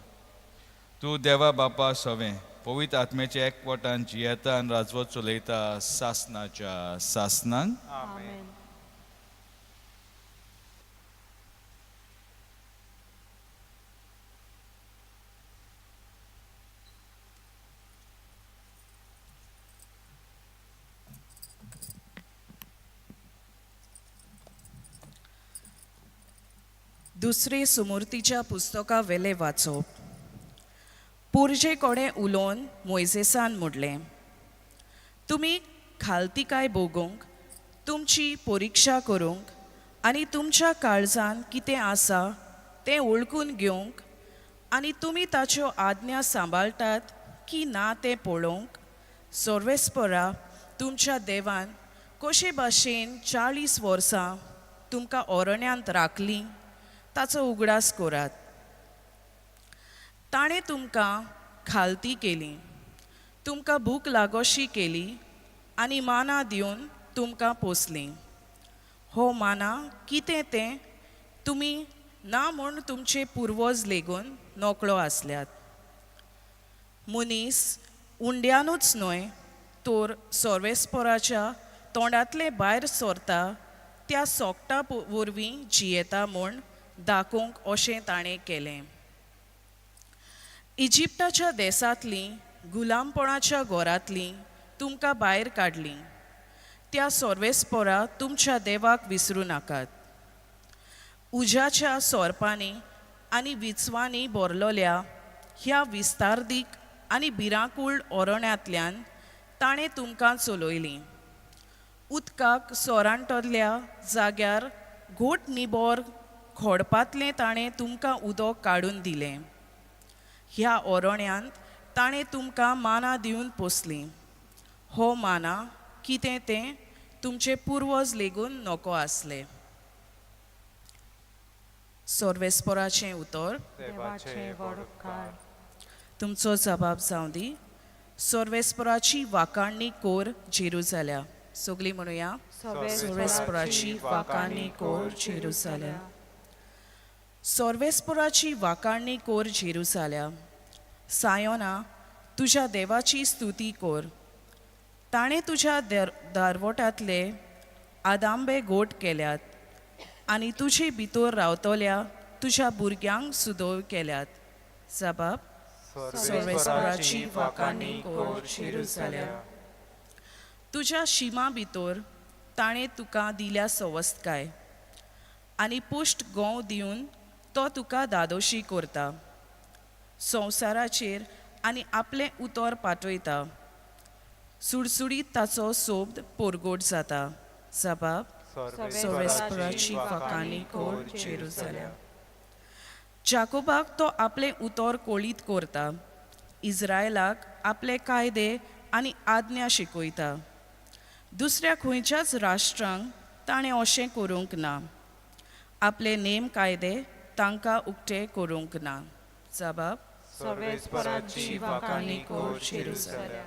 तूं देवा बापा सवें पवित्र आत्म्याच्या एकवटान जियेता आनी राजवट चलयता सासनाच्या सासनांक. दुसरे सुमूर्तीच्या पुस्तका वेले वाचप. पोरजे कोडे उलोवन मोयजेसान म्हणलें, तुमी खालतिकाय भोगूंक, तुमची परिक्षा करूंक आनी तुमच्या काळजान कितें आसा तें वळखून घेवंक आनी तुमी ताच्यो आज्ञा सांबाळटात की ना तें पळोवंक सर्वेस्परा तुमच्या देवान कशे भाशेन 40 वर्सां तुमकां अरण्यांत राखलीं ताचो उगडास करात. ताणें तुमकां खालती केली, तुमकां भूक लागोशी केली आनी माना दिवन तुमकां पोसलीं. हो माना कितें तें तुमी ना म्हूण तुमचे पुर्वज लेगून नकळो आसल्यात. मनीस उंड्यानूच न्हय तर सर्वेस्पराच्या तोंडांतलें भायर सरता त्या सोकटा वरवीं जियेता म्हूण दाखोवंक अशें ताणें केलें. इजिप्ताच्या देसांतलीं गुलामपणाच्या घरांतलीं तुमकां भायर काडलीं त्या सर्वेस्परा तुमच्या देवाक विसरूं नाकात. उज्याच्या सोरपांनी आनी विंचवांनी भरलोल्या ह्या विस्तारदीक आनी भिरांकूळ अरण्यांतल्यान ताणें तुमकां चलयलीं. उदकाक सोरांटल्या जाग्यार घोट निबोर खोडपांतलें ताणें तुमकां उदक काडून दिलें. ह्या अरण्यांत ताणें तुमकां माना दिवन पोसलीं. हो माना कितें तें तुमचे पुर्वज लेगून नको आसले. सर्वेस्पराचें उतर. तुमचो जबाब जावं दी. सर्वेस्पराची वाकाणणी कोर जेरुजाल्या. सगळीं म्हणुया, सर्वेस्पराची वाकाणणी कोर जेरुजाल्या. सर्वेस्पराची वाकाणणी कोर जेरुजाल्या. सायोना तुज्या देवाची स्तुती कोर. ताणें तुज्या दारवटांतले आदांबे गोट केल्यात आनी तुजे भितर रावतल्या तुज्या भुरग्यांक सुदोव केल्यात. जबाब, सर्वेस्पराची वाकाणणी कोर जेरुजाल्या. तुज्या शिमा भितर ताणें तुका दिल्या सवस्तकाय आनी पुश्ट गोंव दिवन तो तुका दादोशी करता. संवसाराचेर आनी आपलें उतर पाठयता. सुडसुडीत ताचो सोब्द पोरगोट जाता. जबाब, सर्वेस्पराची वाकाणणी कोर जेरुजाल्या. जाकोबाक तो आपलें उतर कोळीत करता. इज्रायलाक आपले कायदे आनी आज्ञा शिकयता. दुसऱ्या खंयच्याच राष्ट्रांक ताणें अशें करूंक ना. आपले नेम कायदे तांकां उक्ते करूंक ना. जबाब, सर्वेस्पराची वाकाणणी कोर जेरुजाल्या.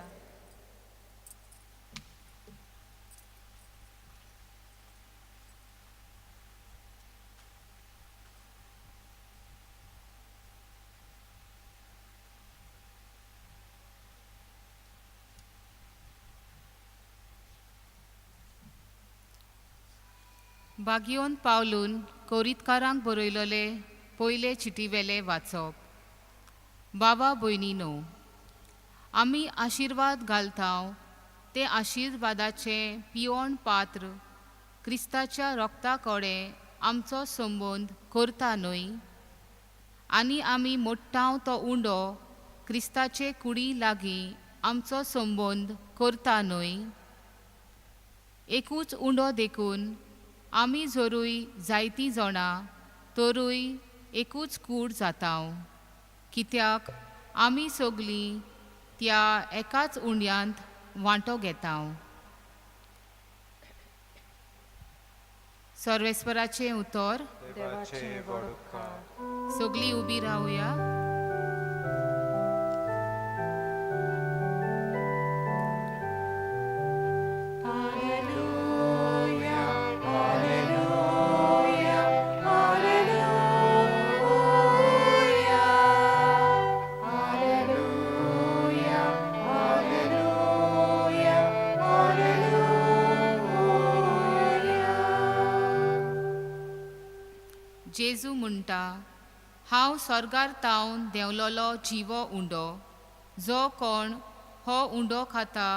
बागियोन पावलून कोरीतकारांक बरयलोले पयले चिटीवेले वाचप. बाबा भयणीनो, आमी आशिर्वाद घालताव ते आशिर्वादाचें पियोण पात्र क्रिस्ताच्या रोगता कडेन आमचो संबंद करता न्हय, आनी आमी मोडटाव तो उंडो क्रिस्ताचे कुडी लागीं आमचो संबंद करता न्हय. एकूच उंडो देखून आमी जरूय जायतीं जाणां तरूय एकूच कूड जाताव, कित्याक आमी सगलीं त्या एकाच उंड्यांत वांटो घेताव. सर्वेस्पराचें उतर. सगलीं उबी रावया. जेजू म्हणटा, हांव स्वर्गार तावन देंवलोलो जिवो उंडो, जो कोण हो उंडो खाता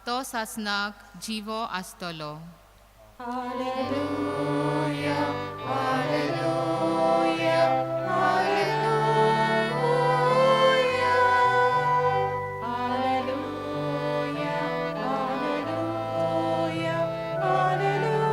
तो सासणाक जिवो आसतलो. Hallelujah, hallelujah, hallelujah. Hallelujah, hallelujah, hallelujah.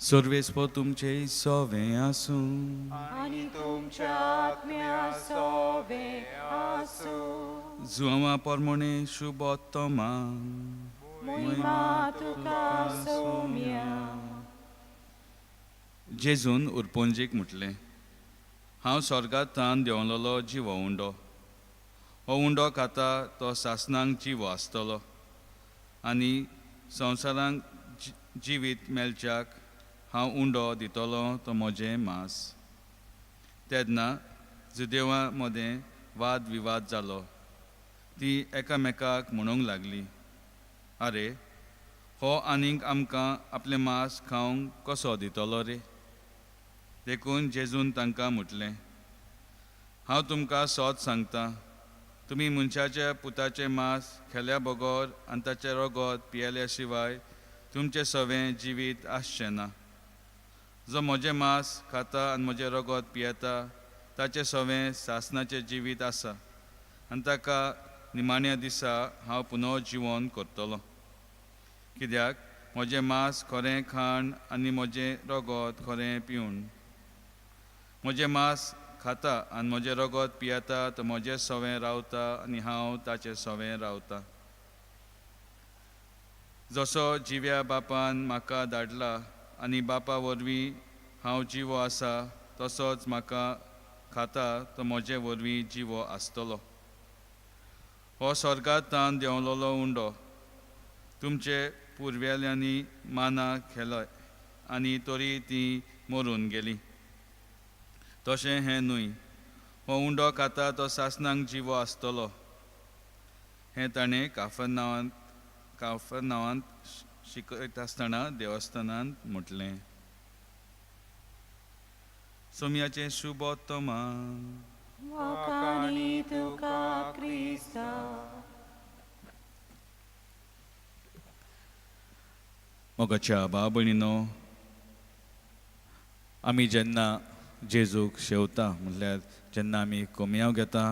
सर्वेस्पो तुमचे सोवें आसूं. आनी तुमच्या आत्म्या सोवे आसूं. जुआंवा परमणे शुभोत्तमा. मोहिमा तुका सोम्या. जेजून उरपोंजीक म्हटलें, हांव स्वर्गात तान देंवलेलो जिवो उंडो. हो उंडो खाता तो सासणांक जिवो आसतलो आनी संवसारांक जिवीत मेळच्याक हांव उंडो दितलो तो म्हजें मांस. तेन्ना जुदेवा मदें वाद विवाद जालो. ती एकामेकाक म्हणूंक लागली, आरे, हो आनीक आमकां आपलें मांस खावंक कसो दितलो रे? देखून जेजून तांकां म्हटलें, हांव तुमकां सोद सांगता, तुमी मनशाच्या पुताचें मांस खेल्या बगर आनी ताचें रगत पियेल्या शिवाय तुमचें सवें जिवीत आसचें ना. जो म्हजें मांस खाता आनी म्हजें रगत पियेता ताचें सवें सासणाचें जिवीत आसा आनी ताका निमाण्या दिसा हांव पुनः जिवन करतलो. कित्याक म्हजें मांस खरें खाण आनी म्हजें रगत खरें पिवण. म्हजें मांस खाता आनी म्हजें रगत पियेता तो म्हजें सवें रावता आनी हांव ताचें सवें रावता. जसो जिव्या बापान म्हाका धाडला आनी बापा वरवीं हांव जिवो आसा, तसोच म्हाका खाता तो म्हजे वरवीं जिवो आसतलो. हो स्वर्गात तान देंवलेलो उंडो. तुमचे पुर्वेल्यांनी माना खेलय आनी तरी ती मरून गेली. तशें हें न्हय. हो उंडो खाता तो सासणांक जिवो आसतलो. हें ताणें काफरनावांत शिकयता आसतना देवस्थानांत म्हटलें. सोमयाचें शुभोत्तमा. वाखाणी तुका क्रिस्ता. मोगाच्या भाव भयणीनो, आमी जेन्ना जेजूक शेवता, म्हणल्यार जेन्ना आमी कोमयांव घेता,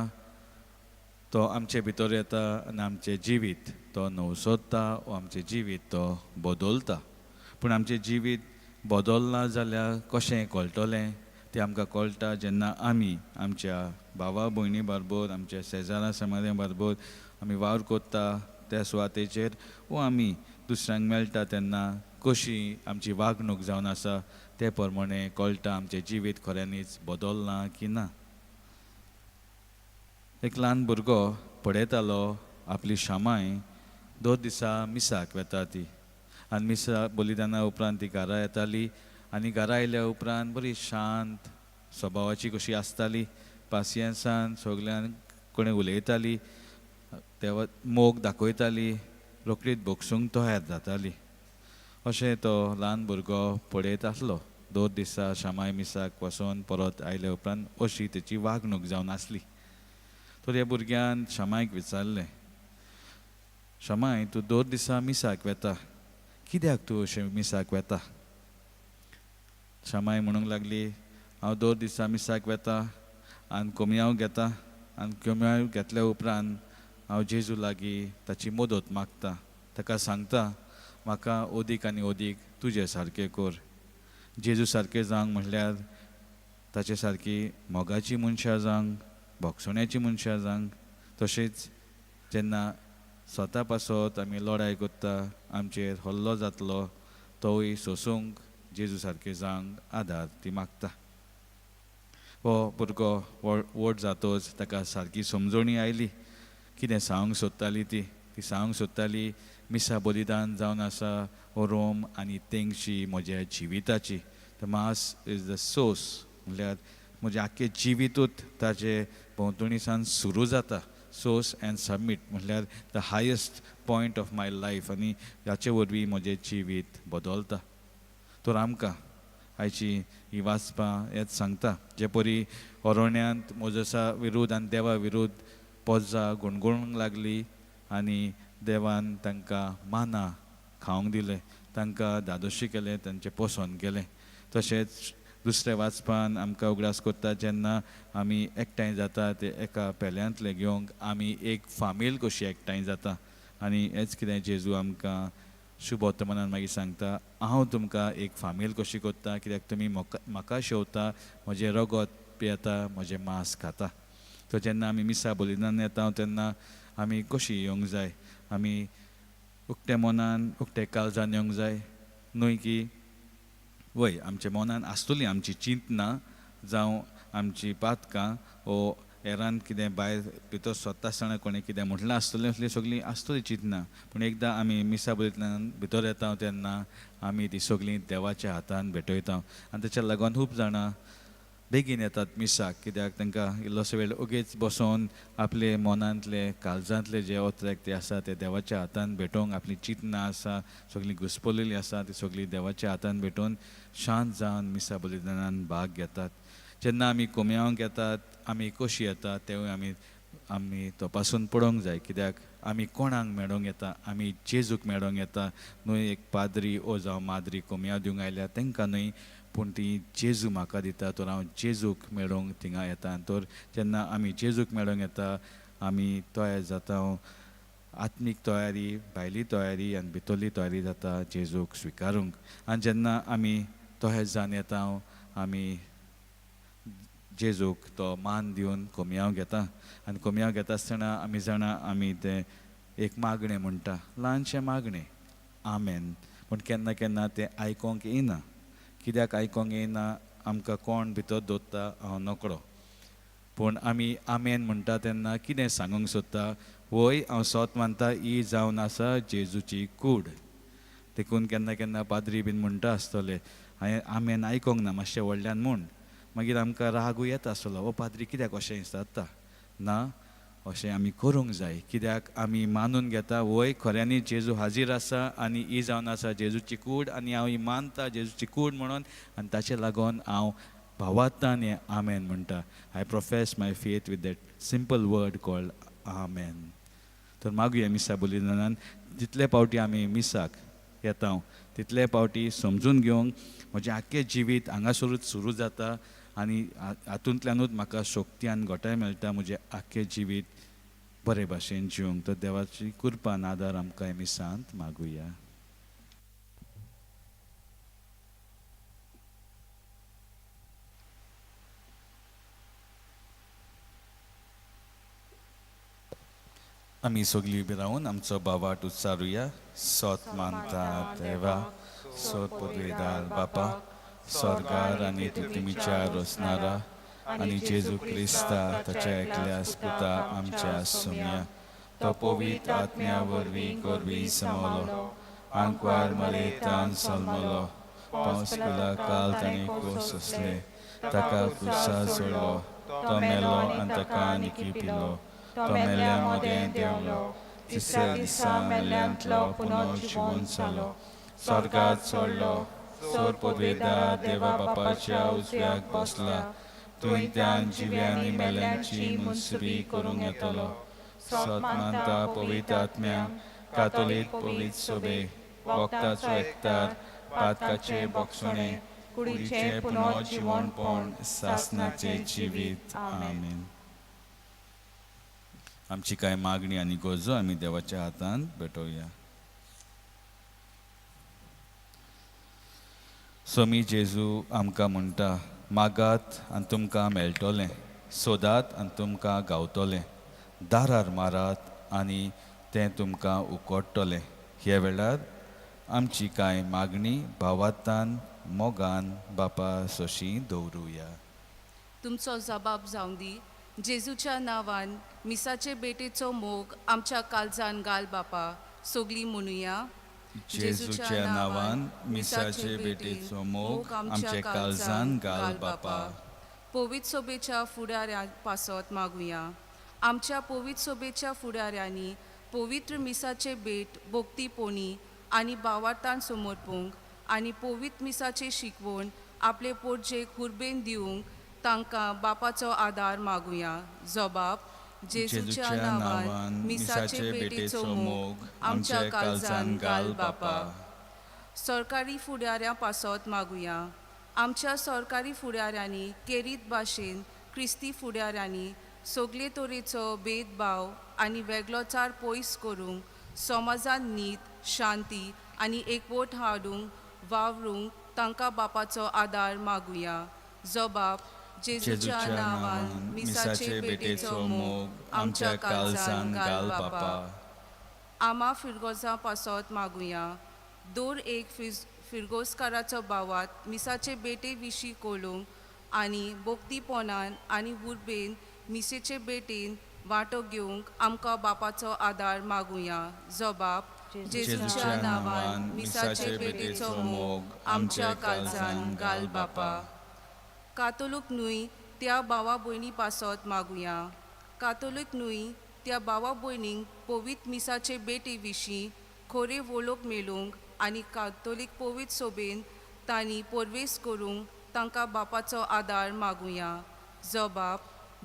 तो आमचे भितर येता आनी आमचें जिवीत तो नवसोदता वो आमचें जिवीत तो बदलता. पूण आमचें जिवीत बदलना जाल्यार कशें कळटलें? तें आमकां कळटा जेन्ना आमी आमच्या भावा भयणी बरोबर, आमच्या शेजारा समाजा बरोबर आमी वावर करता त्या सुवातेचेर वो आमी दुसऱ्यांक मेळटा तेन्ना कशी आमची वागणूक जावन आसा ते प्रमाणे कळटा आमचें जिवीत खऱ्यांनीच बदलना की ना. एक ल्हान भुरगो पळयतालो आपली शामाय 2 दिसा मिसाक वेता ती आनी मिसा बलिदाना उपरांत ती घरा येताली आनी घरा आयल्या उपरांत बरी शांत स्वभावाची कशी आसताली, पासियेंसान सगल्यांक कोणें उलयताली, देवा मोग दाखयताली, रोखडीच भोगसूंक तयार जाताली. अशें तो ल्हान भुरगो पळयत आसलो. 2 दिसा शामाय मिसाक वचोन परत आयल्या उपरांत अशी तेची वागणूक जावन आसली. तर ह्या भुरग्यान शामायक विचारलें, शामाय, तूं 2 दिसा मिसाक वेता, कित्याक तूं अशें मिसाक वेता? शामाय म्हणूंक लागली, हांव 2 दिसा मिसाक वेता आनी कोमयांव घेता आनी कोमयांव घेतल्या उपरांत हांव जेजू लागीं ताची मदत मागता, ताका सांगता म्हाका अदीक आनी अदीक तुजे सारकें कर. जेजू सारकें जावंक म्हणल्यार ताचे सारकी मोगाची मनशां जावंक, भोगसण्याची मनशां जावंक, तशेंच जेन्ना स्वता पासत आमी लडाय करता आमचेर हल्लो जातलो तोवूय सोंसूंक जेजू सारकें जावंक आदार ती मागता. हो भुरगो व्हड जातोच ताका सारकी समजणी आयली कितें सांगूंक सोदताली ती. ती सांगूंक सोदताली मिसा बलिदान जावन आसा हो रोम आनी तेंगशी म्हज्या जिविताची. The mass is the source, म्हणल्यार म्हजें आख्खें जिवितूच ताजे भोंवतणी सावन सुरू जाता. सोर्स एंड सबमीट म्हणल्यार the highest point of my life आनी हाचे वरवीं म्हजें जिवीत बदलता. तर आमकां आयची ही वाचपां हेच सांगता. जे परी अरण्यांत मोजसा विरुद्ध आनी देवा विरुद्ध पोजा गुणगुणूंक लागली आनी देवान तांकां माना खावंक दिलें, तांकां धादोशी केलें, तांचें पोसोन केलें. तशेंच दुसऱ्या वाचपान आमकां उगडास करता जेन्ना आमी एकठांय जाता ते एका पेल्यांतले घेवंक आमी एक फामील कशी एकठांय जाता. आनी हेच कितें जेजू आमकां शुभवर्तमानान मागीर सांगता, हांव तुमकां एक फामील कशी करता कित्याक तुमी म्हाका शेवता, म्हजें रगत पियेता, म्हजें मांस खाता. तर जेन्ना आमी मिसा बलिदान येता तेन्ना आमी कशी येवंक जाय, आमी उक्ते मनान उक्ते काळजान येवंक जाय, न्हय की वय आमच्या मनान आसतली आमची चिंतना जावं आमची पातकां ओ हेरान कितें भायर भितर सोदता आसतना कोणें कितें म्हटलां आसतलें असली सगळीं आसतली चिंतना. पूण एकदां आमी मिसा बलिदान भितर येता तेन्ना आमी ती सगळीं देवाच्या हातान भेटयता. आनी तेच्या लागून खूब जाणां बेगीन येतात मिसाक कित्याक तांकां इल्लोसो वेळ ओगीच बसोन आपले मनांतले काळजांतले जे ओत्रेक ते आसा ते देवाच्या हातान भेटोवंक, आपली चिंतना आसा सगळीं घुसपलेली आसा ती सगळीं देवाच्या हातान भेटोवन शांत जावन मिसा बलिदानान भाग घेतात. जेन्ना आमी कोमयांक येतात आमी कशी येतात तेवूय आमी आमी तपासून पळोवंक जाय कित्याक आमी कोणाक मेळोंक येता, आमी जेजूक मेळोंक येता, न्हय एक पाद्री ओ जावं माद्री कोमयां दिवंक आयल्या तांकां न्हय, पूण ती जेजू म्हाका दिता तर हांव जेजूक मेळोंक थिंगा येता. तर जेन्ना आमी जेजूक मेळोंक येता आमी तयार जाता, आत्मीक तयारी, भायली तयारी आनी भितरली तयारी जाता जेजूक स्विकारूंक. आनी जेन्ना आमी तयार जावन येता आमी जेजूक तो मान दिवन कोमयांव घेता. आनी कोमयांव घेता आसतना आमी जाणा आमी तें एक मागणें म्हणटा, ल्हानशें मागणें आमेन, पूण केन्ना केन्ना तें आयकोंक येयना. कित्याक आयकोंक येयना, आमकां कोण भितर दवरता हांव नकळो, पूण आमी आमेन म्हणटा तेन्ना कितें सांगूंक सोदता, वय हांव सोत मानता ही जावन आसा जेजूची कूड. देखून केन्ना केन्ना पाद्री बीन म्हणटा आसतले हांवें आमेन आयकोंक ना मातशें व्हडल्यान म्हूण, मागीर आमकां रागूय येता आसतलो, ओ पाद्री कित्याक अशें विचारता ना, अशें आमी करूंक जाय कित्याक आमी मानून घेता वय खऱ्यांनी जेजू हाजीर आसा आनी ही जावन आसा जेजूची कूड आनी हांव ही मानता जेजूची कूड म्हणून आनी ताचे लागून हांव भावार्थान हें आमेन म्हणटा. I profess my faith with that simple word called amen. तर मागुया मिसा बलिदानान जितले पावटी आमी मिसाक येता तितले पावटी समजून घेवंक म्हजें आख्खें जिवीत हांगासरूच सुरू जाता आनी हातूंतल्यानूच म्हाका शक्ती आनी घटाय मेळटा म्हजें आख्खें जिवीत बरे भाशेन जिवंक. तर देवाची कृपा आदार आमकां मिसांत मागुया. आमी सगळीं उबी रावन आमचो बावाट उच्चारुया. सोत मानता देवा, सोत पदवेदार बापा, स्वर्गार आनी तुमीच्या रोसनारा आनी जेजू क्रिस्ता ताच्या एकल्या पुता आमच्या सोम्या, तो पवित्र आत्म्या वरवीं करवी समलो, आंकवार मरेतान सलमलो, पावस केला काल ताणें कोस सोंसले, ताका क्रुसार सोडलो, तो मेलो आनी ताका निकी पिलो, तो मेल्या मदें देंवलो, तिसऱ्या दिसा मेल्यांतलो पुनर्जिवन जालो, स्वर्गात चडलो, सोर पदवेदार देवा बापाच्या उजव्याक बसला, थंय त्यान जिव्या आनी मेल्यांची मुनसुबी करूंक येतलो. सत मानता पवित्र आत्म्याक, कातोलीक पवित्र सोबे, वखदाचो एकतार, पातकाचे बक्षणे, कुडीचें पुनर्जिवनपण, सासनाचें जिवीत. आमेन. आमची कांय मागणी आनी गरजो आमी देवाच्या हातांत भेटोवया. सोमी जेजू आमकां म्हणटा, मागात आनी तुमकां मेळटलें, सोदात आनी तुमकां गावतलें, दारार मारात आनी तें तुमकां उकडटलें. ह्या वेळार आमची कांय मागणी भावार्थान मोगान बापा सोशी दवरुया. तुमचो जबाब जावं दी जेजूच्या नांवान. मिसाचे बेटेचो मोग आमच्या काळजान घाल बापा. सगळीं म्हणुया. जेजूच्या नांवान मिसाचे बेटेचो मोग आमच्या काळजान घाल बापा. पवित्र सोबेच्या फुडाऱ्या पासत मागुया. आमच्या पवित्र सोबेच्या फुडाऱ्यांनी पवित्र मिसाचे भेट भक्तीपणी आनी भावार्थान समर्पूंक आनी पवित्र मिसाचे शिकवण आपले पोटजेक हुर्बेन दिवंक तांकां बापाचो आदार मागुया. जबाब जेजूच्या नांवान मिसाचे भेटेचो मोग आमच्या काळजान घाल बापा. सरकारी फुडाऱ्यां पासत मागुया. आमच्या सरकारी फुडाऱ्यांनी केरीत भाशेन क्रिस्ती फुडाऱ्यांनी सगळे तरेचो भेदभाव आनी वेगळोचार पयस करूंक समाजान नीत शांती आनी एकवट हाडूंक वावरूंक तांकां बापाचो आदार मागुया. जबाब जेजूच्या नांवान मिसाचे भेटेचो मोग आमच्या काळजान घाल बापा. आमा फिरगोजा पासत मागुया. दर एक फिरगोजकाराचो भावात मिसाचे बेटे विशीं कळूंक आनी भक्तीपणान आनी उर्बेन मिसेचे बेटेन वांटो घेवंक आमकां बापाचो आदार मागुया. जबाब जेजूच्या नांवान मिसाचे भेटेचो मोग आमच्या काळजान घाल बापा. कातोलीक न्हय त्या भावा भयणी पासत मागुया. कातोलीक न्हय त्या भावा भयणींक पवित्र मिसाचे बेटे विशीं खरें वळख मेळूंक आनी कातोलीक पवित्र सोबेन तांणी परवेस करूंक तांकां बापाचो आदार मागुया. जबाब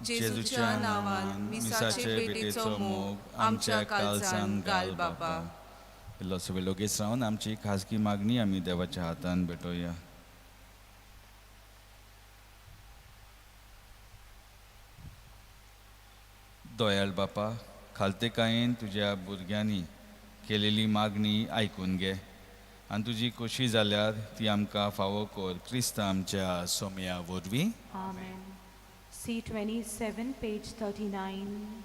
जेजूच्या नांवान मिसाचे भेटेचो मोग आमच्या काळजान घाल बापा. इल्लोसो वेळ ओगीच रावन आमची खाजगी मागणी आमी देवाच्या हातान भेटोवया. दयाळ बापा, खालतेकायेन तुज्या भुरग्यांनी केलेली मागणी आयकून घे आनी तुजी खोशी जाल्यार ती आमकां फावो कर. क्रिस्त आमच्या सोम्या वरवीं. आमेन. C27, page 39.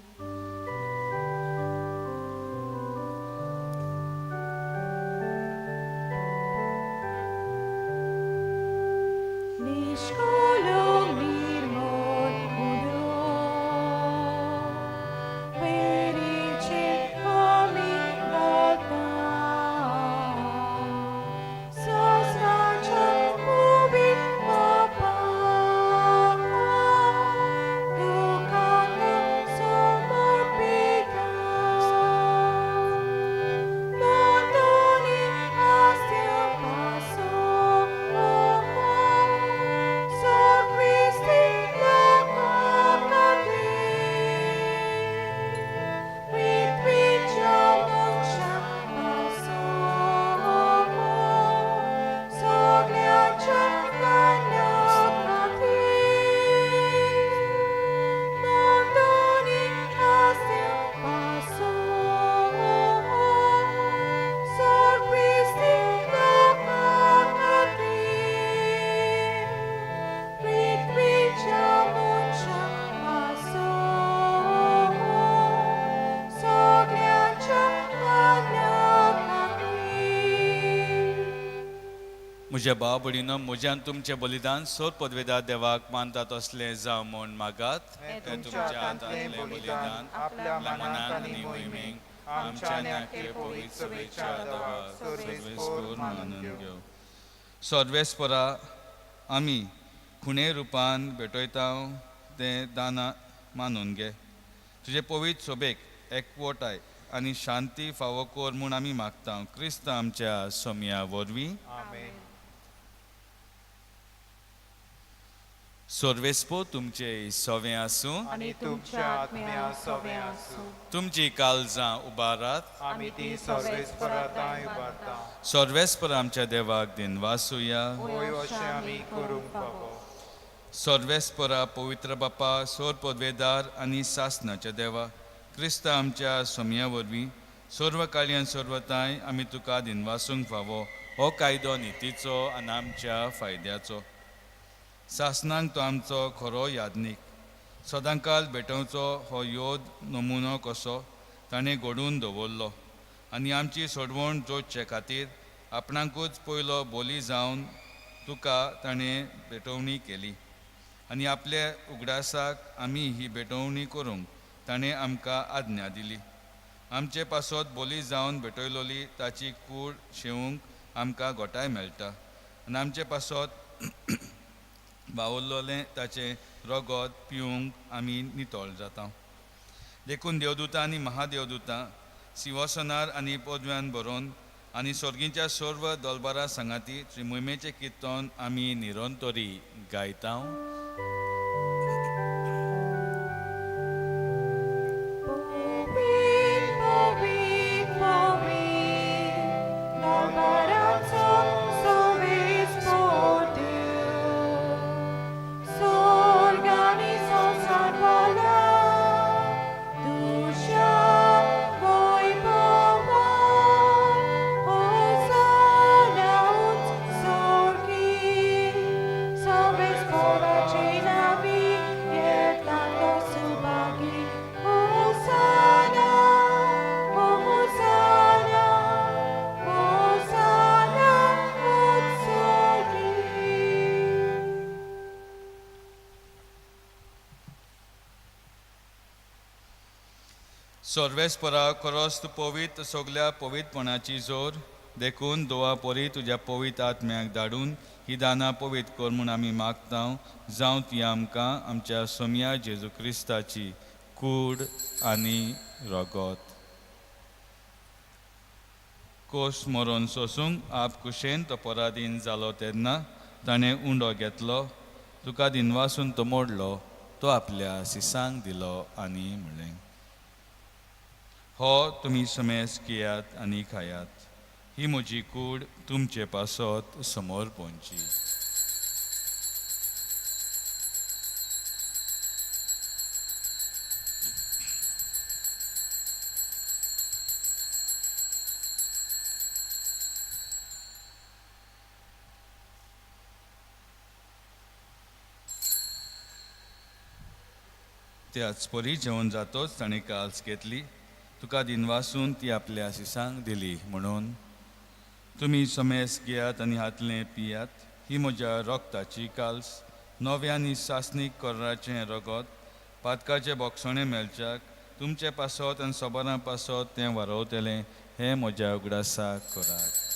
म्हज्या भाव भयणीनो, म्हज्यान तुमचें बलिदान सोर पदवेदार देवाक मानता तसलें जावं म्हूण मागात. तुमच्या हातांतलें बलिदान आपल्या मनाक आनी मोहिमेक आमच्या नाके पवित्र सभेच्या देवाक सर्वेस्पोर मानून घेवं. सर्वेस्परा आमी खुणे रुपान भेटयता तें दान मानून घे. तुजे पवित्र सोबेक एकवटाय आनी शांती फावो कर म्हूण आमी मागता. क्रिस्त आमच्या सोम्या वरवीं. आमेन. सर्वेस्पो तुमचे सवें आसूं आनी तुमच्या आत्म्या सवें आसूं. तुमची काळजां उबारात, आमी ती सर्वेस्परा तांय उबारता. सर्वेस्पर आमच्या देवाक दिनवासुया. होय अशें आमी करूंक फावो. सर्वेस्परा पवित्र बापा, सोर पदवेदार आनी सासनाच्या देवा, क्रिस्त आमच्या सोम्या वरवीं सर्व काळयान सर्वताय आमी तुका दिनवासूंक फावो. हो कायदो नितीचो आनी आमच्या फायद्याचो. सासनांक तो आमचो खरो यादनीक, सदांकाल भेटोवचो हो योद नमुनो कसो ताणें घडोवन दवरलो आनी आमची सोडवण जोडचे खातीर आपणाकूच पयलो बोली जावन तुका ताणें भेटवणी केली आनी आपल्या उगडासाक आमी ही भेटवणी करूंक ताणें आमकां आज्ञा दिली. आमचे पासत बोली जावन भेटयलोली ताची कूड शेवूंक आमकां घोटाय मेळटा आनी आमचे पासत बावुल्लोलें ताचें रगत पिवंक आमी नितळ जाता. देखून देवदूतां आनी महादेवदूतां सिंवासनार आनी पदव्यान बरोवन आनी सोर्गींच्या सर्व दोलबारा सांगाती त्रिमुमेचें किर्तन आमी निरंतरी गायता. सर्वेस्परा खरोच तूं पवित्र सगल्या पवित्रपणाची जोर देखून दोवा परी तुज्या पवित्र आत्म्याक धाडून ही दानां पवित्र कर म्हूण आमी मागता. जावं ती आमकां आमच्या सोमया जेजू क्रिस्ताची कूड आनी रगत. कोस मरोन सोसूंक आप कुशेन तो पराधीन जालो तेन्ना ताणें उंडो घेतलो, तुका दिनवासून तो मोडलो, तो आपल्या सिसांक दिलो आनी म्हणलें, हो तुमी समेस घेयात आनी खायात, ही म्हजी कूड तुमचे पासत समोर पोंची. त्याच परी जेवण जातोच ताणें काल्स घेतली, तुका दिनवासून ती आपल्या सिसांक दिली म्हणून तुमी समेस घेयात आनी हातलें पियात, ही म्हज्या रोगताची काल्स, नव्या आनी सासणीक कोर्राचें रगत, पातकाचें बोगसणें मेळच्याक तुमचे पासत आनी सोबरां पासत तें वारवतलें, हें म्हज्या उगडासाक करात.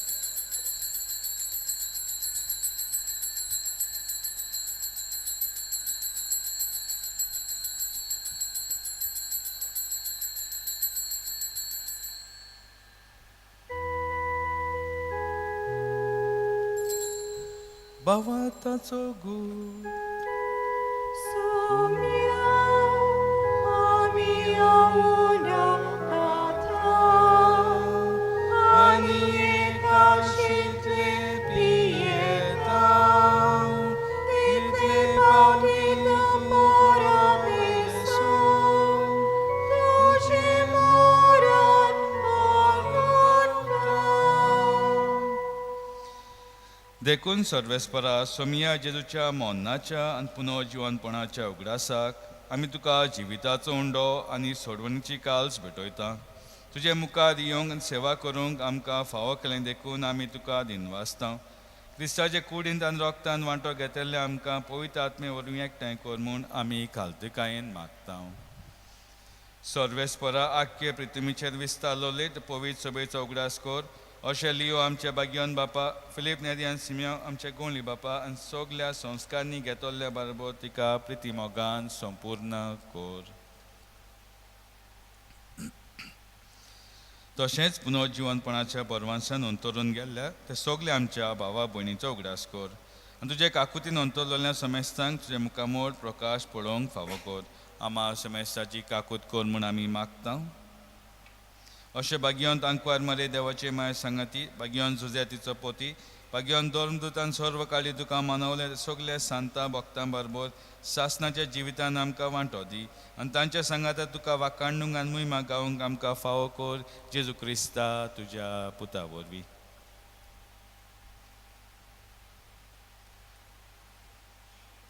भावाताचो गूण आनी एकाशितले पियेता तितले पावटी मोरादेसो तुजे मोरान देखून सर्वेस्परा सोमिया जेजूच्या मोन्नाच्या आनी पुनर्जिवनपणाच्या उगडासाक आमी तुका जिविताचो उंडो आनी सोडवणीची काल्स भेटयता. तुजे मुखार येवंक आनी सेवा करूंक आमकां फावो केलें देखून आमी तुका दिनवासता. क्रिस्ताचे कुडींत आनी रोगतान वांटो घेतले आमकां पवित्र आत्मे वरवीं एकठांय कर म्हूण आमी खालतीकायेन मागता. सर्वेस्परा आख्खे पृथ्वीचेर विस्तारलोले पवित्र सभेचो उगडास कर. अशें लियो आमचे बागियोन बापा, फिलीप नेरी आनी सिमियो आमचे गोंडली बापा आनी सगल्या संस्कारांनी घेतल्या बरोबर तिका प्रिती मोगान संपूर्ण कर. तशेंच पुनर्जिवनपणाच्या बरवांसान अंतरून गेल्ल्या ते सगळे आमच्या भावा भयणीचो उगडास कर आनी तुजे काकुतीन अंतरलेल्या समेस्तांक तुजे मुखामोड प्रकाश पळोवंक फावो कर. आमा समेस्ताची काकूत कर म्हूण आमी मागता. अशें भाग्यवंत आंकवार मरे देवाचे माय सांगाती, भाग्यवंत जुझ्या तिचो पोती, भाग्यवंत धर्मदूतान सर्व काळी तुका मानवले सगल्या सांता भक्तां बरोबर सासनाच्या जिवितान आमकां वांटो दी आनी तांच्या सांगाता तुका वाकांडूंक आनी मुयमा गावंक आमकां फावो कर. जेजू क्रिस्ता तुज्या पुता वरवीं.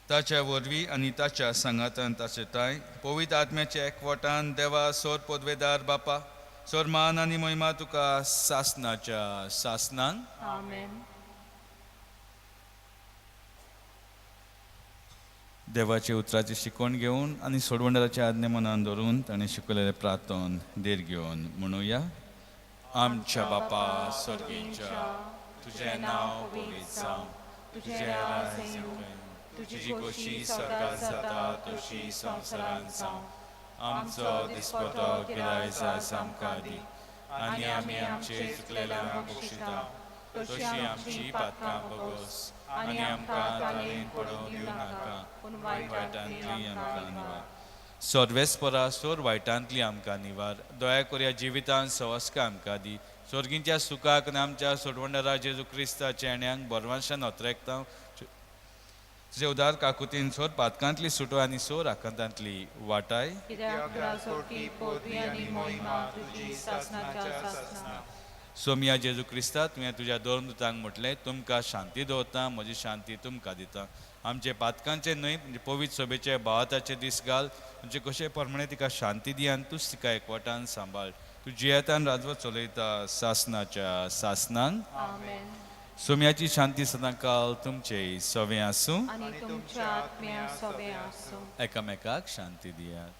ताच्या वरवीं आनी ताच्या सांगातान ताचे ताय पवित्र आत्म्याच्या एकवटान देवा सोर पदवेदार बापा सोर मान आनी महिमा तुका सासनाच्या सासनान. आमेन. देवाचे उतराची शिकवण घेवन आनी सोडवणदाराचे आज्ञे मनान धरून ताणें शिकवलेलें प्रार्थन धीर घेवन म्हणुया. आमच्या बापा सर्गींच्या, तुजें नांव पवित्र जावं, तुजें राज्य येवं, तुजी खोशी स्वर्गात जाता तशी संवसारांत जावं. आमचो दिसपटो गिरायज आयज आमकां दी आनी आमी आमचे चुकलेल्यांक बक्षिता तशी आमची पातकां बगोस आनी आमकां ताळेन पडोवंक दिवं नाका पूण वायटांतली आमकां निवार. सर्वेस्परा सोर वायटांतली आमकां निवार. दया करुया जिवितान सवस्का आमकां दी. सोर्गींच्या सुखाक आनी आमच्या सोडवणदारा जेजू क्रिस्ताच्या येण्यांक बरवांशान अत्रेकता. तुजे उदार काकुतीन सोर पातकांतली सुटो आनी सोर आकांतांतली वाटाय. सोमिया जेजू क्रिस्ता तुवें तुज्या दोन दुतांक म्हटलें तुमकां शांती दवरता म्हजी शांती तुमकां दिता. आमचे पातकांचे न्हय म्हणजे पवित्र सभेचे भावाताचे दीस घाल तुमचे कशे प्रमाणे तिका शांती दी आनी तूच तिका एकवटान सांबाळ. तूं जियेतान राजवत चलयता सासनाच्या सासनान. सोम्याची शांती सदांकाल तुमचे सवे आसूं. एकामेकाक शांती दियात.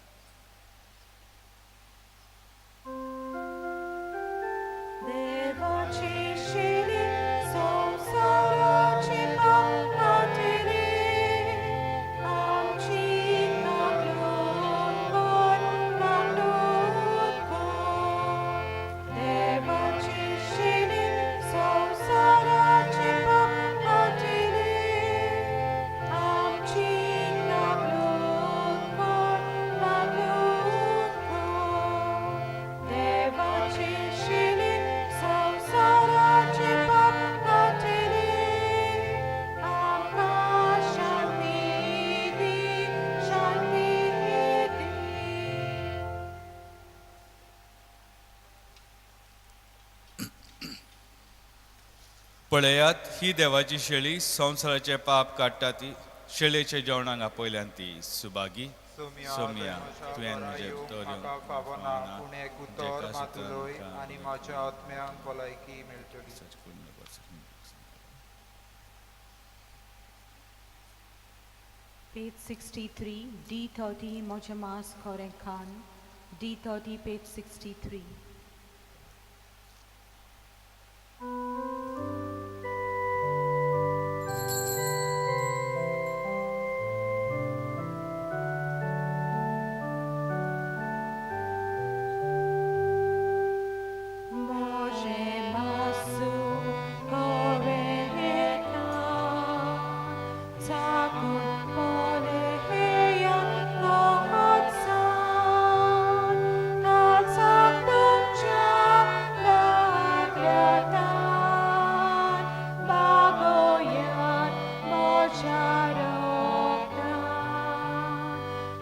देवाची शिली संवसाराची पाप काडटली, आमची काकूट कर, काकूट कर. देवाची शिली संवसाराची पाप काडटली, आमची काकूट कर, काकूट कर. देवाची शिली संवसाराची पाप काडटली, आमकां शांती दी, शांती दी. पळयात ही देवाची शेळी संवसाराचे पाप काडटा ती शेळेचे जेवणाक आपयल्यान ती सुभागी. सोमिया तुवें म्हजें उतर म्हाका फावना पूण एक उतर मात उलय आनी म्हज्या आत्म्याक भलायकी मेळटली. Page 63, D30, म्हजें मास खरें खान. D30, page 63. म्हजें मासू खरें खान, चाकून पळया लोकांसान, ताचाक तुमच्या लागल्या तान, बागोयात म्हज्या रोगदान.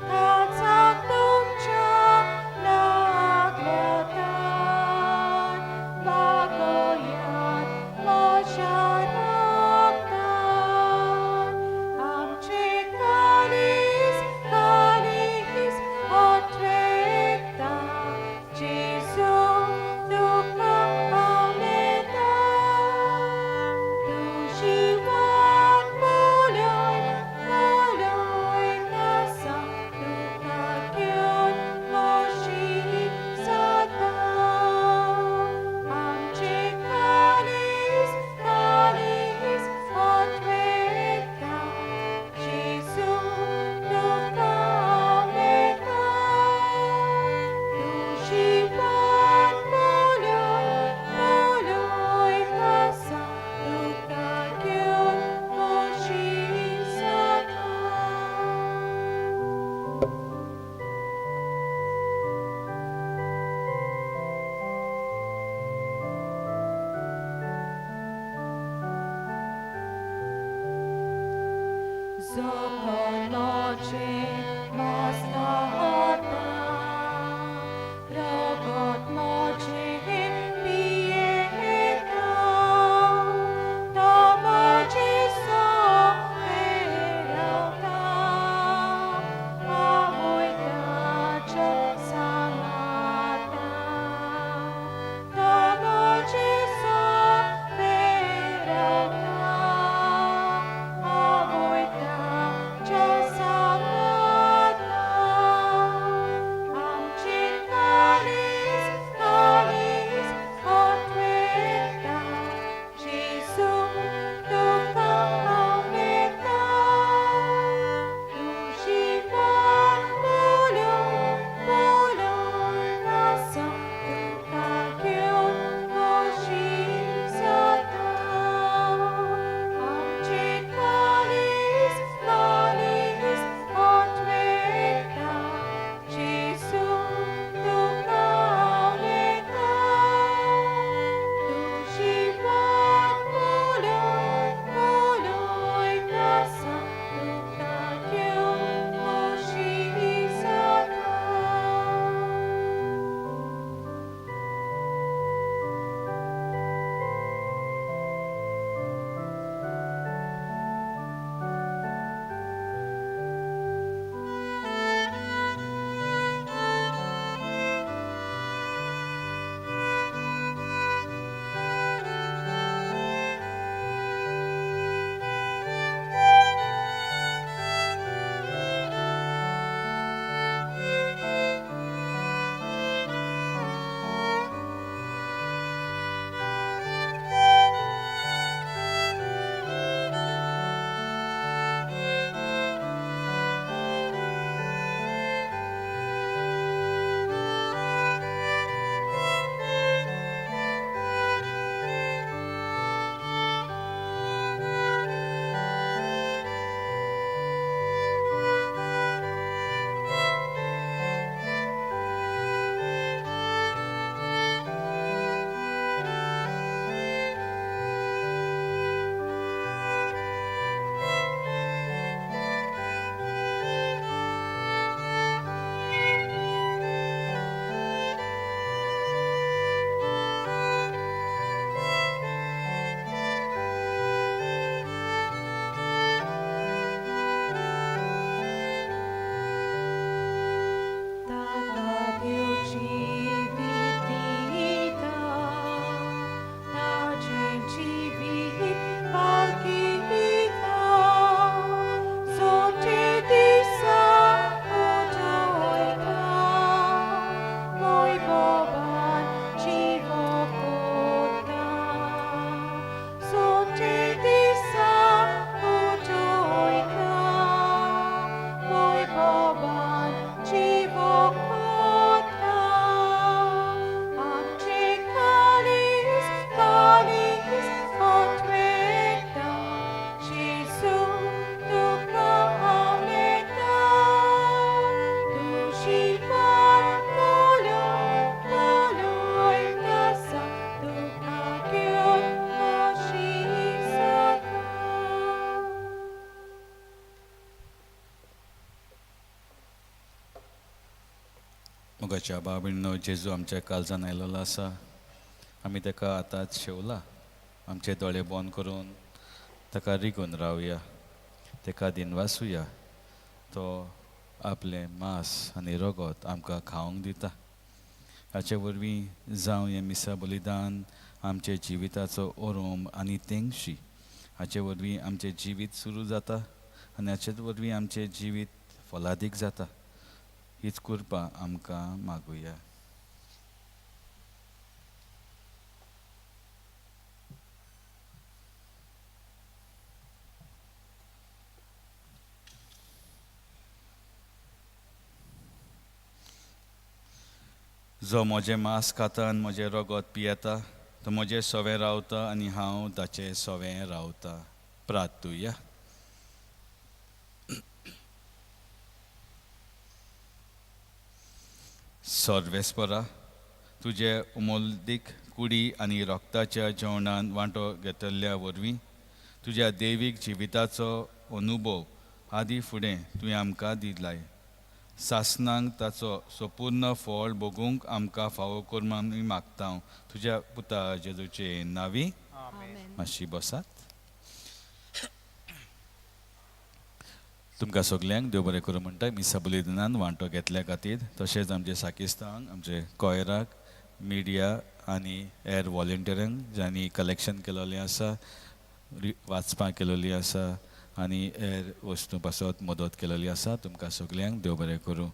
ताचाक तुमच्या लागल्या तान, बागोयात म्हज्या रोगदान. आमचे काळीज काळीज ओट्रेकता, जेजू तुका उलयता. तुजी वाट पळय पळयत आसा, तुका घेवन खोशी जाता. आमचे काळीज काळीज ओट्रेकता, जेजू तुका उलयता. तुजी वाट पळय पळयत आसा, तुका घेवन खोशी जाता. जो कोण म्हजें मास खाता, रगत म्हजें पियेता, तो म्हजे सोबे रावता, आवय ताच्या सांगाता. तो म्हजे सोबे रावता, आवय ताच्या सांगाता. मोगाच्या बाबींनो, जेजू आमच्या काळजान आयलेलो आसा. आमी ताका आतांच शेवला. आमचे दोळे बंद करून ताका रिगून रावया, ताका दिनवासुया. तो आपलें मांस आनी रगत आमकां खावंक दिता. हाचे वरवीं जावं हें मिसा बलिदान आमच्या जिविताचो ओरोम आनी तेंगशी. हाचे वरवीं आमचें जिवीत सुरू जाता आनी हाचे वरवीं आमचें जिवीत फलादीक जाता. हीच कृपा आमकां मागुया. जो म्हजें मांस खाता आनी म्हजें रगत पियेता तो म्हजें सवें रावता आनी हांव ताचें सवें रावता. प्रार्थुया. सर्वेस्परा, तुजे उमोलदीक कुडी आनी रक्ताच्या जेवणान वांटो घेतल्या वरवीं तुज्या देवीक जिविताचो अनुभव आदी फुडें तुवें आमकां दिलाय. सासनांक ताचो संपूर्ण फळ भोगूंक आमकां फावो कर आमी मागता तुज्या पुता जेजूचे नांवी. मातशी बसात. तुमकां सगल्यांक देव बरें करूं म्हणटा मिसा बलिदानान वांटो घेतल्या खातीर, तशेंच आमचे साकिस्तांक, आमचे कॉयराक, मिडिया आनी हेर वॉलंटियरांक जांणी कलेक्शन केलेलें आसा, वाचपां केलेलीं आसा आनी हेर वस्तू पासत मदत केलेली आसा. तुमकां सगल्यांक देव बरें करूं.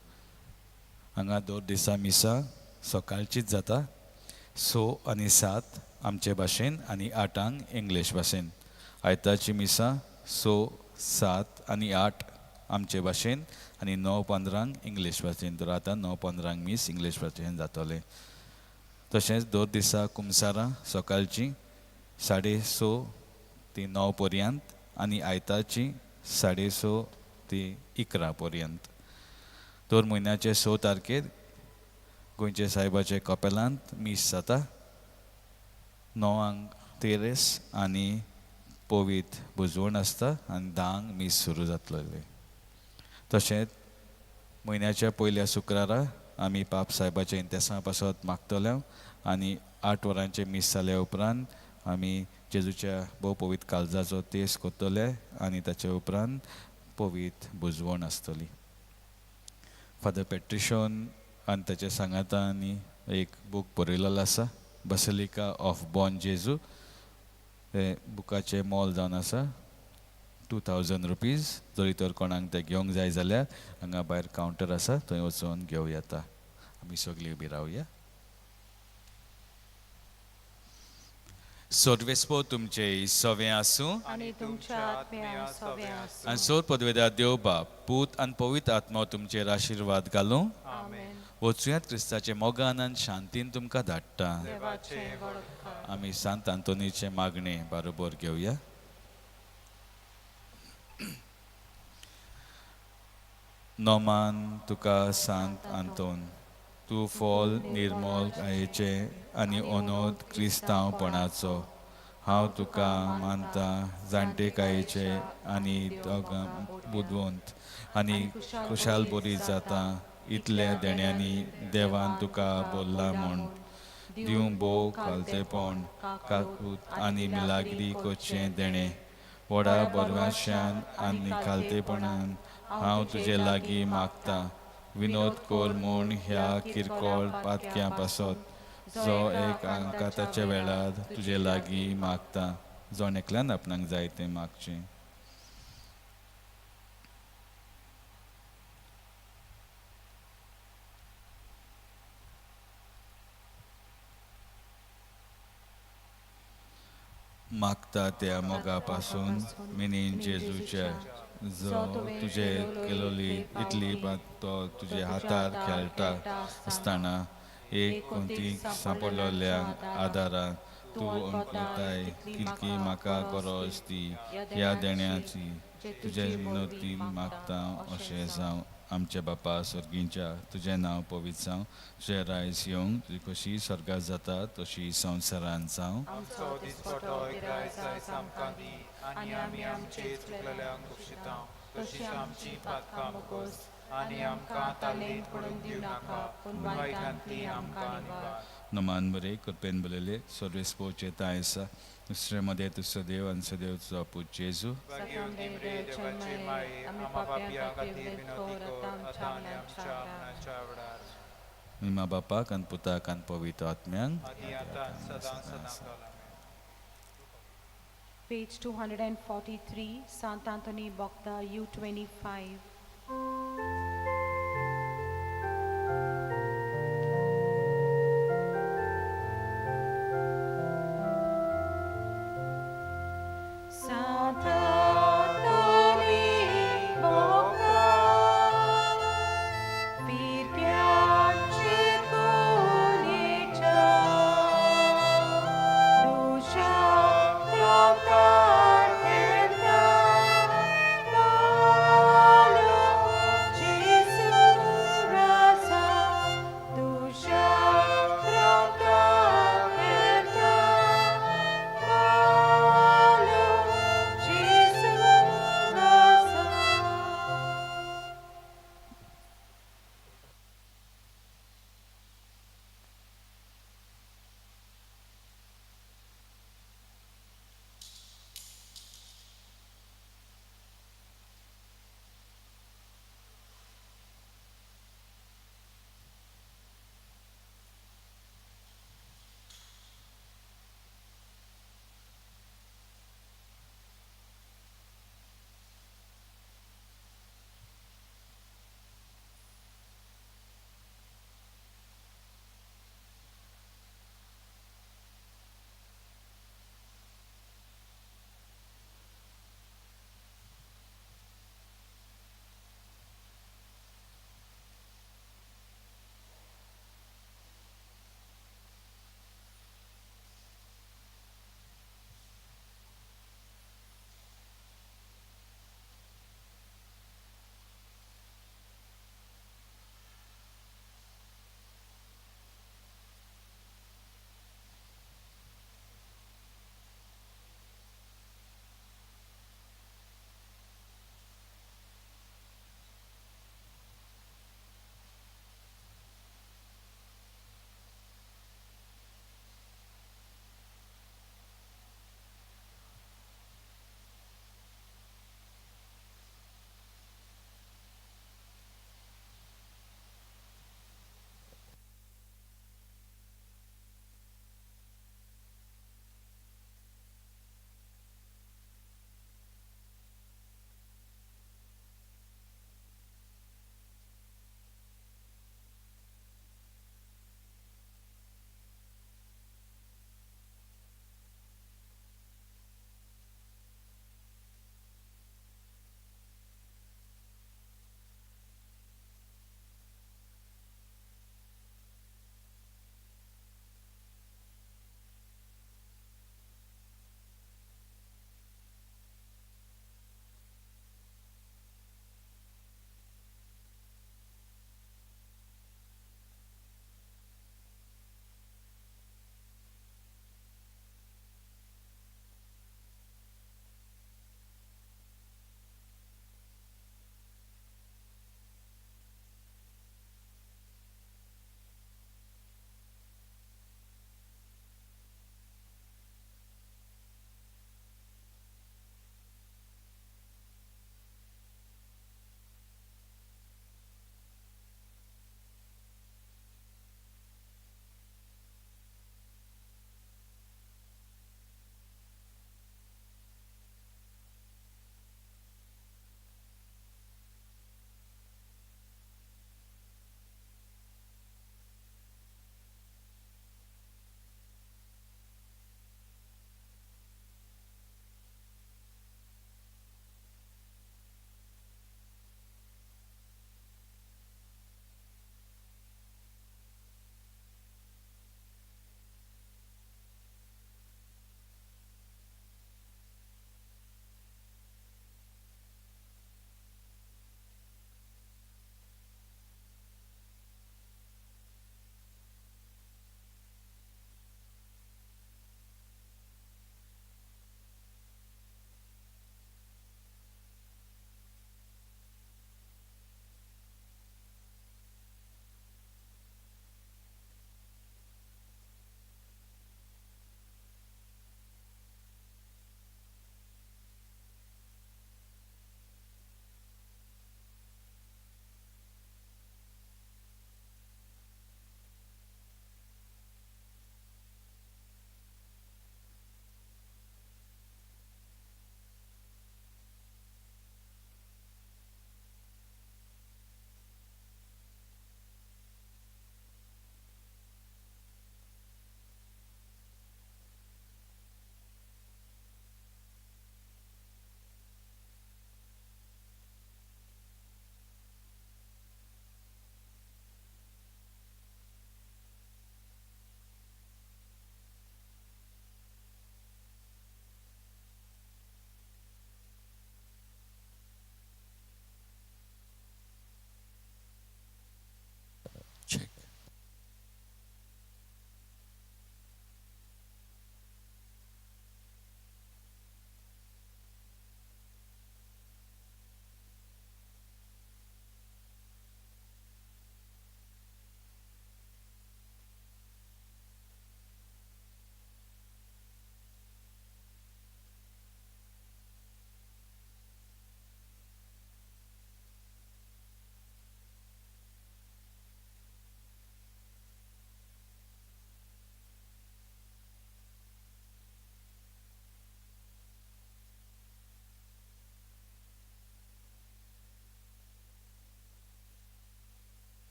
हांगा 2 दिसा मिसा सकाळचीच जाता, 6 आनी 7 आमचे भाशेन आनी 8 इंग्लीश भाशेन. आयताची मिसा 6, 7 आनी 8 आमचे भाशेन आनी 9:15 इंग्लीश भाशेन. तर आतां 9:15 मीस इंग्लीश भाशेन जातलें. तशेंच 2 दिसा कुमसारां सकाळची 6:30 ते 9 पर्यंत आनी आयताची 6:30 ते 11 पर्यंत. 2 म्हयन्याचे 6 तारखेर गोंयचे सायबाचे कपेलांत मीस जाता, 9 तेरेस आनी पवीत बुजवण आसता आनी 10 मीस सुरू जातलें. तशेंच म्हयन्याच्या पयल्या शुक्रारा आमी पाप सायबाच्या इंतेसां पासत मागतले आनी 8 वरांचें मीस जाल्या उपरांत आमी जेजूच्या भोव पवीत काळजाचो तेस करतले आनी ताचे उपरांत पवीत बुजवण आसतली. फादर पेट्रिशोन आनी ताच्या सांगातांनी एक बूक बरयलेलो आसा, बसलिका ऑफ बॉन जेजू. हे बुकाचें मोल जावन आसा 2000 रुपीज. जरी तर कोणाक ते घेवंक जाय जाल्यार हांगा भायर कावंटर आसा, थंय वचून घेवं येता. आमी सगळीं उबी रावया. सर्वेस्पो तुमचे सवें आसूं आनी तुमच्या आत्म्या सवें आसूं. आनी सोर पदवेदा देव बाप, पूत आनी पवित्र आत्मा तुमचेर आशिर्वाद घालूं. वचुयात क्रिस्ताचे मोगान आनी शांतीन तुमकां धाडटा. आमी सांत आंतोनीचे मागणे बरोबर घेवया. नोमान तुका सांत आंतोन, तूं फोल निर्मोल आयेचे आनी अनोद क्रिस्तांवपणाचो. हांव तुका मानता जाणटेकायेचे आनी दोगां बुदवंत आनी खुशाल बरी जाता इतल्या देण्यांनी देवान तुका बोल्ला म्हूण. दिवं भोव खालतेपण काकूत आनी मिलाग्री करचें देणें व्हडा बरवाश्यान आनी खालतेपणान हांव तुजे लागीं मागता. विनोद कर म्हूण ह्या किरकोळ पातक्यां पासत जो एक आंकाताच्या वेळार तुजे लागीं मागता. जण एकल्यान आपणाक जाय तें मागचें. मागता त्या मोगा पासून मिनीन जेजूच्या जो तुजे केलोली इतली तो तुजे हातार खेळटा आसतना एक कोणती सांपडलेल्या आदारान तूं अंकुताय कितकी म्हाका गरज ती ह्या देण्याची तुजे विनोती मागता. अशें जावं. आमच्या बापा सर्गींच्या, तुजें नांव पवित्र जावं, तुजें रायज येवंक, तुजी कशी स्वर्गात जाता तशी संवसारांत जावं. आमचो दिसपटो एकदां आयज आमकां दी आनी आमी आमचे चुकलेल्यांक बक्षिता तशीच आमची पातकां मुकोस आनी आमकां ताल्लीत पडूंक दिवं नाका, पूण वायटांतली आमकां निवार. नमान बरे कृपेन बरयले सर्वेस पोचे आसा दुसरे मदें तुजो देव आनी सदैव तुजो पूत जेजू. भाग्यवती मरिये, देवाची माये, आम्हा पापयां खातीर विनवती कर, आतां आनी आमच्या मरणाच्या वेळार. मा बापाक आनी पुताक आनी पवित्र आत्म्यांक आदी आतां सदां सदां काल. Page 243, Sant Anthony Bhakta, U25. Sant Anthony Bhakta, फिरक्याचे कुलीच्या, तुझ्या रक्तान हेरता, लालो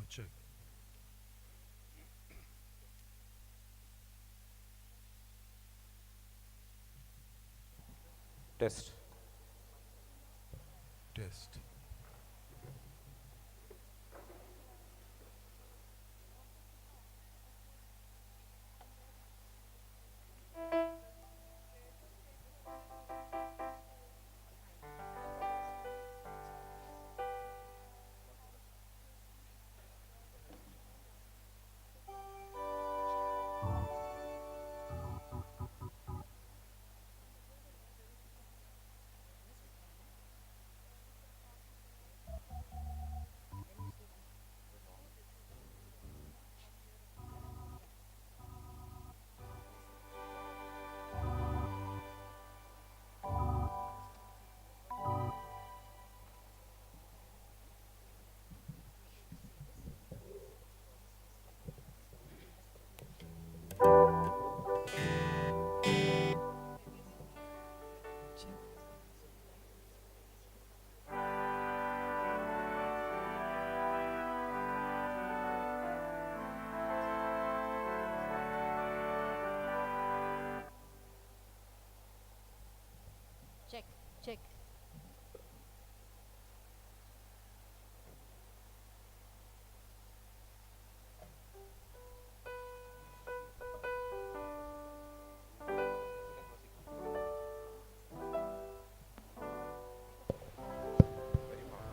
Check. Test. Test. Check, check.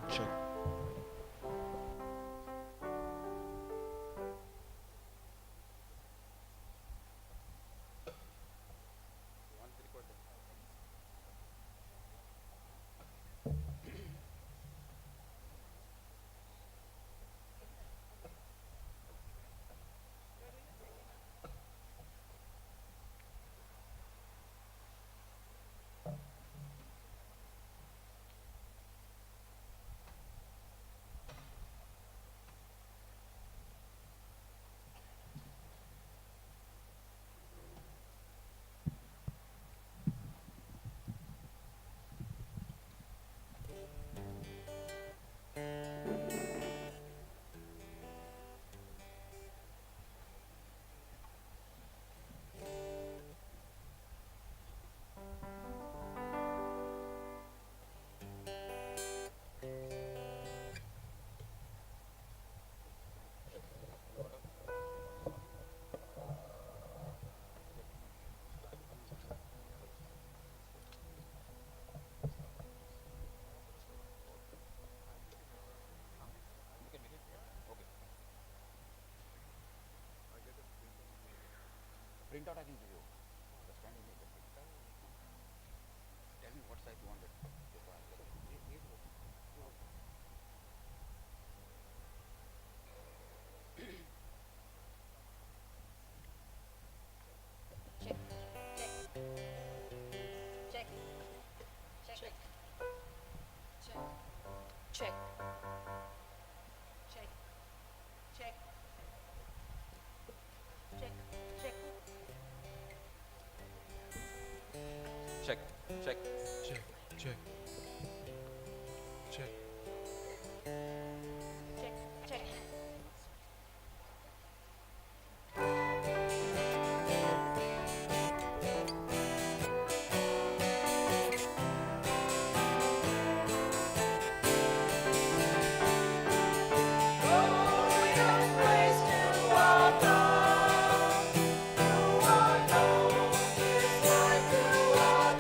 Check. Print out I can give you. The scan is the print. Tell me what size you want it. Check, check. Check. Check. Check. Check. Check. Check. Check. Check. Check. Check. Check. Check. Check. Check. Check. Praise to our God, who alone is like to our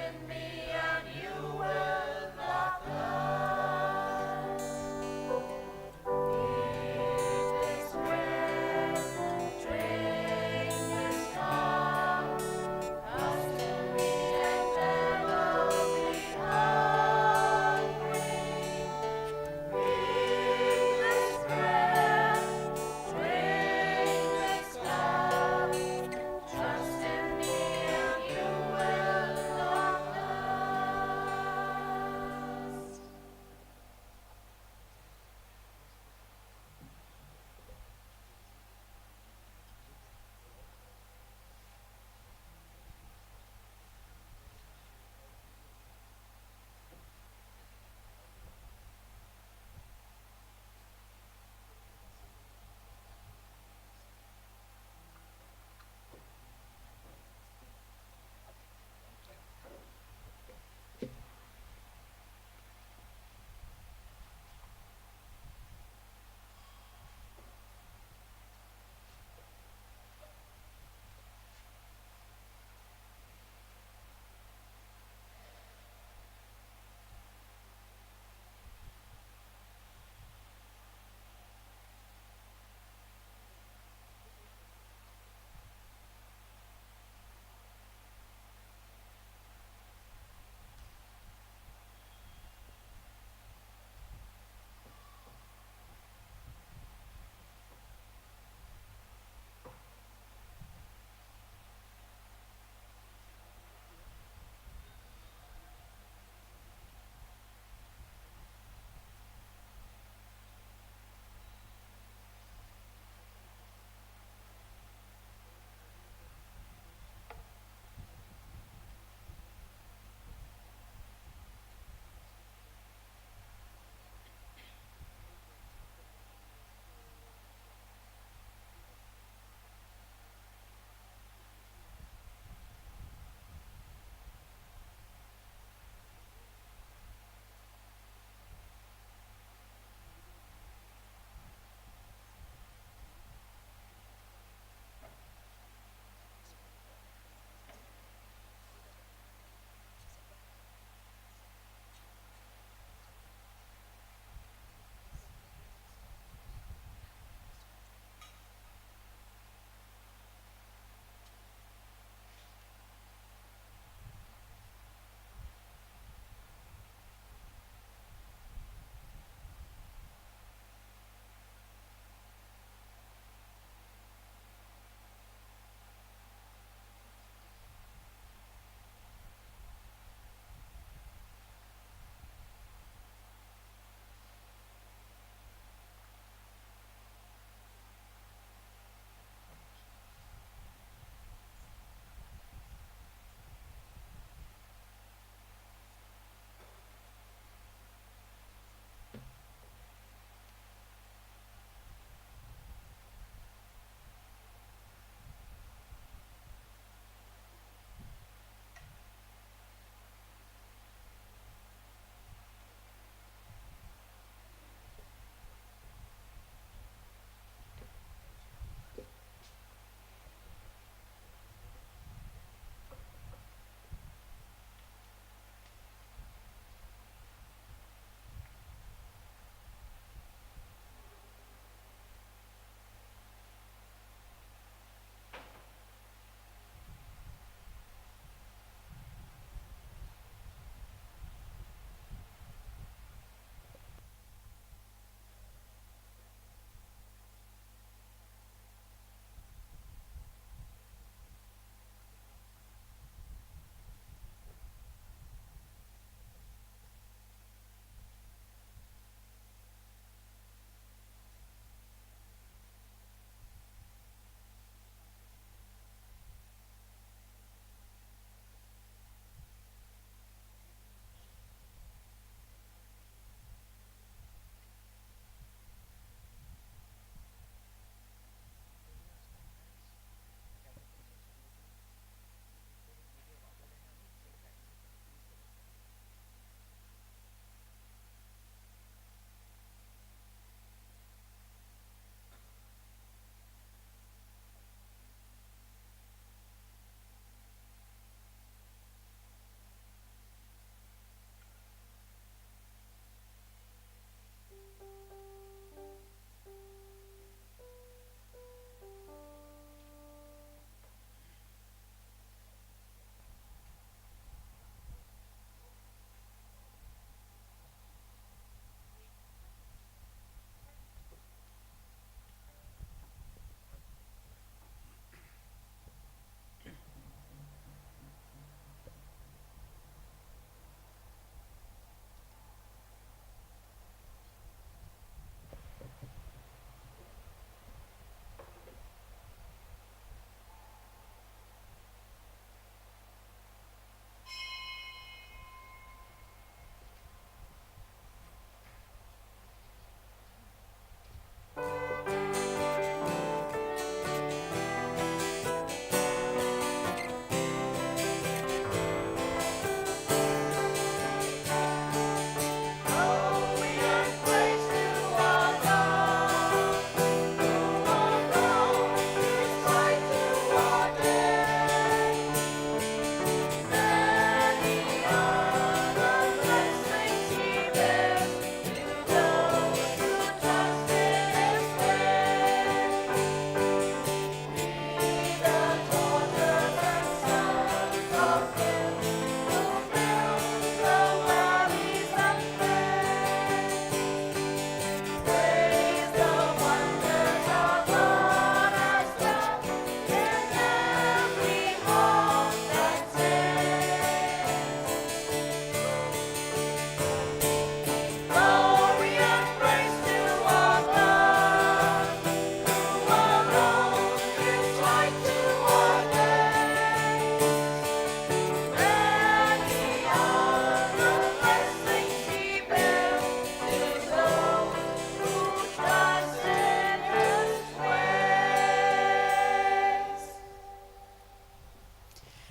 in me and you will not thirst. Eat this bread, drink this cup. Trust in me and never be hungry. Eat this bread, drink this cup. Trust in me and you will not thirst.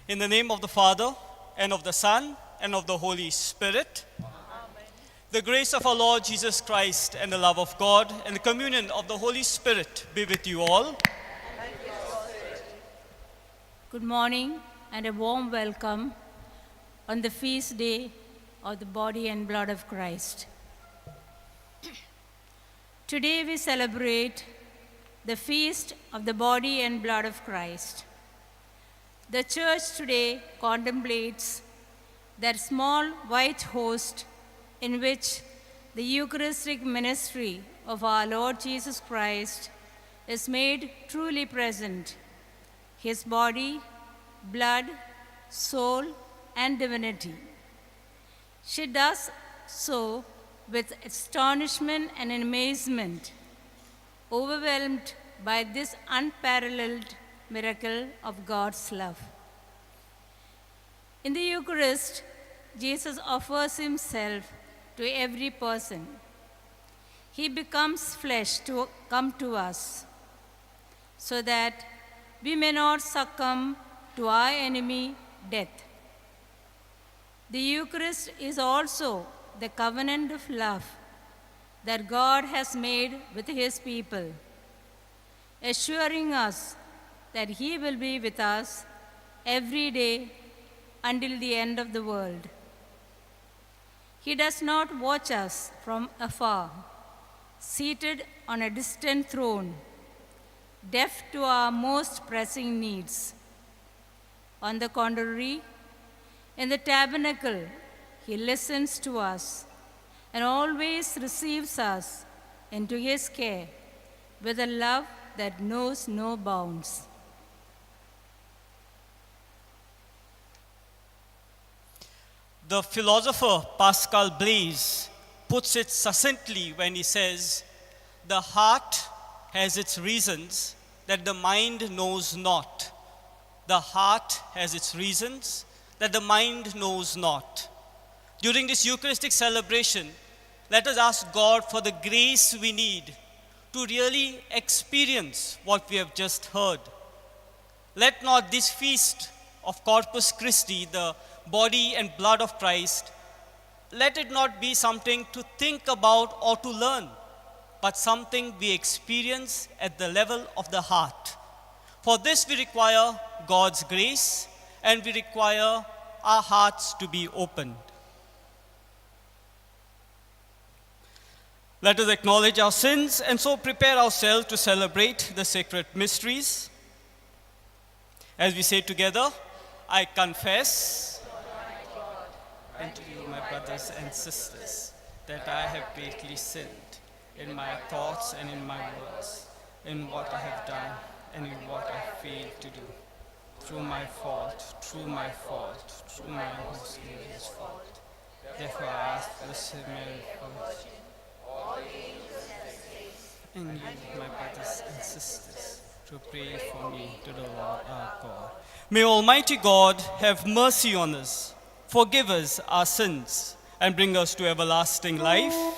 In the name of the Father, and of the Son, and of the Holy Spirit. Amen. The grace of our Lord Jesus Christ, and the love of God, and the communion of the Holy Spirit be with you all. Good morning, and a warm welcome on the feast day of the body and blood of Christ. Today we celebrate the feast of the body and blood of Christ. The church today contemplates that small white host in which the Eucharistic ministry of our Lord Jesus Christ is made truly present, his body, blood, soul, and divinity. She does so with astonishment and amazement, overwhelmed by this unparalleled miracle of God's love. In the Eucharist, Jesus offers himself to every person. He becomes flesh to come to us, so that we may not succumb to our enemy, death. The Eucharist is also the covenant of love that God has made with his people, assuring us that he will be with us every day until the end of the world. He does not watch us from afar, seated on a distant throne, deaf to our most pressing needs. On the contrary, in the tabernacle, he listens to us and always receives us into his care with a love that knows no bounds. The philosopher Pascal Blaise puts it succinctly when he says, "The heart has its reasons that the mind knows not. The heart has its reasons that the mind knows not." During this Eucharistic celebration, let us ask God for the grace we need to really experience what we have just heard. Let not this feast of Corpus Christi, the body and blood of Christ, let it not be something to think about or to learn, but something we experience at the level of the heart. For this we require God's grace, and we require our hearts to be opened. Let us acknowledge our sins and so prepare ourselves to celebrate the sacred mysteries. As we say together, I confess and to you, my brothers and sisters, that I have greatly sinned in my thoughts and in my words, in what I have done and in what I failed to do. Through my fault, through my fault, through my most grievous fault. Therefore I ask Blessed Mary, and you, my brothers and sisters, to pray for me to the Lord our God. May Almighty God have mercy on us, forgive us our sins, and bring us to everlasting life. Here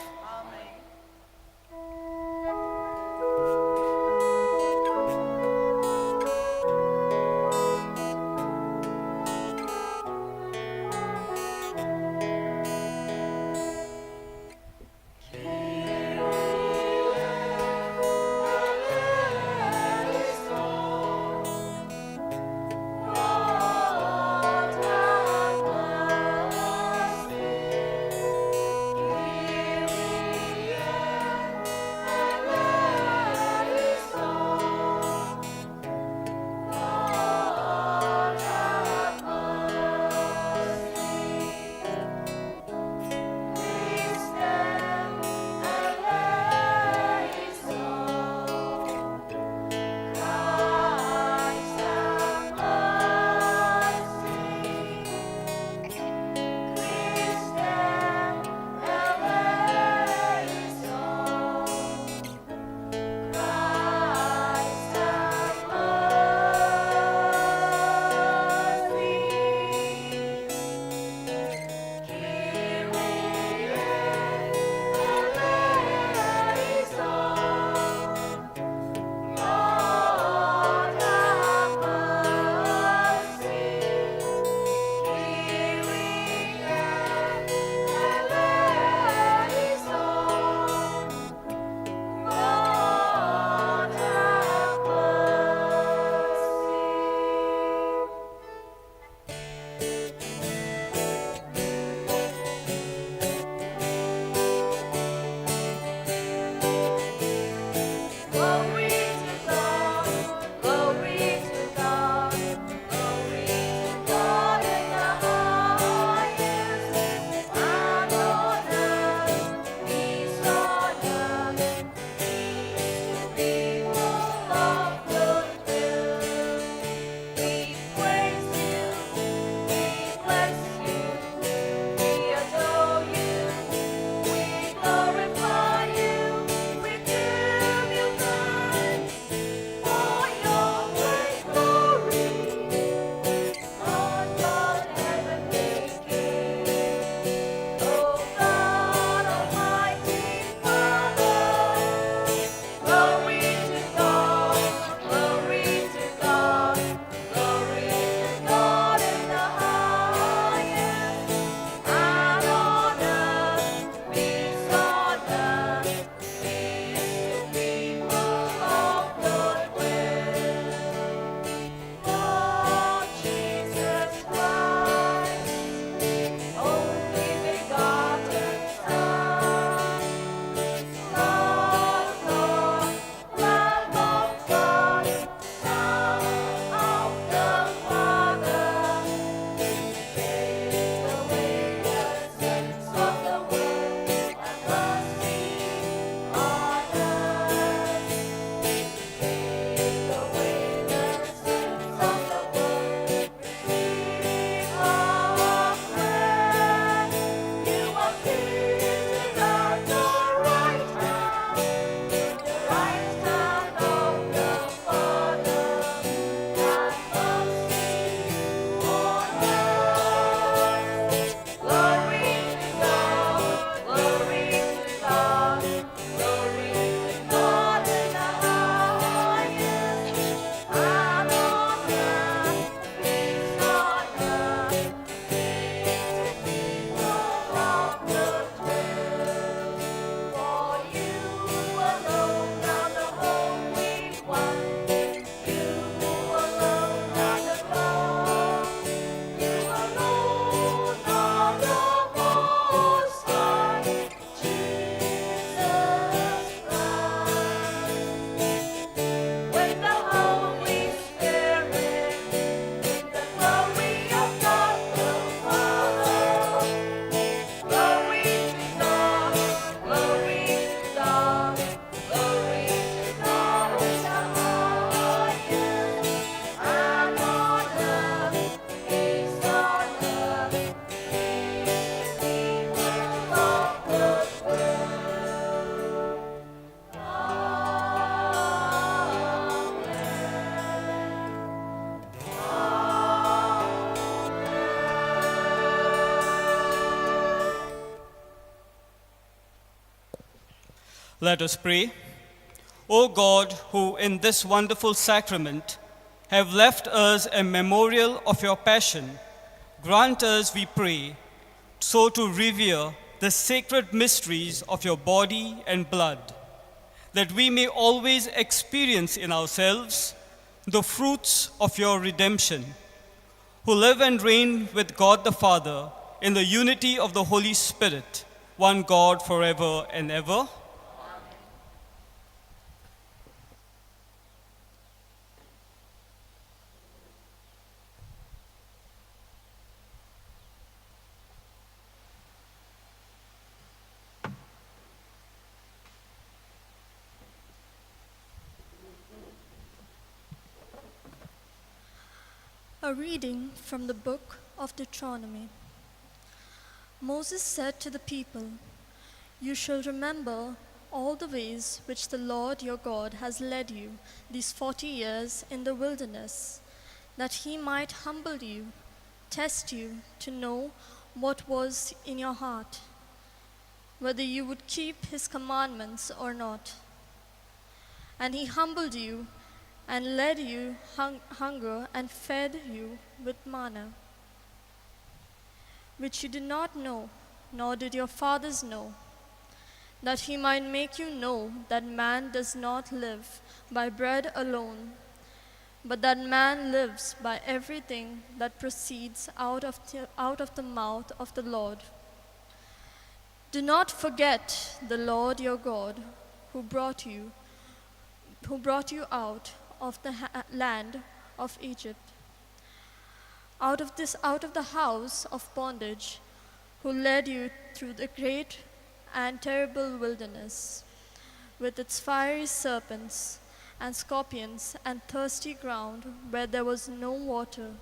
Let us pray. O God, who in this wonderful sacrament have left us a memorial of your passion, grant us, we pray, so to revere the sacred mysteries of your body and blood, that we may always experience in ourselves the fruits of your redemption, who live and reign with God the Father in the unity of the Holy Spirit, one God forever and ever. A reading from the book of Deuteronomy. Moses said to the people, "You shall remember all the ways which the Lord your God has led you these 40 years in the wilderness, that he might humble you, test you to know what was in your heart, whether you would keep his commandments or not. And he humbled you and led you hunger and fed you with manna, which you did not know, nor did your fathers know, that he might make you know that man does not live by bread alone, but that man lives by everything that proceeds out of the mouth of the Lord. Do not forget the Lord your God, who brought you out of the land of Egypt, out of the house of bondage, who led you through the great and terrible wilderness, with its fiery serpents and scorpions and thirsty ground where there was no water,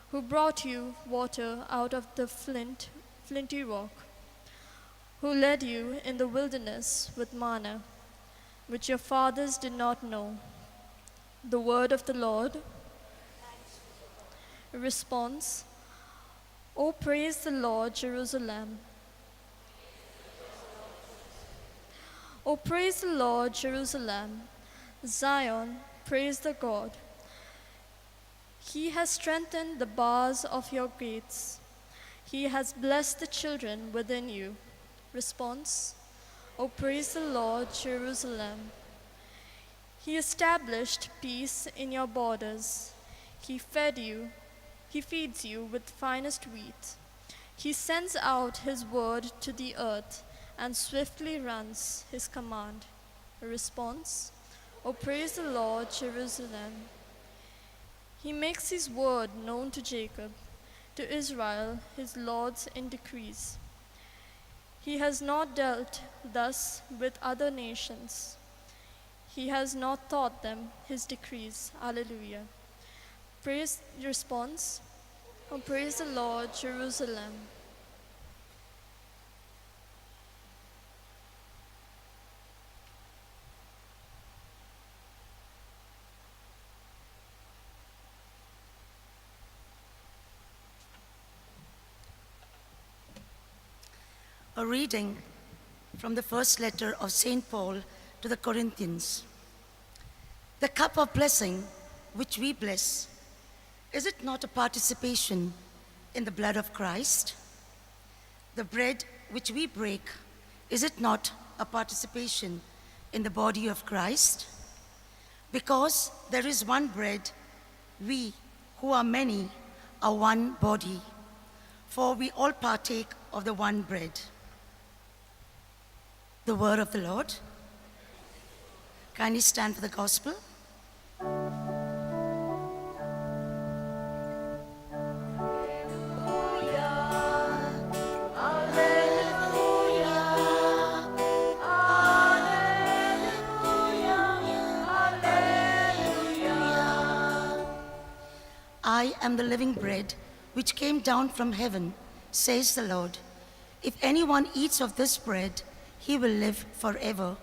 who brought you water out of the flinty rock, who led you in the wilderness with manna, which your fathers did not know." The word of the Lord. Response: O praise the Lord, Jerusalem. O praise the Lord, Jerusalem. Zion, praise the God. He has strengthened the bars of your gates. He has blessed the children within you. Response: O praise the Lord, Jerusalem. He established peace in your borders. He fed you. He feeds you with finest wheat. He sends out his word to the earth and swiftly runs his command. Response: O praise the Lord, Jerusalem. He makes his word known to Jacob, to Israel, his lords in decrees. He has not dealt thus with other nations. He has not taught them his decrees. Alleluia. Praise response: O praise the Lord, Jerusalem. A reading from the first letter of St. Paul to the Corinthians. The cup of blessing which we bless, is it not a participation in the blood of Christ? The bread which we break, is it not a participation in the body of Christ? Because there is one bread, we who are many are one body, for we all partake of the one bread. The word of the Lord. Kindly stand for the gospel. I am the living bread which came down from heaven, says the Lord. If anyone eats of this bread, he will live forever.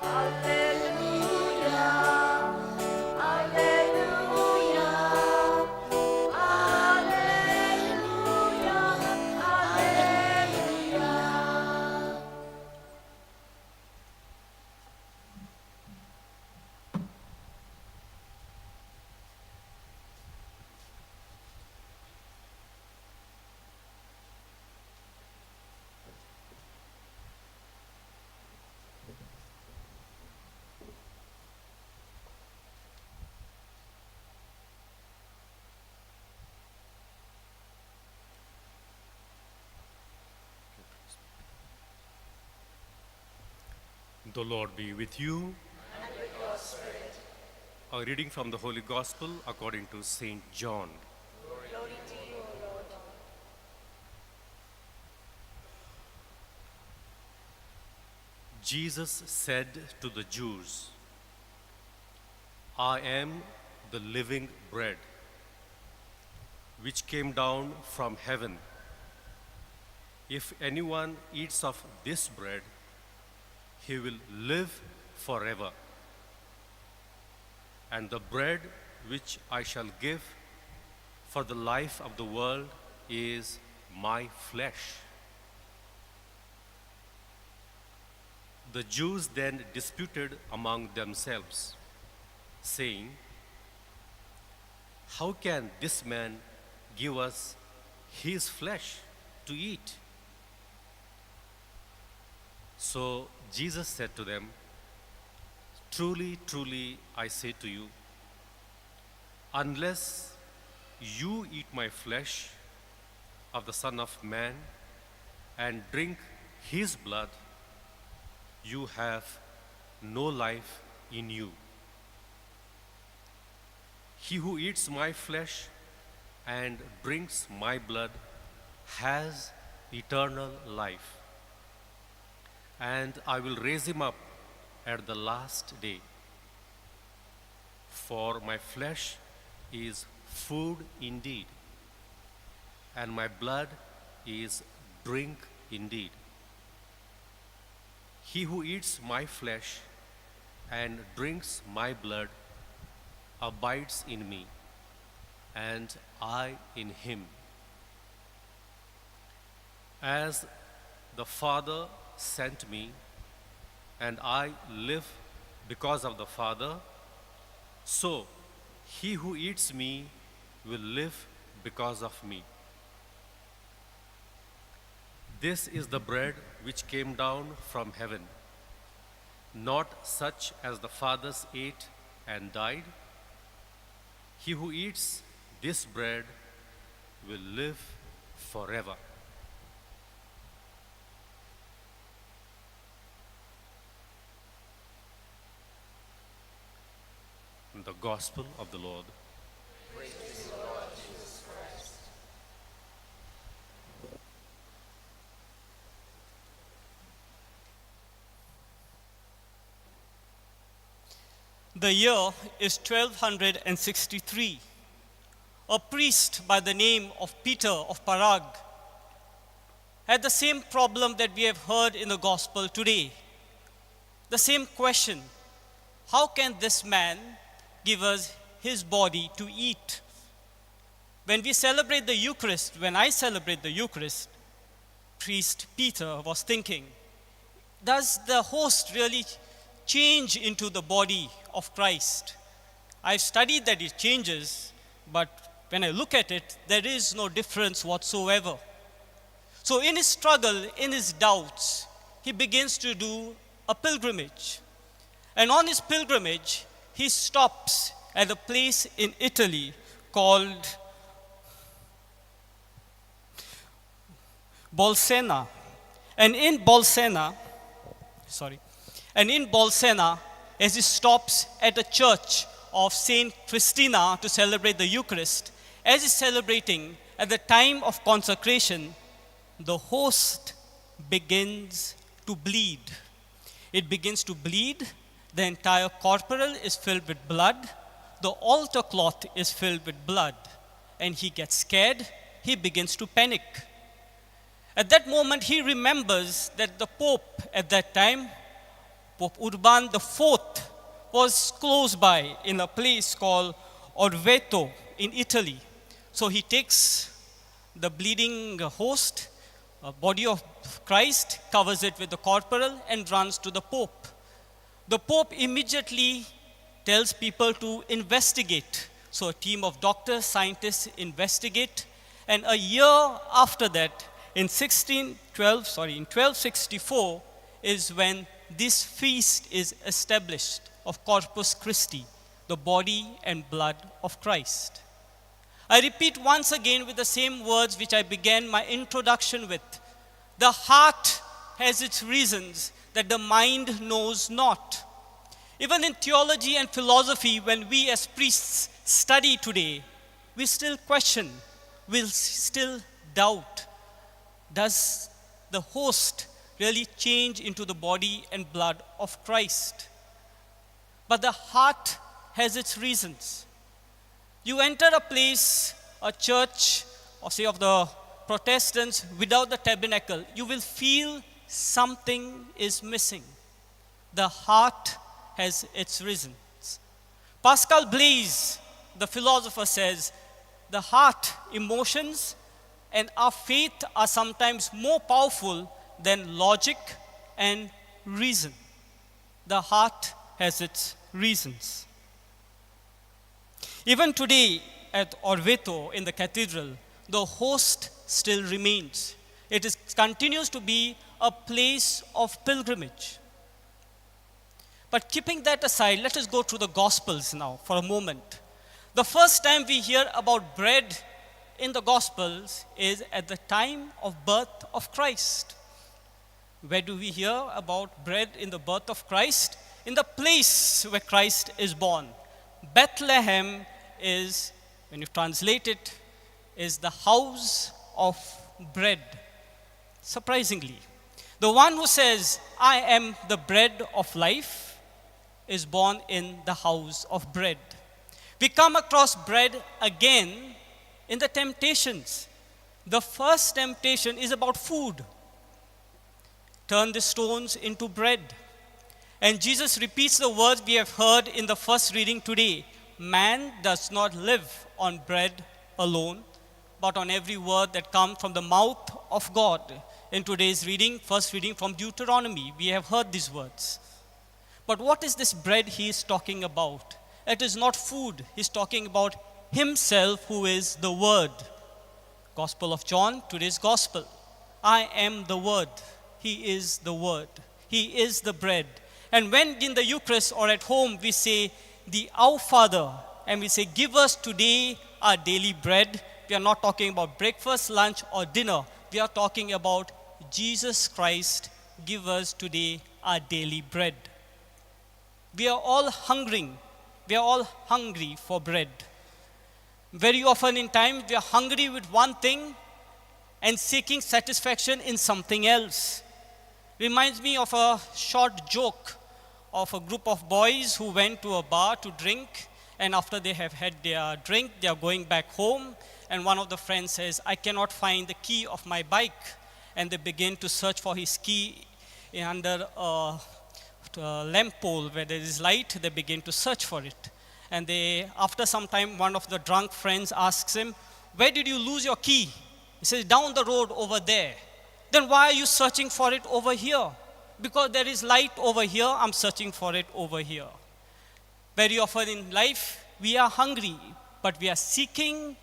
Alleluia, alleluia, alleluia, The Lord be with you. And with your spirit. A reading from the Holy Gospel according to St. John. Glory to you, O Lord. Jesus said to the Jews, I am the living bread which came down from heaven. If anyone eats of this bread, he will live forever. And the bread which I shall give for the life of the world is my flesh. The Jews then disputed among themselves, saying, How can this man give us his flesh to eat? So Jesus said to them, Truly, truly, I say to you, unless you eat my flesh of the Son of Man and drink his blood, you have no life in you. He who eats my flesh and drinks my blood has eternal life, and I will raise him up at the last day. For my flesh is food indeed, and my blood is drink indeed. He who eats my flesh and drinks my blood abides in me, and I in him. As the Father sent me, and I live because of the Father, so he who eats me will live because of me. This is the bread which came down from heaven, not such as the fathers ate and died. He who eats this bread will live forever. The Gospel of the Lord. Praise to you, Lord Jesus Christ. The year is 1263. A priest by the name of Peter of Parag had the same problem that we have heard in the gospel today. The same question: how can this man give us his body to eat? When we celebrate the Eucharist, when I celebrate the Eucharist, Priest Peter was thinking, does the host really change into the body of Christ? I've studied that it changes, but when I look at it, there is no difference whatsoever. So in his struggle, in his doubts, he begins to do a pilgrimage. And on his pilgrimage, he stops at a place in Italy called Bolsena. And in Bolsena, as he stops at a church of Saint Christina to celebrate the Eucharist, as he's celebrating at the time of consecration, the host begins to bleed. It begins to bleed. The entire corporal is filled with blood. The altar cloth is filled with blood. And he gets scared. He begins to panic. At that moment, he remembers that the Pope at that time, Pope Urban IV, was close by in a place called Orvieto in Italy. So he takes the bleeding host, a body of Christ, covers it with the corporal, and runs to the Pope. The Pope immediately tells people to investigate. So a team of doctors, scientists investigate, and a year after that, in 1264 is when this feast is established of Corpus Christi, the body and blood of Christ. I repeat once again with the same words which I began my introduction with. The heart has its reasons that the mind knows not. Even in theology and philosophy, when we as priests study today, we still question, we'll still doubt. Does the host really change into the body and blood of Christ? But the heart has its reasons. You enter a place, a church, or say of the Protestants, without the tabernacle, you will feel something is missing. The heart has its reasons. Pascal Blaise, the philosopher, says, the heart, emotions, and our faith are sometimes more powerful than logic and reason. The heart has its reasons. Even today at Orvieto in the cathedral, the host still remains. It continues to be a place of pilgrimage. But keeping that aside, let us go through the Gospels now for a moment. The first time we hear about bread in the Gospels is at the time of birth of Christ. Where do we hear about bread in the birth of Christ? In the place where Christ is born. Bethlehem is, when you translate it, is the house of bread. Surprisingly, the one who says, I am the bread of life, is born in the house of bread. We come across bread again in the temptations. The first temptation is about food. Turn the stones into bread. And Jesus repeats the words we have heard in the first reading today. Man does not live on bread alone, but on every word that comes from the mouth of God. In today's reading, first reading from Deuteronomy, we have heard these words. But what is this bread he is talking about? It is not food. He's talking about himself, who is the Word. Gospel of John, today's gospel. I am the Word. He is the Word. He is the bread. And when in the Eucharist or at home we say, the Our Father, and we say, give us today our daily bread, we are not talking about breakfast, lunch, or dinner. We are talking about Jesus Christ, give us today our daily bread. We are all hungering. We are all hungry for bread. Very often in time, we are hungry with one thing and seeking satisfaction in something else. Reminds me of a short joke of a group of boys who went to a bar to drink, and after they have had their drink, they are going back home, and one of the friends says, I cannot find the key of my bike. And they begin to search for his key under a lamp pole where there is light. They begin to search for it. And after some time, one of the drunk friends asks him, where did you lose your key? He says, down the road over there. Then why are you searching for it over here? Because there is light over here, I'm searching for it over here. Very often in life, we are hungry, but we are seeking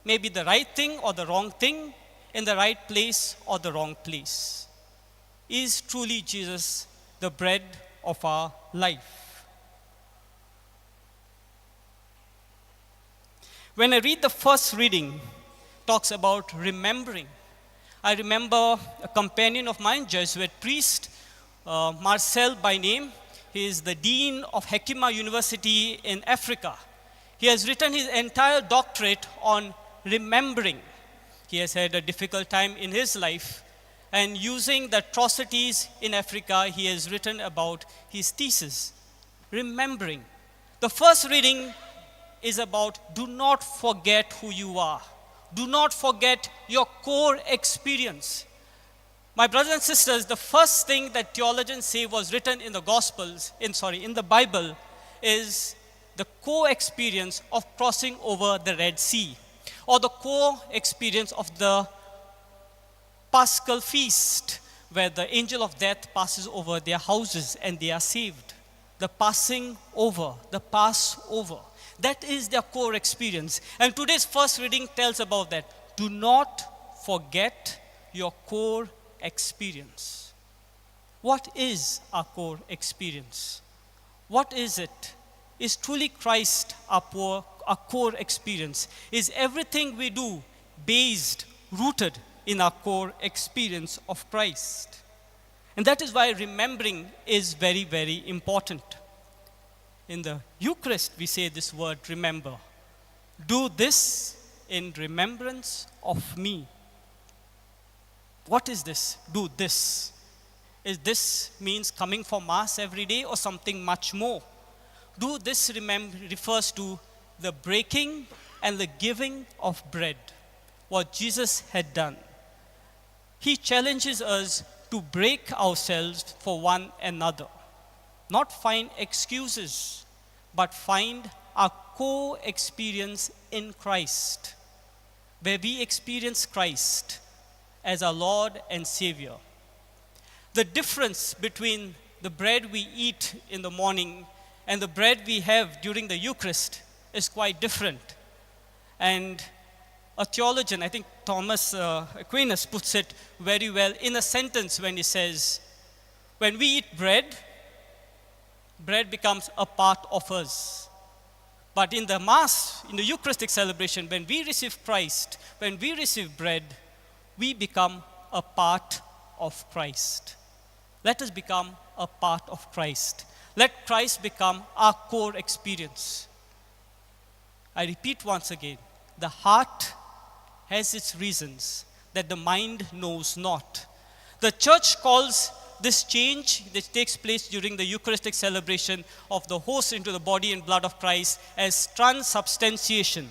maybe the right thing or the wrong thing, in the right place or the wrong place. Is truly Jesus the bread of our life? When I read the first reading, talks about remembering. I remember a companion of mine, Jesuit priest, Marcel by name. He is the dean of Hekima University in Africa. He has written his entire doctorate on remembering. He has had a difficult time in his life, and using the atrocities in Africa, he has written about his thesis, remembering. The first reading is about do not forget who you are. Do not forget your core experience. My brothers and sisters, the first thing that theologians say was written in the Gospels, in the Bible, is the core experience of crossing over the Red Sea, or the core experience of the Paschal feast, where the angel of death passes over their houses and they are saved. The passing over, the Passover. That is their core experience. And today's first reading tells about that. Do not forget your core experience. What is our core experience? What is it? Is truly Christ our core experience? Is everything we do based, rooted in our core experience of Christ? And that is why remembering is very, very important. In the Eucharist, we say this word, remember. Do this in remembrance of me. What is this? Do this. Is this means coming for Mass every day or something much more? Do this refers to the breaking and the giving of bread, what Jesus had done. He challenges us to break ourselves for one another. Not find excuses, but find our co-experience in Christ, where we experience Christ as our Lord and Savior. The difference between the bread we eat in the morning and the bread we have during the Eucharist is quite different. And a theologian, I think Thomas Aquinas, puts it very well in a sentence when he says, when we eat bread, bread becomes a part of us. But in the Mass, in the Eucharistic celebration, when we receive Christ, when we receive bread, we become a part of Christ. Let us become a part of Christ. Let Christ become our core experience. I repeat once again, the heart has its reasons that the mind knows not. The church calls this change that takes place during the Eucharistic celebration of the host into the body and blood of Christ as transubstantiation.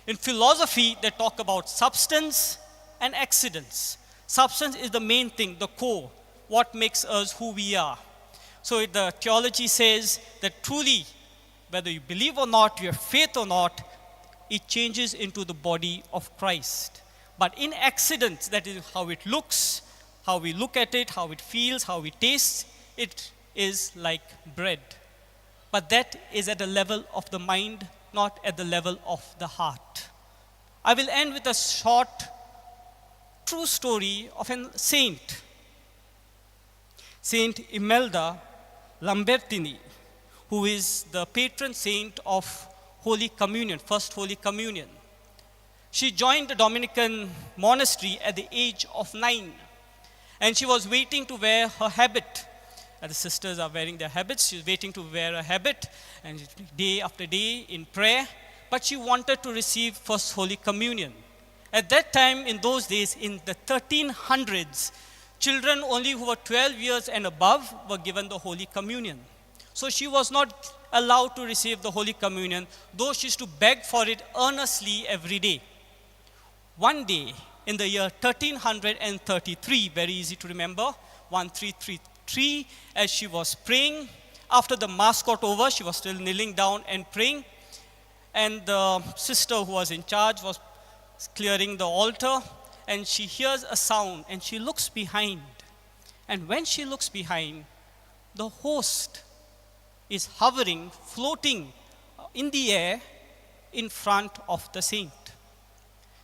In philosophy, they talk about substance and accidents. Substance is the main thing, the core, what makes us who we are. So the theology says that truly, whether you believe or not, you have faith or not, it changes into the body of Christ. But in accidents, that is how it looks, how we look at it, how it feels, how it tastes, it is like bread. But that is at the level of the mind, not at the level of the heart. I will end with a short, true story of a saint. Saint Imelda Lambertini, who is the patron saint of Holy Communion, First Holy Communion. She joined the Dominican monastery at the age of 9. And she was waiting to wear her habit. And the sisters are wearing their habits. She's waiting to wear a habit, and day after day in prayer. But she wanted to receive First Holy Communion. At that time, in those days, in the 1300s, children only who were 12 years and above were given the Holy Communion. So she was not allowed to receive the Holy Communion, though she used to beg for it earnestly every day. One day, in the year 1333, very easy to remember, 1333, as she was praying, after the Mass got over, she was still kneeling down and praying, and the sister who was in charge was clearing the altar, and she hears a sound, and she looks behind. And when she looks behind, the host is hovering, floating in the air in front of the saint.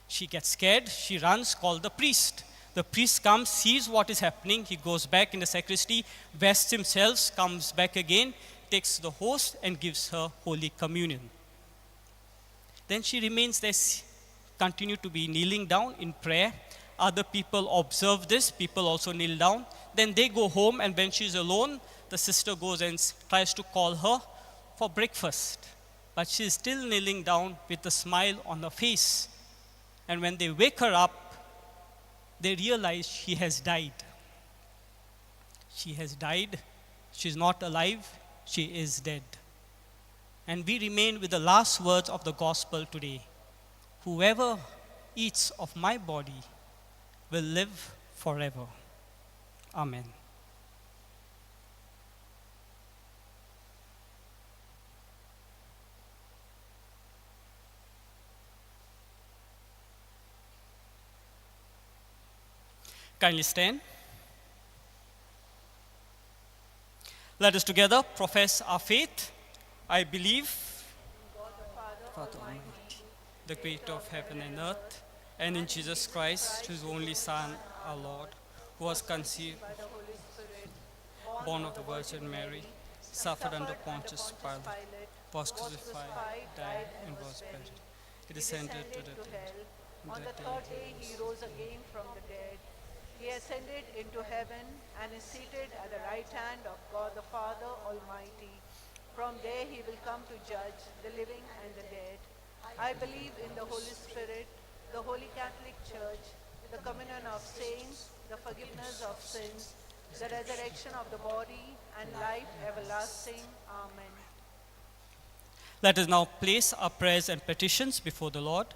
She gets scared, she runs, calls the priest. The priest comes, sees what is happening, he goes back in the sacristy, vests himself, comes back again, takes the host and gives her Holy Communion. Then she remains there, continue to be kneeling down in prayer. Other people observe this, people also kneel down. Then they go home, and when she's alone, the sister goes and tries to call her for breakfast. But she's still kneeling down with a smile on her face. And when they wake her up, they realize she has died. She has died. She's not alive. She is dead. And we remain with the last words of the gospel today. Whoever eats of my body will live forever. Amen. Kindly stand. Let us together profess our faith. I believe in God the Father Almighty, the creator of heaven and earth, and in Jesus Christ, his only Son, our Lord, who was conceived by the Holy Spirit, born of the Virgin Mary, suffered under Pontius Pilate, was crucified, died, and was buried. He descended to the dead. On the third day he rose again from the dead. He ascended into heaven and is seated at the right hand of God the Father Almighty. From there he will come to judge the living and the dead. I believe in the Holy Spirit, the Holy Catholic Church, the communion of saints, the forgiveness of sins, the resurrection of the body, and life everlasting. Amen. Let us now place our prayers and petitions before the Lord.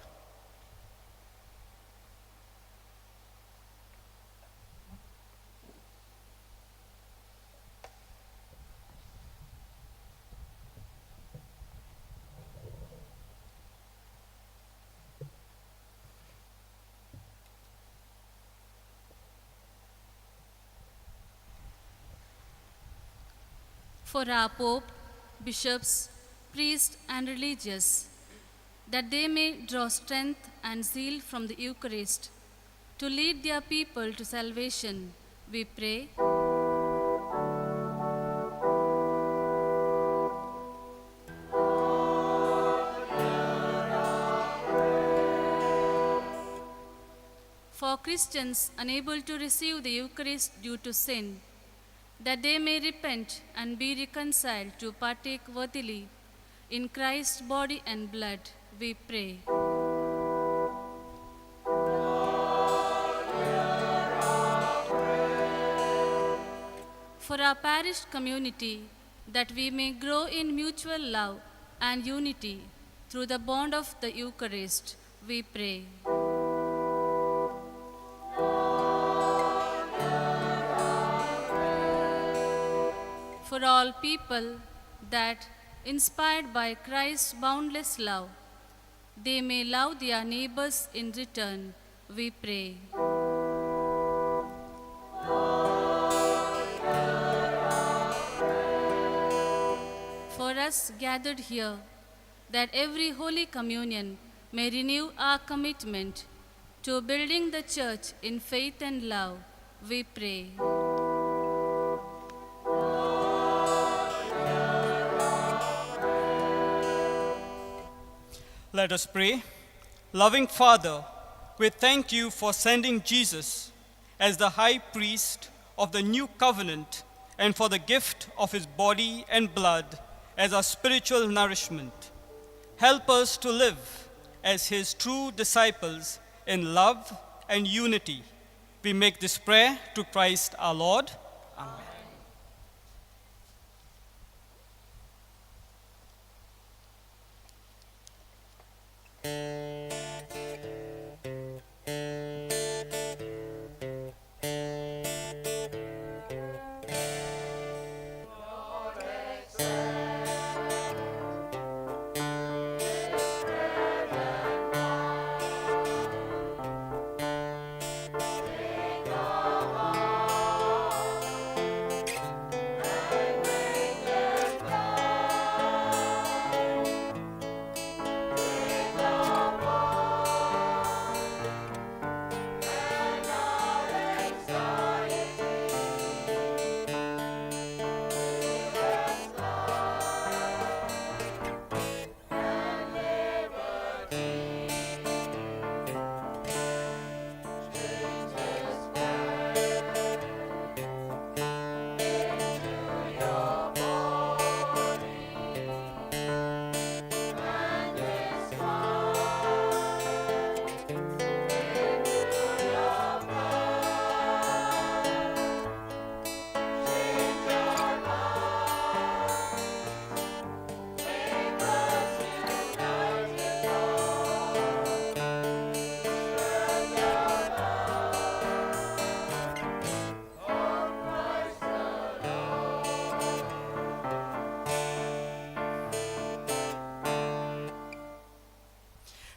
For our Pope, bishops, priests, and religious, that they may draw strength and zeal from the Eucharist to lead their people to salvation, we pray. For Christians unable to receive the Eucharist due to sin, that they may repent and be reconciled to partake worthily in Christ's body and blood, we pray. For our parish community, that we may grow in mutual love and unity through the bond of the Eucharist, we pray. For all people, that, inspired by Christ's boundless love, they may love their neighbors in return, we pray. For us gathered here, that every Holy Communion may renew our commitment to building the Church in faith and love, we pray. Let us pray. Loving Father, we thank you for sending Jesus as the high priest of the new covenant and for the gift of his body and blood as our spiritual nourishment. Help us to live as his true disciples in love and unity. We make this prayer to Christ our Lord. Amen.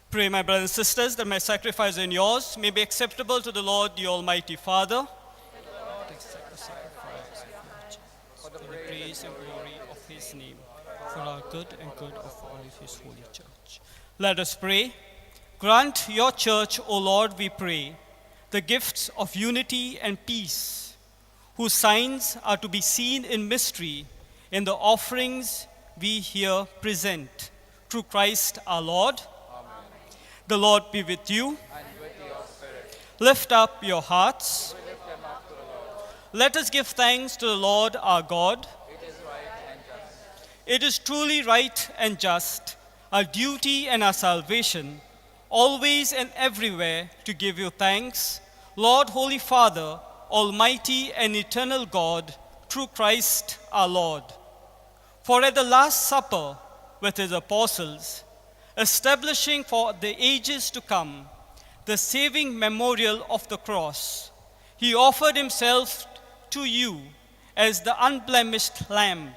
Pray, my brothers and sisters, that my sacrifice and yours may be acceptable to the Lord, the Almighty Father. The Lord accept the sacrifice of your church, for the praise and glory of his name, for our good and good of all his holy church. Let us pray. Grant your church, O Lord, we pray, the gifts of unity and peace, whose signs are to be seen in mystery in the offerings we here present. Through Christ our Lord. Amen. The Lord be with you. And with your spirit. Lift up your hearts. Let us give thanks to the Lord our God. It is right and just. It is truly right and just, our duty and our salvation, always and everywhere to give you thanks, Lord, Holy Father, Almighty and eternal God, through Christ our Lord. For at the Last Supper with his apostles, establishing for the ages to come the saving memorial of the cross, he offered himself to you as the unblemished lamb,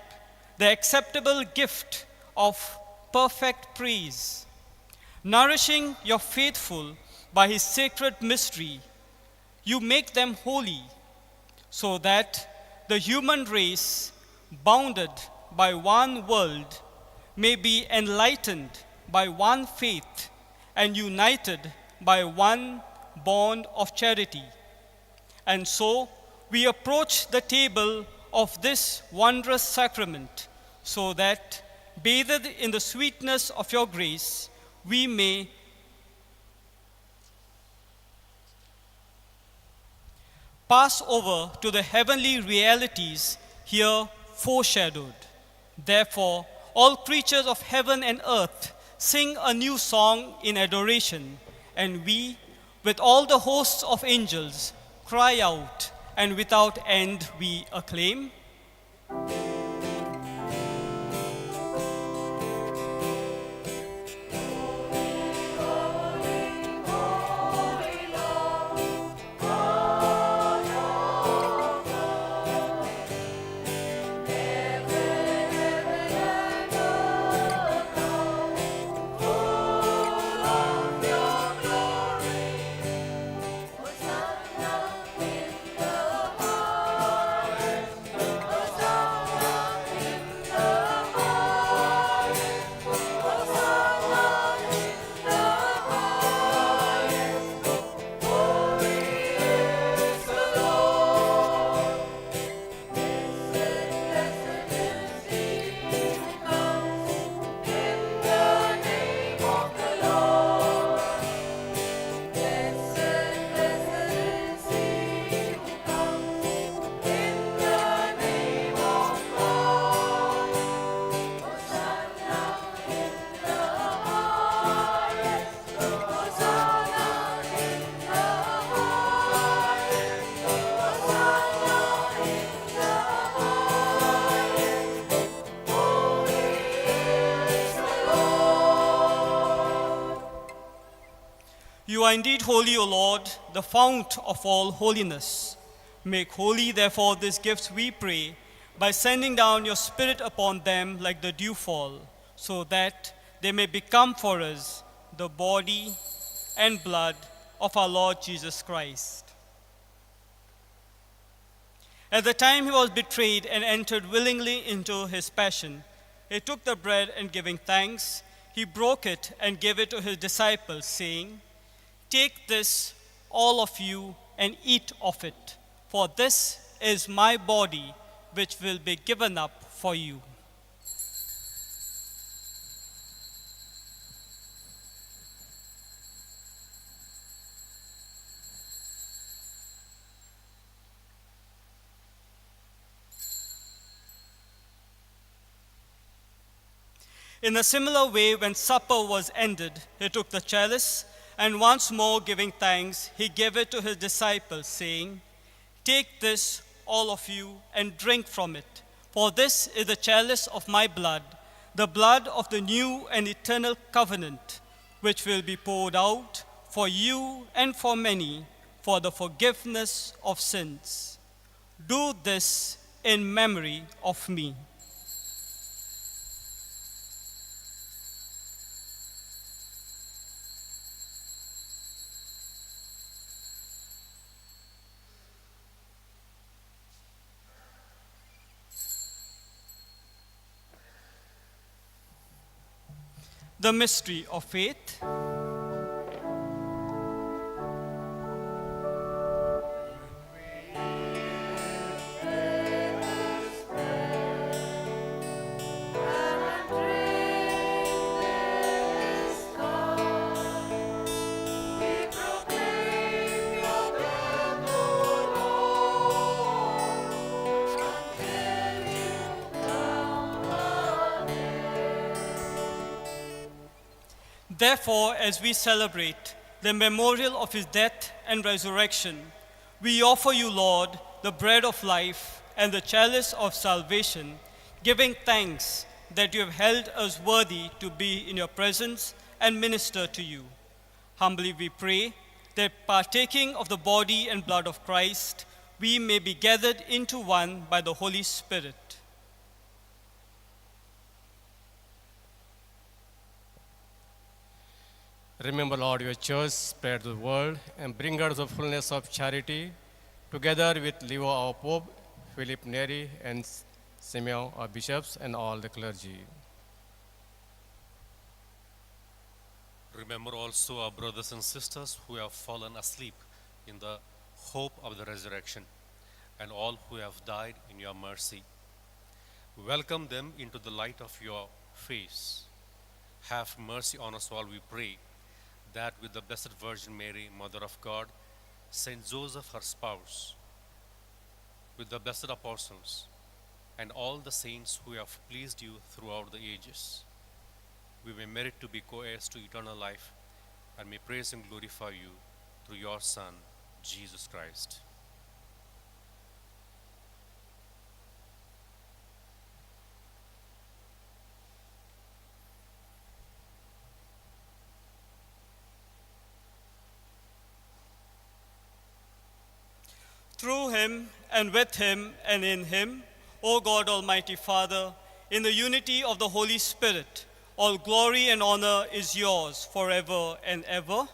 the acceptable gift of perfect praise. Nourishing your faithful by his sacred mystery, you make them holy, so that the human race, bounded by one world, may be enlightened by one faith and united by one bond of charity. And so we approach the table of this wondrous sacrament, so that, bathed in the sweetness of your grace, we may pass over to the heavenly realities here foreshadowed. Therefore, all creatures of heaven and earth sing a new song in adoration, and we, with all the hosts of angels, cry out, and without end we acclaim. You are indeed holy, O Lord, the fount of all holiness. Make holy, therefore, these gifts, we pray, by sending down your Spirit upon them like the dewfall, so that they may become for us the body and blood of our Lord Jesus Christ. At the time he was betrayed and entered willingly into his passion, he took the bread and giving thanks, he broke it and gave it to his disciples, saying, "Take this, all of you, and eat of it, for this is my body, which will be given up for you." In a similar way, when supper was ended, he took the chalice, and once more giving thanks, he gave it to his disciples, saying, "Take this, all of you, and drink from it, for this is the chalice of my blood, the blood of the new and eternal covenant, which will be poured out for you and for many for the forgiveness of sins. Do this in memory of me." The mystery of faith. Therefore, as we celebrate the memorial of his death and resurrection, we offer you, Lord, the bread of life and the chalice of salvation, giving thanks that you have held us worthy to be in your presence and minister to you. Humbly we pray that, partaking of the body and blood of Christ, we may be gathered into one by the Holy Spirit. Remember, Lord, your church spread the world and bring her the fullness of charity, together with Leo our Pope, Philip Neri, and Simeon our bishops, and all the clergy. Remember also our brothers and sisters who have fallen asleep in the hope of the resurrection, and all who have died in your mercy. Welcome them into the light of your face. Have mercy on us all, we pray, that with the Blessed Virgin Mary, Mother of God, Saint Joseph, her spouse, with the blessed apostles, and all the saints who have pleased you throughout the ages, we may merit to be co-heirs to eternal life, and may praise and glorify you through your Son, Jesus Christ. Through him, and with him, and in him, O God Almighty Father, in the unity of the Holy Spirit, all glory and honor is yours forever and ever. Amen.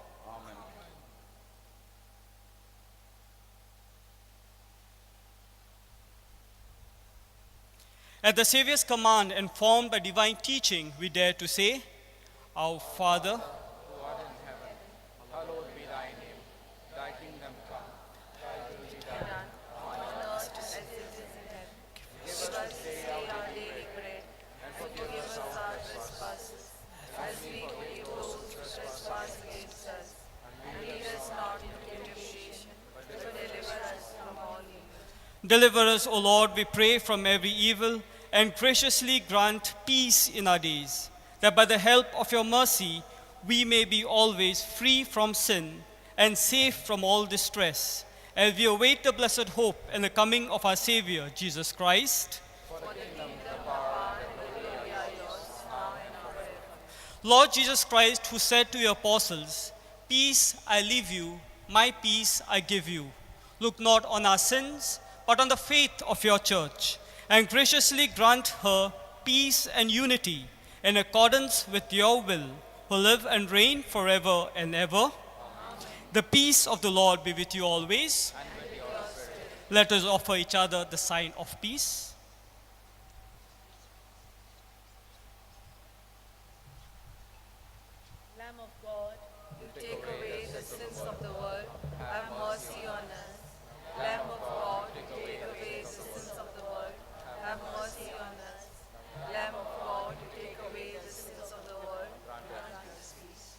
At the Savior's command and formed by divine teaching, we dare to say, Our Father, who art in heaven, hallowed be thy name. Thy kingdom come, thy will be done, on earth as it is in heaven. Give us this day our daily bread, and forgive us our trespasses, as we forgive those who trespass against us. And lead us not into temptation, but deliver us from all evil. Deliver us, O Lord, we pray, from every evil, and graciously grant peace in our days, that by the help of your mercy we may be always free from sin and safe from all distress, as we await the blessed hope and the coming of our Savior, Jesus Christ. Lord Jesus Christ, who said to your apostles, Peace I leave you, my peace I give you. Look not on our sins, but on the faith of your church, and graciously grant her peace and unity in accordance with your will, who live and reign forever and ever. Amen. The peace of the Lord be with you always. And with your spirit. Let us offer each other the sign of peace. Lamb of God, you take away the sins of the world, have mercy on us. Lamb of God, you take away the sins of the world, have mercy on us. Lamb of God, you take away the sins of the world, grant us peace.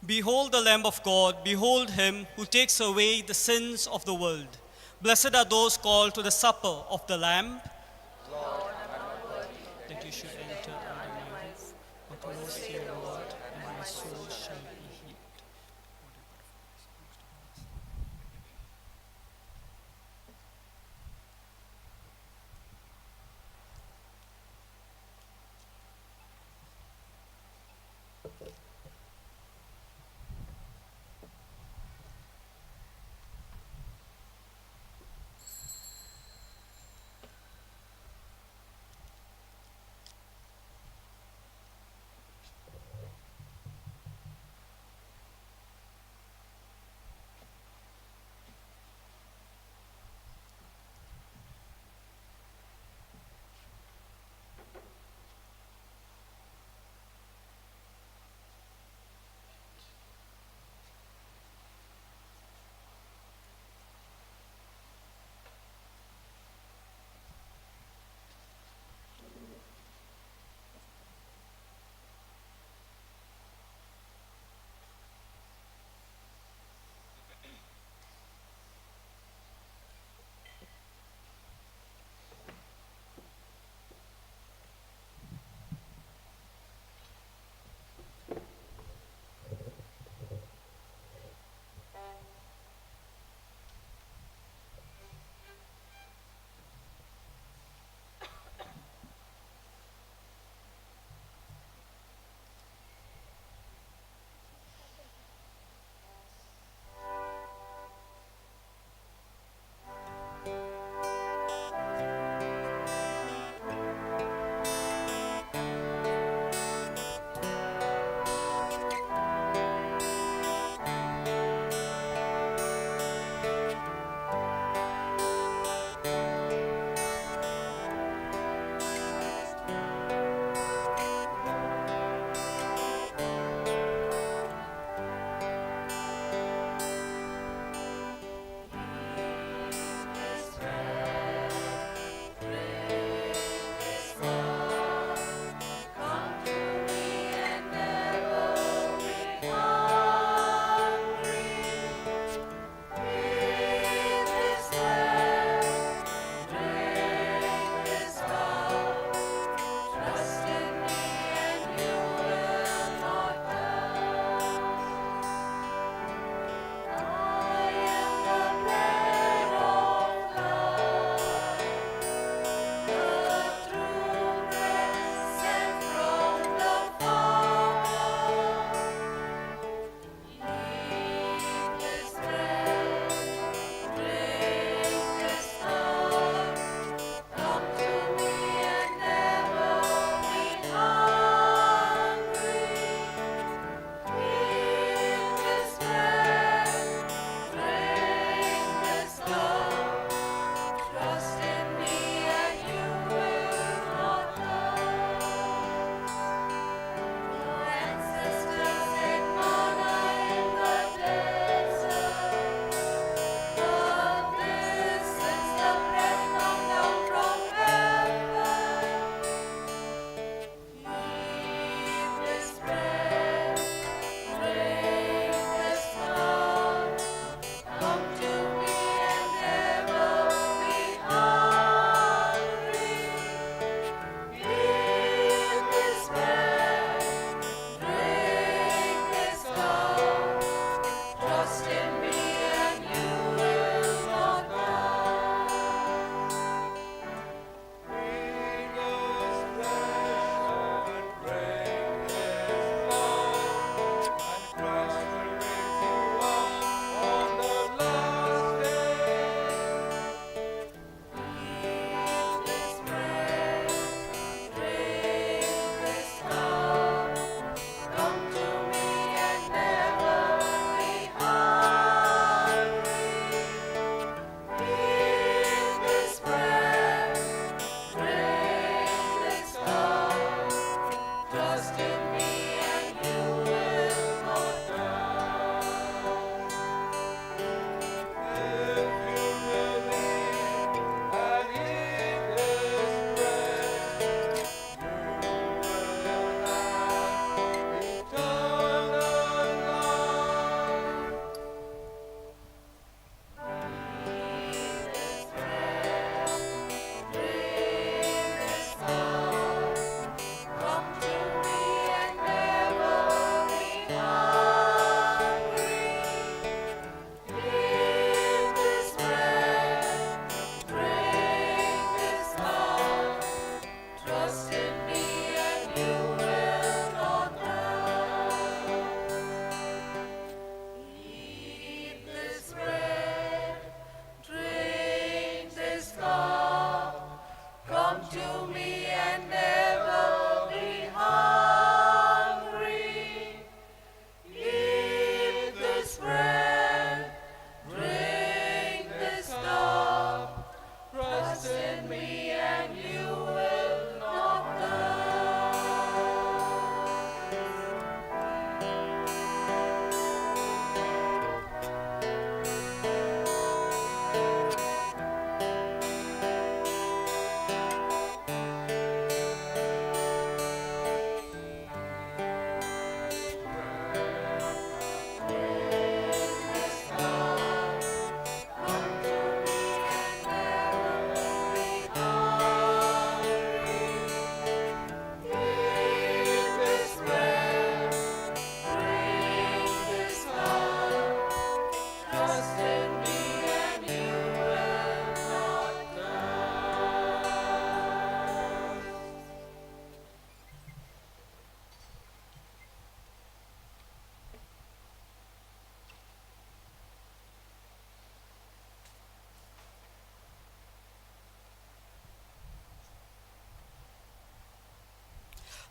Behold the Lamb of God, behold him who takes away the sins of the world. Blessed are those called to the supper of the Lamb. Lord, I am not worthy that you should enter under my roof, but only say the word, and my soul shall be healed.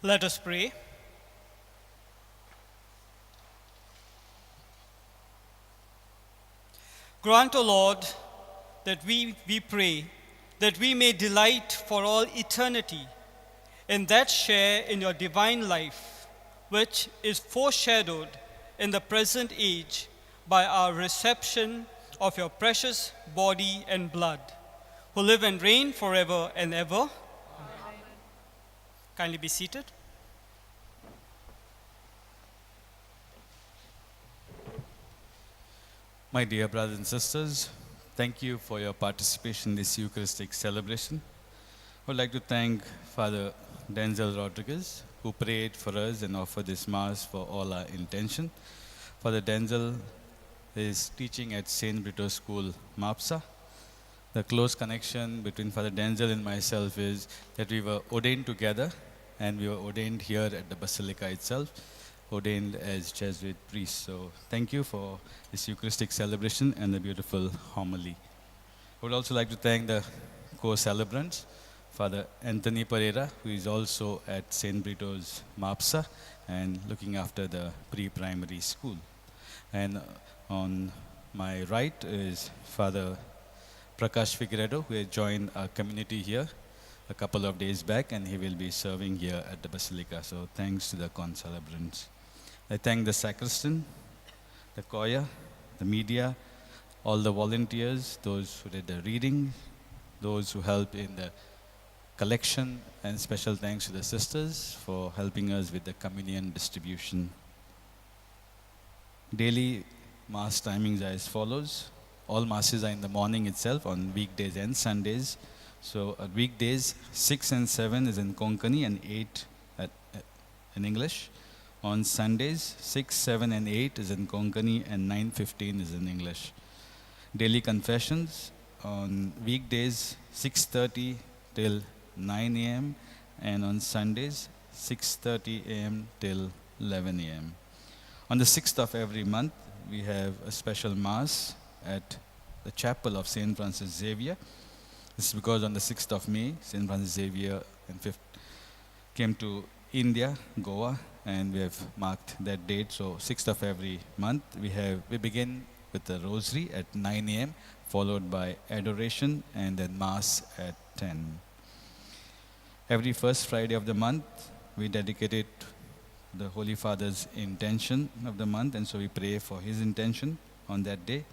Let us pray. Grant, O Lord, that we pray, that we may delight for all eternity in that share in your divine life, which is foreshadowed in the present age by our reception of your precious body and blood, who live and reign forever and ever. Amen. Kindly be seated. My dear brothers and sisters, thank you for your participation in this Eucharistic celebration. I would like to thank Father Denzel Rodriguez, who prayed for us and offered this Mass for all our intention. Father Denzel is teaching at St. Brito School, Mapsa. The close connection between Father Denzel and myself is that we were ordained together, and we were ordained here at the Basilica itself, ordained as Jesuit priests. So thank you for this Eucharistic celebration and the beautiful homily. I would also like to thank the co-celebrants, Father Anthony Pereira, who is also at St. Brito's Mapsa and looking after the pre-primary school. And on my right is Father Prakash Figueredo, who has joined our community here a couple of days back, and he will be serving here at the Basilica. So thanks to the concelebrants. I thank the sacristan, the choir, the media, all the volunteers, those who did the reading, those who helped in the collection, and special thanks to the sisters for helping us with the communion distribution. Daily Mass timings are as follows. All Masses are in the morning itself on weekdays and Sundays. So at weekdays, 6 and 7 is in Konkani and 8 in English. On Sundays, 6, 7 and 8 is in Konkani and 9:15 is in English. Daily confessions on weekdays, 6:30 till 9 a.m. and on Sundays, 6:30 a.m. till 11 a.m. On the 6th of every month, we have a special Mass at the chapel of St. Francis Xavier. This is because on the 6th of May, St. Francis Xavier and came to India, Goa, and we have marked that date. So 6th of every month, we begin with the rosary at 9 a.m., followed by adoration and then Mass at 10. Every first Friday of the month, we dedicate it to the Holy Father's intention of the month, and so we pray for his intention on that day.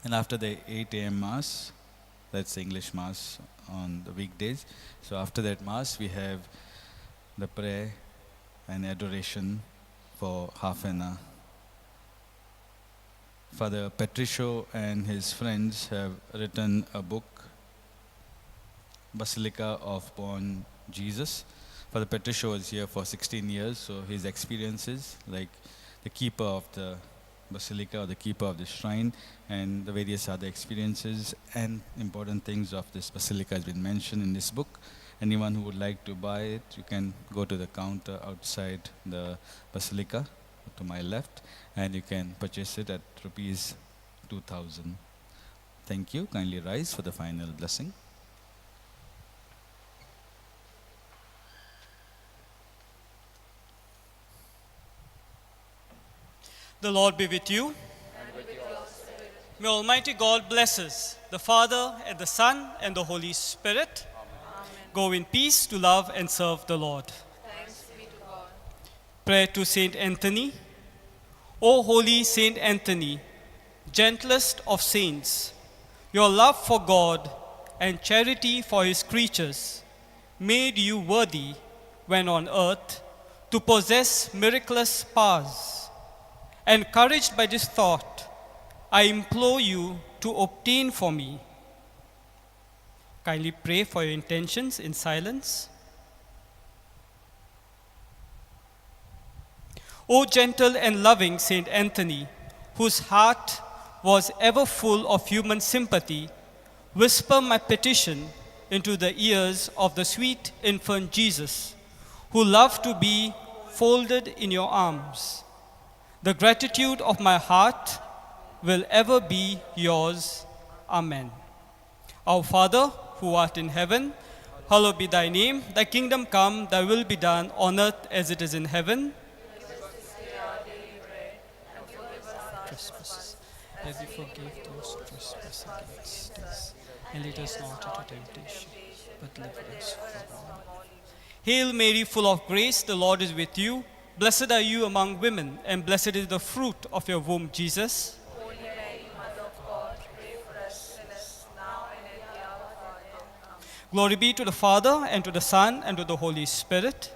And after the 8 a.m. Mass, that's the English Mass on the weekdays. So after that Mass, we have the prayer and adoration for half an hour. Father Patricio and his friends have written a book, Basilica of Born Jesus. Father Patricio was here for 16 years, so his experiences, like the keeper of the Basilica or the keeper of the shrine and the various other experiences and important things of this basilica has been mentioned in this book. Anyone who would like to buy it, you can go to the counter outside the basilica to my left, and you can purchase it at rupees 2,000. Thank you. Kindly rise for the final blessing. The Lord be with you. And with your spirit. May Almighty God bless us, the Father, and the Son, and the Holy Spirit. Amen. Go in peace to love and serve the Lord. Thanks be to God. Prayer to Saint Anthony. O holy Saint Anthony, gentlest of saints, your love for God and charity for his creatures made you worthy, when on earth, to possess miraculous powers. Encouraged by this thought, I implore you to obtain for me. Kindly pray for your intentions in silence. O gentle and loving Saint Anthony, whose heart was ever full of human sympathy, whisper my petition into the ears of the sweet infant Jesus, who loved to be folded in your arms. The gratitude of my heart will ever be yours. Amen. Our Father, who art in heaven, hallowed be thy name. Thy kingdom come, thy will be done on earth as it is in heaven. Trespasses, as we forgive those who trespass against us. And lead us not into temptation, but deliver us from all. Hail Mary, full of grace, the Lord is with you. Blessed are you among women, and blessed is the fruit of your womb, Jesus. Holy Mary, Mother of God, pray for us sinners, now and at the hour of our death. Amen. Glory be to the Father, and to the Son, and to the Holy Spirit.